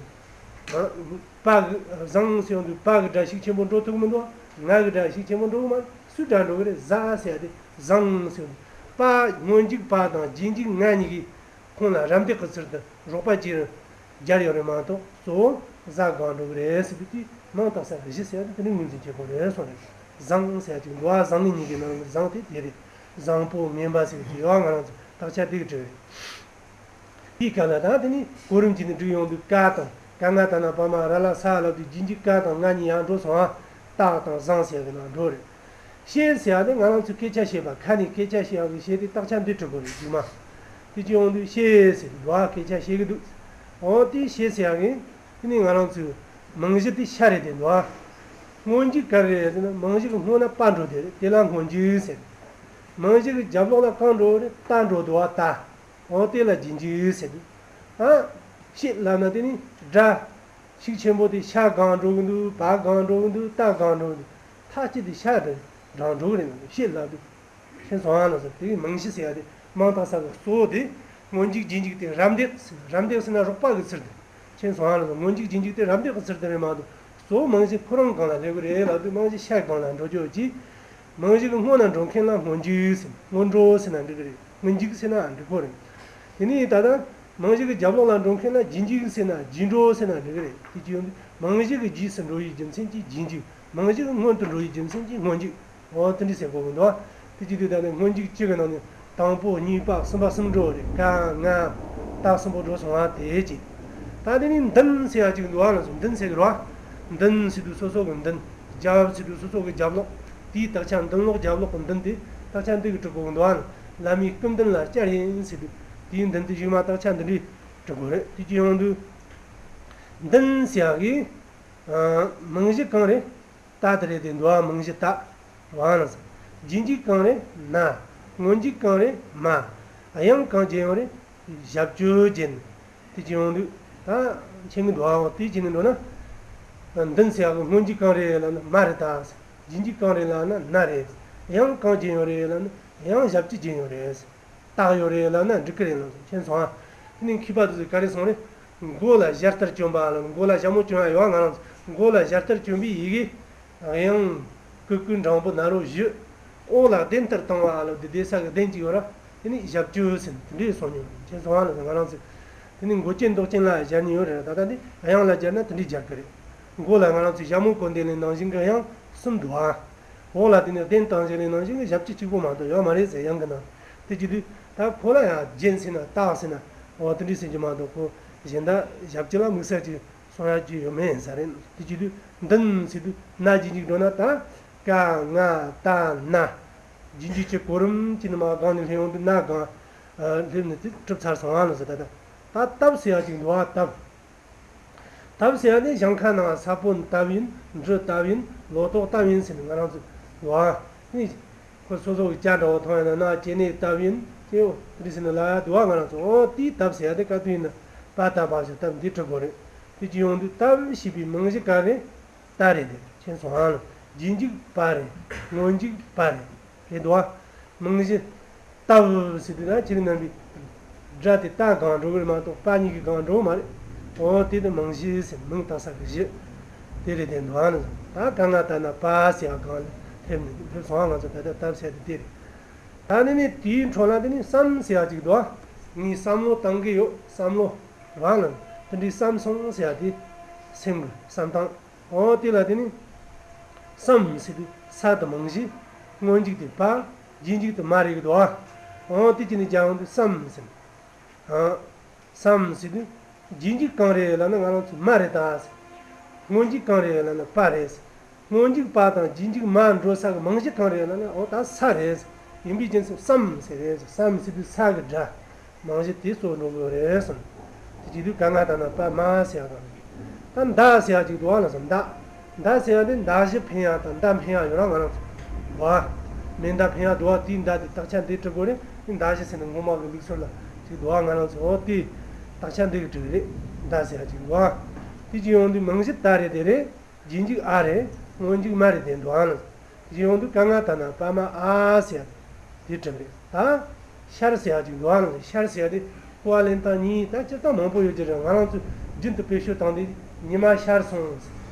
དུས། པ་གི་བཟང་ཟེར་ཡོང་དུས་པ་གི་སྒྲ་ཤུགས་ཆེན་པོ་འགྲོ་ཐུབ་ཀྱི་མི་འདུག་ང་གི་སྒྲ་ཤུགས་ཆེན་པོ་འགྲོ་གི་མ་རེད། སུའི་སྒྲ་འགྲོ་གི་རེད། གཟའ་ཟེར་ཡ་དེ་བཟང་ཟེར་ཡོང་དུས་པ་སྔོན་འཇུག་པ་དང་རྗེས་འཇུག་ང་གཉིས་ཀྱིས། ཁོང་ལ་རམ་འདེགས་ཀྱི་ཚུལ་དུ་རོགས་པ་ཅིག་སྦྱར་ཡོད་རེད་མ་གཏོགས་གཙོ་བོ་གཟའ་གང་འགྲོ་གི་རེད་ཟེར་དུས་དེ་མིང་བཏགས་ས་གི་གཞི་ཟེར་ཡ་དེ་དེ་ནི་ངོས་འཛིན་བྱེད་དགོས་རེད་གསུངས་རེད། བཟང་ཟེར་ཡ་ཅིག་འདུག་ཨ། བཟང་ངན་གཉིས་ཀྱི་ནང་ནས་བཟང་དེ་དེ་རེད། བཟང་པོ་ངན་པ་ཟེར་གི་དེ་ཡོད་ཨ། ང་རང་ཚོ་དག་ཆ་དེ་གི་བྲིས་རེད། དེའི་སྐབས་ལ་ད་དེ་ནི་གོ་རིམ་གྱིས་ནི་བསྒྲིགས་ཡོང་དུས་ཀ་དང་ག་ང་ད་ན་བ་མ་ར་ལ་ས་ལབ་དུས་རྗེས་འཇུག་ཀ་དང་ང་གཉིས་ཡར་འགྲོ་སོང་ཨ། རྟག་དང་བཟང་ཟེར་ཡ་གི་ནང་འགྲོ་རེད། ཤེས་ཟེར་ཡ་དེ་ང་རང་ཚོས་སྐད་ཆ་བཤད་པ། ཁ་ནས་སྐད་ཆ་བཤད་ཡག་གི་ཤེས་དེ་དག་ཆ་འདི་འབྲི་དགོས་རེད་རྗེས་མ། དེ་ཅི་ཡོང་དུས་ཤེས་ཟེར་དུས་འདུག་ཨ། སྐད་ཆ་བཤད་གི་འདུག་འོ་དེ་ཤེས་ཟེར་ཡག་གི་དེ་ནི་ང་རང་ཚོའི་མིང་གཞི་དེ་ཤ་རེད་དེ་འདུག་ཨ། སྔོན་འཇུག་ག་རེ་རེད་ཟེར་ན་མིང་གཞི་གི་སྔོན་ན་པ་འགྲོ་དེ་རེད། དེ་ལ་སྔོན་འཇུག་ཟེར། མིང་གཞི་གི་རྒྱབ་ལོགས་ལ་གང་འགྲོ་རེད། རྟ་འགྲོ་འདུག་ཨ། རྟ། འོ་དེ་ལ་རྗེས་འཇུག་ཟེར་དུས། ཨ། ཤེས་ལབ་ན་དེ་ནི་སྒྲ། ཤུགས་ཆེན་པོ་དེ་ཤ་གང་འགྲོ་གི་འདུག་པ་གང་འགྲོ་གི་འདུག་རྟ་གང་འགྲོ་གི་འདུག་མཐའ་དཀྱིལ་དེ་ཤ་དེ་རང་འགྲོ་གི་རེད་མ་གཏོགས་ཤེས་ལབ་དུས། ཤེས་སོང་ཨ་ལ་ཟེར་དེ་གི་མིང་གཞི་ཟེར་ཡ་དེ་མིང་བཏགས་ས་གི་གཙོ་བོ་དེ་སྔོན་འཇུག་རྗེས་འཇུག་དེ་རམ་འདེགས་ཟེར། རམ་འདེགས་ཟེར་ན་རོགས་པ་གི་ཚུལ་དུ། ཤེས་སོང་ཨ་ལ་ཟེར། སྔོན་འཇུག་རྗེས་འཇུག་དེ་རམ་འདེགས་གི་ཚུལ་དུ་རེད་མ་གཏོགས་གཙོ་བོ་མིང་གཞི་ཁོ་རང་གང་ལ་སླེབས་གི་རེད་ལབ་དུས་མིང་གཞི་ཤ་གང་ལ་འགྲོ་རྒྱུ་ཅིག་མིང་གཞི་གི་སྔོན་ན་འགྲོ་མཁན་ལ་སྔོན་འཇུག་ཟེར། སྔོན་འགྲོ་ཟེར་ན་འགྲིག་གི་རེད། སྔོན་འཇུག་ཟེར་ན་འགྲིག་གི་རེད། དེ་ནས་ད་ལྟ་མིང་གཞི་གི་རྒྱབ་ལོགས་ལ་འགྲོ་མཁན་ལ་རྗེས་འཇུག་ཟེར་ན་རྗེས་འགྲོ་ཟེར་ན་འགྲིག་གི་རེད། དེ་ཅི་ཡོང་དུས་མིང་གཞི་གི་རྗེས་སུ་འགྲོ་བའི་རྒྱུ་མཚན་གྱིས་རྗེས་འཇུག་མིང་གཞི་གི་སྔོན་དུ་འགྲོ་བའི་རྒྱུ་མཚན་གྱིས་སྔོན་འཇུག་འོ་དེ་འདྲ་ཟེར་དགོས་ཀྱི་འདུག་དེ་ཅི་དུས་ད་ནི་སྔོན་འཇུག་བཅུ་གི་ནང་ནས་དང་པོ་གཉིས་པ་གསུམ་པ་གསུམ་འགྲོ་རེད། ཀ་ང་ད་གསུམ་པོ་འགྲོ་སོང་བ་དེ་ཅི། ད་དེ་ནི་མདུན་ཟེར་ཡ་ཅིག་འདུག་ཨ་ལ་སོང་། མདུན་ཟེར་གི་རེད་བ། མདུན་ཟེར་དུས་སོ་སོ་གི་མདུན། རྒྱབ་ཟེར་དུས་སོ་སོ་གི་རྒྱབ་ལོགས། དེའི་དག་ཆ་མདུན་ལོགས་རྒྱབ་ལོགས་གི་མདུན་དེ་དག་ཆ་འདི་གི་འབྲི་དགོས་གི་འདུག་ཨ། བླ་མའི་སྐུ་མདུན་ལ་བཅར་ཡིན་ཟེར་དུས་དེའི་མདུན་དེ་གཞུག་མ་དག་ཆ་འདི་འདྲའི་འབྲི་དགོས་རེད། དེ་ཅི་ཡོང་དུས་མདུན་ཟེར་ཡ་གི་མིང་གཞི་གང་རེད། ཏ་དེ་རེད་དེ་འདུག་ཨ། མིང་གཞི་ཏ། རང་ལ་ཟེར། རྗེས་འཇུག་གང་རེད། ན། སྔོན་འཇུག་གང་རེད། མ། དབྱངས་གང་ཅན་ཡོད་རེད། ཞབས་ཀྱུ་ཅན། དེ་ཅི་ཡོང་དུས་ད་མཁྱེན་གི་འདུག་ཨ། དེ་ཅི་ནས་འགྲོ་ན། མདུན་ཟེར་ཡག་གི་སྔོན་འཇུག་གང་རེད་ལབ་ན་མ་རེད་ད་ཟེར། རྗེས་འཇུག་གང་རེད་ལབ་ན་ན་རེད། དབྱངས་གང་ཅན་ཡོད་རེད་ལབ་ན་དབྱངས་ཞབས་ཀྱུ་ཅན་ཡོད་རེད་ཟེར། རྟགས་ཡོད་རེད་ལབ་ན་འགྲིག་གི་རེད་ལབ་སོང་། མཁྱེན་སོང་ཨ། དེ་ནས་མཁས་པ་དེ་ཚོས་ག་རེ་གསུངས་རེད། མགོ་ལ་ཞྭ་ལྟར་གྱོན་པ་ལ། མགོ་ལ་ཞྭ་མོ་གྱོན་ཡ་ཡོད་ང་རང་ཚོ། མགོ་ལ་ཞྭ་ལྟར་གྱོན་པའི་ཡི་གེ། དབྱངས། ཀུ་ཀུ་འགྲེང་བུ་ན་རོ་བཞི། འོག་ལ་གདན་ལྟར་བཏིང་བ་ལ། བདེ་བདེ་ས་གི་གདན་གཅིག་ཡོད་ར། དེ་ནི་ཞབས་ཀྱུ་ཟེར་དེ་འདྲའི་སོང་ཉོ་ཁྱེད་སོང་བ་ལ་ང་རང་ཚོ། དེ་ནི་མགོ་ཅན་འདོགས་ཅན་ལ་སྦྱར་ནི་ཡོད་རེད། ད་ལྟ་འདི་དབྱངས་ལ་སྦྱར་ན་དེ་འདྲའི་སྦྱར་གི་རེད། མགོ་ལ་ང་རང་ཚོས་ཞྭ་མོ་གོན་དེ་ལས་ནང་བཞིན་གི་དབྱངས་གསུམ་འདུག་ཨ། འོག་ལ་དེ་ནི་གདན་བཏིང་བྱས་ལས་ནང་བཞིན་གི་ཞབས་ཀྱུ་གཅིག་པོ་མ་གཏོགས་ཡོད་མ་རེད་ཟེར། དབྱངས་གི་ནང་དེ་བྱེད་དུས་ད་ཁོ་ལ་ཡང་རྒྱན་ཟེར་ན་རྟགས་ཟེར་ན་འོ་དེ་འདྲའི་ཟེར་གྱི་མ་གཏོགས་ཁོ་གཞན་དག་ཞབས་ཀྱུ་ལ་དམིགས་བསལ་གྱི་གསུང་ཡག་ཅིག་ཡོད་མེད་ཟེར་རེད། དེ་བྱེད་དུས་མདུན་ཟེར་དུས་ན་རྗེས་འཇུག་འགྲོ་ན་ད་ཀ་ང་ད་ན། རྗེས་འཇུག་གི་གོ་རིམ་གྱི་ནི་མ་སྒང་ནས་སླེབས་ཡོང་དུས་ན་སྒང་སླེབས་ནས་དེ་གྲུབ་ཚར་སོང་ཨ་ལོ་ཟེར། ད་ད་ད་སྟབས་ཟེར་ཡག་ཅིག་འདུག་ཨ། སྟབས། སྟབས་ཟེར་ཡག་ནི་ཞིང་ཁ་ནང་ས་བོན་བཏབ་ཡིན། འབྲུ་བཏབ་ཡིན། ལོ་ཏོག་བཏབ་ཡིན་ཟེར་ནས་ང་རང་ཚོ་འདུག་ཨ། ནི་ཁོ་སོ་སོ་གི་ཅ་འདྲ་བོ་མཐོང་ཡ་ན་ན་ཅེ་ནས་བཏབ་ཡིན་ཅེ་འོ་དེ་འདྲ་ཟེར་ནས་ལབ་ཡ་འདུག་ཨ། ང་རང་ཚོ་འོ་དེའི་སྟབས་ཟེར་ཡག་དེ་ག་དུས་ཡིན་ན་པ་ད་བ་ཞིག་སྟབས་འདི་གྲུབ་དགོས་རེད། དེ་ཅི་ཡོང་དུས་སྟབས་ཞེས་པའི་རྨང་གཞི་ག་རེད། ད་རེད་དེ་ཁྱེད་སོང་ཨ་ལ། རྗེས་འཇུག་པ་རེད། སྔོན་འཇུག་པ་རེད། རེད་དོ། རྨང་གཞི། སྟབས་ཟེར་དུས་ན་ཁྱེད་རྣམ་པའི་སྒྲ་དེ་ད་སྒང་འགྲོ་གི་རེད་མ་གཏོགས་པ་གཉིས་ཀྱི་སྒང་འགྲོ་གི་མ་རེད། འོ་དེ་དེ་རྨང་གཞི་ཟེར་མིང་བཏགས་ས་གི་གཞི། དེ་རེད་དེ་འདུག་ཨ་ནི། ད་ག་ང་ད་ན་པ་ཟེར་ཡག་སྒང་ལ་སླེབས་ནས་སླེབས་སོང་ཨ། ང་ཚོ་ད་ལྟ་སྟབས་ཟེར་དེ་དེ་རེད། ད་ནི་ནི་དེའི་འཕྲོ་ལ་དེ་ནི་བསམ་ཟེར་ཡག་ཅིག་འདུག་ཨ། ངས་བསམ་བློ་བཏང་གི་ཡོད། བསམ་བློ་རང་ལ་དེ་འདྲའི་བསམ་སོང་ཟེར་ཡག་དེ་སེམས་ཀྱི་བསམ་སྟངས། འོ་དེ་ལ་དེ་ནི་བསམ་ཟེར་དུས་ས་དེ་རྨང་གཞི། སྔོན་འཇུག་དེ་པ། རྗེས་འཇུག་དེ་མ་རེད་གི་འདུག་ཨ། འོ་དེ་ཅི་ནི་སྦྱར་ཡོང་དུས་བསམ་ཟེར། ཨ། བསམ་ཟེར་དུས་རྗེས་འཇུག་གང་རེད་ལབ་ན་ང་རང་ཚོ་མ་རེད་ད་ཟེར། སྔོན་འཇུག་གང་རེད་ལབ་ན་པ་རེད་ཟེར། སྔོན་འཇུག་པ་དང་རྗེས་འཇུག་མ་འགྲོ་ས་གི་རྨང་གཞི་གང་རེད་ལབ་ན་འོ་ད་ས་རེད་ཟེར། ཡིན་པའི་རྒྱུ་མཚན་བསམ་ཟེར་རེད་ཟེར། བསམ་ཟེར་དུས་ས་གི་སྒྲ། རྨང་གཞི་དེ་གཙོ་བོ་འགྲོ་དགོས་རེད་གསུངས། དེ་བྱེད་དུས་ག་ང་ད་ན་པ་མ་ཟེར་ཡག་དང་། ད་མདའ་ཟེར་ཡག་ཅིག་འདུག་ཨ་ལ་ཟེར། མདའ། མདའ་ཟེར་ཡག་དེ་མདའ་གཞུ་འཕེན་ཡག་དང་མདའ་འཕེན་ཡག་ཡོད་ར། ང་རང་ཚོ་བ། མེ་མདའ་འཕེན་ཡག་འདུག་ཨ། དེའི་མདའ་དེ་དག་ཆ་འདི་གྲུབ་དགོས་རེད། དེ་མདའ་གཞུ་ཟེར་ནས་སྔོན་མ་གི་ལུགས་སྲོལ་ལ་ཅིག་འདུག་ཨ། ང་རང་ཚོ་འོ་དེ་དག་ཆ་འདི་གི་གྲུབ་རེད། མདའ་ཟེར་ཡག་ཅིག་འདུག་ཨ། དེ་ཅིག་ཡོང་དུས་རྨང་གཞི་ད་རེད་དེ་རེད། རྗེས་འཇུག་ཨ་རེད། སྔོན་འཇུག་མ་རེད་དེ་འདུག་ཨ་ལ། གཞན་ཡོང་དུས་ག་ང་ད་ན་པ་མ་ཨ་ཟེར་ཡ་དེ་གྲུབ་རེད། ད་ཤར་ཟེར་ཡ་ཅིག་འདུག་ཨ་ལ། ཤར་ཟེར་ཡ་དེ་གོ་བ་ལེན་སྟངས་གཉིས་ད་སྤྱིར་བཏང་མང་པོ་ཡོད་ཀྱི་རེད། ང་རང་ཚོས་རྒྱུན་དུ་བེད་སྤྱོད་བཏང་དུས་ཉི་མ་ཤར་སོང་ཟེར།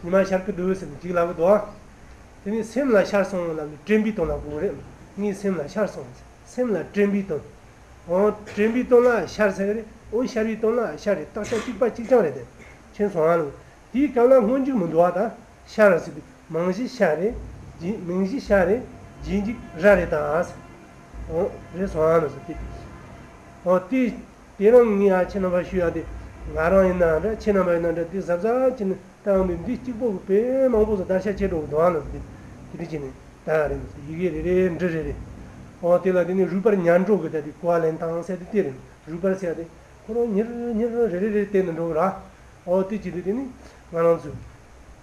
ཉི་མ་ཤར་གི་འདུག་ཟེར་ནས་ཅིག་ལབ་གི་འདུག་ཨ། དེ་ནས་སེམས་ལ་ཤར་སོང་ལབ་ནས་དྲན་པའི་དོན་ལ་གོ་གི་རེད། ངའི་སེམས་ལ་ཤར་སོང་ཟེར། སེམས་ལ་དྲན་པའི་དོན། འོ་དྲན་པའི་དོན་ལ་ཤར་ཟེར་གི་རེད། འོ་ཤར་བའི་དོན་ལ་ཤར་རེད། དག་ཆ་གཅིག་པ་གཅིག་རྐྱང་རེད་དེ། མཁྱེན་སོང་ཨ་ལ། དེའི་སྐབས་ལ་སྔོན་འཇུག་མི་འདུག་བ། ད་ཤར་ཟེར་དུས་རྨང་གཞི་ཤ་རེད། རྗེས་རྨང་གཞི་ཤ་རེད། རྗེས་འཇུག་ར་རེད་ད་ཟེར། འོ་རེད་སོང་ཨ་ལ་ཟེར་དེ། འོ་དེ་དེ་རིང་ངས་ཨ་ཁྱེད་རྣམ་པ་ཞུ་ཡ་དེ་ང་རང་ཡིན་ན་འདྲ་ཁྱེད་རྣམ་པ་ཡིན་ན་འདྲ་དེ་གཟབ་གཟབ་བྱས་ནས་ད་འོ་འདི་འདི་གཅིག་པོ་གི་དཔེ་མང་པོ་ཟེར་བརྡར་ཤ་བྱེད་འགྲོ་གི་འདུག་ཨ་ལ་ཟེར་དེ་དེ་འདྲ་བྱས་ནས་ད་རེད་ཟེར་ཡི་གེ་རེ་རེ་འབྲུ་རེ་རེ། འོ་དེ་ལ་དེ་ནི་རུས་པར་ཉར་འགྲོ་གི་ད་དེ་གོ་བ་ལེན་སྟངས་ཟེར་དེ་དེ་རེད། རུས་པར་ཟེར་ཡ་དེ། ཁོ་རང་ཉེར་ཉེར་རེ་རེ་རེ་བསྟན་ནས་འགྲོ་གི་ར། འོ་དེ་བྱེད་དུས་དེ་ནི་ང་རང་ཚོས་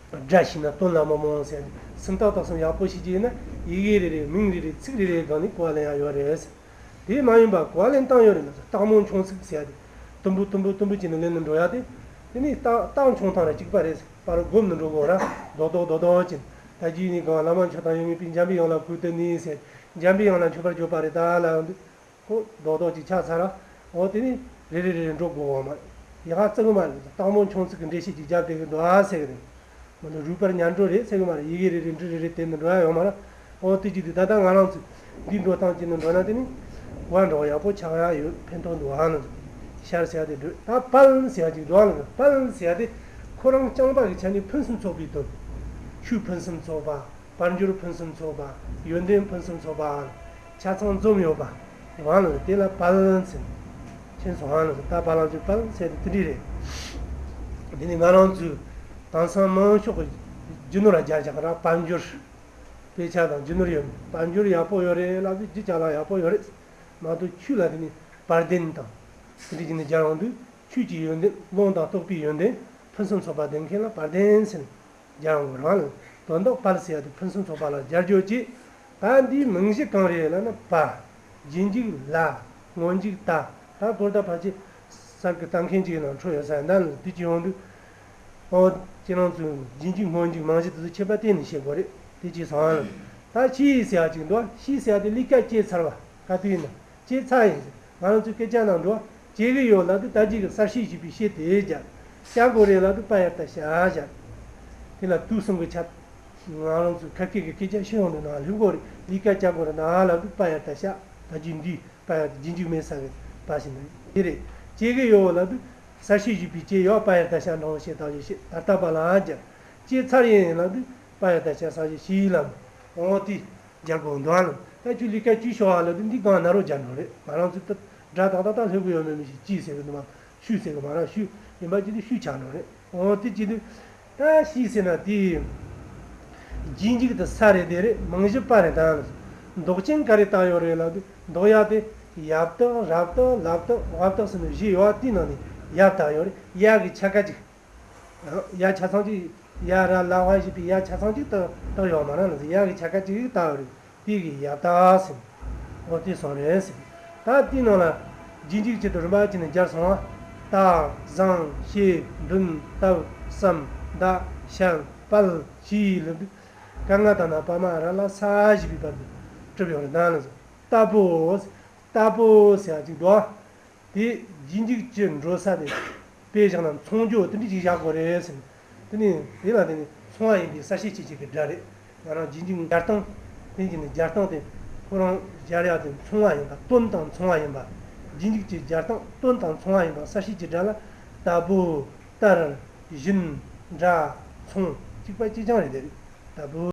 སྒྲ་ཤེས་ན་དོན་ལ་མི་རྨོངས་ཟེར་ནས་སུམ་རྟགས་དག་གསུམ་ཡག་པོ་ཤེས་ཀྱི་ཡིན་ན་ཡི་གེ་རེ་རེ་མིང་རེ་རེ་ཚིག་རེ་རེའི་སྒང་ནས་གོ་བ་ལེན་ཡག་ཡོད་རེད། དེ་མ་ཡིན་པ་གོ་བ་ལེན་སྟངས་ཡོད་རེད་ན་རྟགས་མོ་མཆོང་ཚིག་ཟེར་ཡ་དེ་དུམ་བུ་དུམ་བུ་དུམ་བུ་བྱས་ནས་ལེན་ནས་འགྲོ་ཡ་དེ། དེ་ནི་རྟགས་རྟགས་མཆོང་སྟངས་ར་གཅིག་པ་རེད། པར་བསྒོམས་ནས་འགྲོ་དགོས་ར། རྡོག་རྡོག་རྡོག་རྡོག་བྱས་ནས་ད་རྒྱུད་ནི་གང་བླ་མ་མཆོག་དང་ཡོད་མེད་པའི་འཇམ་པའི་དབྱངས་ལ་གུས་བཏུད་ནས་ཟེར། འཇམ་པའི་དབྱངས་ལ་མཆོད་པར་བརྗོད་པ་རེད་ད་ལབ་ཡོང་དུས། ཁོ་རྡོག་རྡོག་ཅིག་ཆགས་ཚར་ར། འོ་དེ་ནི་རེ་རེ་རེ་རེ་འགྲོ་དགོས་བ་མ་རེད། ཡ་ཧ་བརྩི་གི་མ་རེད། རྟགས་མོ་མཆོང་ཚིག་གི་འགྲེལ་བཤད་ཅིག་རྒྱབ་བསྡད་གི་འདུག་ཨ་ཟེར་གི་རེད། མ་ནི་རུས་པར་ཉར་འགྲོ་རེད་ཟེར་གི་མ་རེད། ཡི་གེ་རེ་རེ་འབྲུ་རེ་རེ་བསྟན་ནས་འགྲོ་ཡ་ཡོད་མ་རེད། འོ་དེ་ཅིག་དུས་ད་ལྟ་ང་རང་ཚོས་འདི་འགྲོ་སྟངས་ཅིག་ནས་འགྲོ་ན་དེ་ནི་བ་འགྲོ་ཡག་པོ་ཆགས་ཡ་ཡོད། ཕན་ཐོགས་འདུག་ཨ་ནི་ཤར་ཟེར་ཡ་དེ་འགྲོ། ད་པལ་ཟེར་ཡ་ཅིག་འགྲོ་ཨ་ནི་པལ་ཟེར་ཡ་དེ་ཁོ་རང་རྐྱང་པ་གི་ཆ་ནས་ཕུན་སུམ་ཚོགས་པའི་དོན། ཆོས་ཕུན་སུམ་ཚོགས་པ། དཔལ་འབྱོར་ཕུན་སུམ་ཚོགས་པ། ཡོན་ཏན་ཕུན་སུམ་ཚོགས་པའམ་ཆ་ཚང་འཛོམས་ཡོད་པ། རང་ལ་དེ་ལ་དཔལ་ཟེར། ཁྱེད་ཚོ་རང་ལ་ད་དཔལ་ལ་ཅིག་དཔལ་ཟེར་དེ་འདྲ་རེད། འདི་ནི་ང་རང་ཚོའི་དེང་སང་མང་ཤོས་ཀྱི་རྒྱུ་ནོར་ལ་སྦྱར་བཞག་ར། དཔལ་འབྱོར། དཔེ་ཆ་དང་རྒྱུ་ནོར་ཡོད། དཔལ་འབྱོར་ཡག་པོ་ཡོད་རེད་ལབ་དུས་རྒྱུ་ཅ་ལག་ཡག་པོ་ཡོད་རེད། མ་གཏོགས་ཆོས་ལ་དེ་ནི་དཔལ་ལྡན་དང་དེ་འདྲ་བྱས་ནས་སྦྱར་ཡོང་དུས་ཆོས་ཀྱི་ཡོན་ཏན་ལུང་དང་རྟོགས་པའི་ཡོན་ཏན་ཕུན་སུམ་ཚོགས་པ་ལྡན་མཁན་ལ་དཔལ་ལྡན་ཟེར། སྦྱར་ཡོང་གི་རང་ལ་དོན་དག་དཔལ་ཟེར་ཡ་དེ་ཕུན་སུམ་ཚོགས་པ་ལ་སྦྱར་རྒྱུ་གཅིག་ད་འདིའི་མིང་གཞི་གང་རེད་ལབ་ན་པ། རྗེས་འཇུག་ལ། སྔོན་འཇུག་ད། ད་སྐོར་ད་ཕལ་ཆེར་གསར་གི་ལྟ་མཁན་ཅིག་ནང་འཕྲོ་ཡོད་ས་ཡིན། ད་ལ་འདི་ཅི་ཡོང་དུས། ཨོ། ཁྱེད་རང་ཚོས་རྗེས་འཇུག་སྔོན་འཇུག་རྨང་གཞི་དེ་ཚོ་ཁྱད་པར་གཏན་ནས་ཤེས་དགོས་རེད། དེ་ཅི་སོང་ལ། ད་ཤེས་ཟེར་ཡ་ཅིག་འདུག་ཤེས་ཟེར་ཡ་དེ་ལས་ཀ་བྱས་ཚར་བ་ག་དུས་ཡིན་ན་བྱས་ཚར་ཡིན་ཟེར། ང་རང་ཚོའི་སྐད་ཆ་ནང་འགྲོ་ བྱེད་ཀྱི་ཡོད་ལབ་དུས་ད་ཅི་གི་གསལ་བཤད་བྱས་པའི་བཤད་དེ་བརྒྱབ། བྱ་དགོས་རེད་ལབ་དུས་པ་ཡ་བཏགས་བྱ་བཞག། དེ་ལ་དུས་གསུམ་གྱི་ཆ། ང་རང་ཚོའི་ཁ་སྐད་ཀྱི་སྐད་ཆ་ཤེས་ཡོང་དུས་ན་ལྷུག་གོ་རེད། ལས་ཀ་བྱ་དགོས་རེད་ན་ལབ་དུས་པ་ཡ་བཏགས་བྱ། ད་ཅི་འདི་པ་ཡ་རྗེས་འཇུག་མེད་ས་གི་པ་ཞིག་ནི་དེ་རེད། བྱེད་ཀྱི་ཡོད་ལབ་དུས་གསལ་བཤད་བྱས་པའི་བྱེད་ཡོད་པ་ཡ་བཏགས་བྱ་འདྲ་བོ་བཤད་ད་ཅི་བཤད་ད་ལྟ་བ་ལ་བརྒྱབ། བྱས་ཚར་ཡིན་ལབ་དུས་པ་ཡ་བཏགས་བྱ་ས་བྱེད་བྱས་ལབ། འོ་དེ། རྒྱལ་པོ་འདུག་ཨ་ལ། ད་ཁྱོད་ལས་ཀ་ཅི་ཤོག་ཨ་ལ་དེ་འདི་གང་ན་རོ་རྒྱག་འགྲོ་རེད། ང་རང་ཚོ་ད་སྒྲ་ཏག་ཏག་ཏག་ལྷོད་གི་ཡོད་མེད་མི་ཤེས། ཅི་ཟེར་གི་འདུག་མ། ཤུ་ཟེར་གི་མ་ར་ཤུ། ཡིན་པ་ཅི་དེ་ཤུ་ཆགས་འགྲོ་རེད། འོ་དེ་ཅི་དུས། ད་ཤི་ཟེར་ན་དེ། རྗེས་འཇུག་དེ་ས་རེད་དེ་རེད། མིང་གཞི་པ་རེད་ད། འདོགས་ཅན་ག་རེ་བཏགས་ཡོད་རེད་ལབ་དུས་འདོགས་ཡ་དེ། ཡབ་བཏགས་རབ་བཏགས་ལབ་བཏགས་འབབ་བཏགས་ཟེར་ནས་བཞི་ཡོད་པ་དེའི་ནང་ནས་ཡ་བཏགས་ཡོད་རེད། ཡ་གི་ཆ་ག་ཅིག་ཡ་ཆ་ཚང་གཅིག་ཡ་ར་ལ་བ་ཞེས་པའི་ཡ་ཆ་ཚང་གཅིག་ཏུ་བཏགས་ཡོད་མ་རེད་ལ། ཡ་གི་ཆ་ག་གཅིག་བཏགས་ཡོད་རེད། དེ་གི་ཡ་བཏགས་ཟེར། འོ་དེ་སོང་རེད་ཟེར། ད་དེའི་ནང་ལ་རྗེས་འཇུག་ཅི་དུ་རིམ་པ་ཅི་ནས་སྦྱར་སོང་བ། བཏགས་བཟུང་བྱས་འདོན་བཏབ་བསམ་བདག་བཤད་དཔལ་གྱིས་ལབ་དུས། ཀ་ང་ད་ན་པ་མ་ར་ལ་ས་ཞེས་པའི་བར་དུ་གྲུབ་ཡོད་རེད་ད་ལ། ལྟ་བུ། ལྟ་བུ་ཟེར་ཡ་ཅིག་འདུག་དེ་རྗེས་འཇུག་ཅི་འགྲོ་ས་དེ། དཔེ་བཞག་ན་མཚུངས་བརྗོད་དེ་འདྲ་ཅིག་བཞག་དགོས་རེད་ཟེར། དེ་ནི་དེ་ལ་དེ་ནི་མཚུངས་པ་ཡིན་པའི་གསལ་བཤད་བྱེད་བྱེད་ཀྱི་སྒྲ་རེད། ང་རང་རྗེས་འཇུག་སྦྱར་སྟངས། དེ་གྱི་ནི་སྦྱར་སྟངས་དེ་ཁོ་རང་སྦྱར་ཡ་དེ་མཚུངས་པ་ཡིན་པ། དོན་དང་མཚུངས་པ་ཡིན་པ། རྗེས་འཇུག་གི་སྦྱར་སྟངས་དོན་དང་མཚུངས་པ་ཡིན་པ་གསལ་བཤད་ཀྱི་སྒྲ་ལ། ལྟ་བུ། ལྟར། བཞིན། འདྲ། མཚུངས། གཅིག་པ་གཅིག་རྐྱང་རེད་དེ། ལྟ་བུ།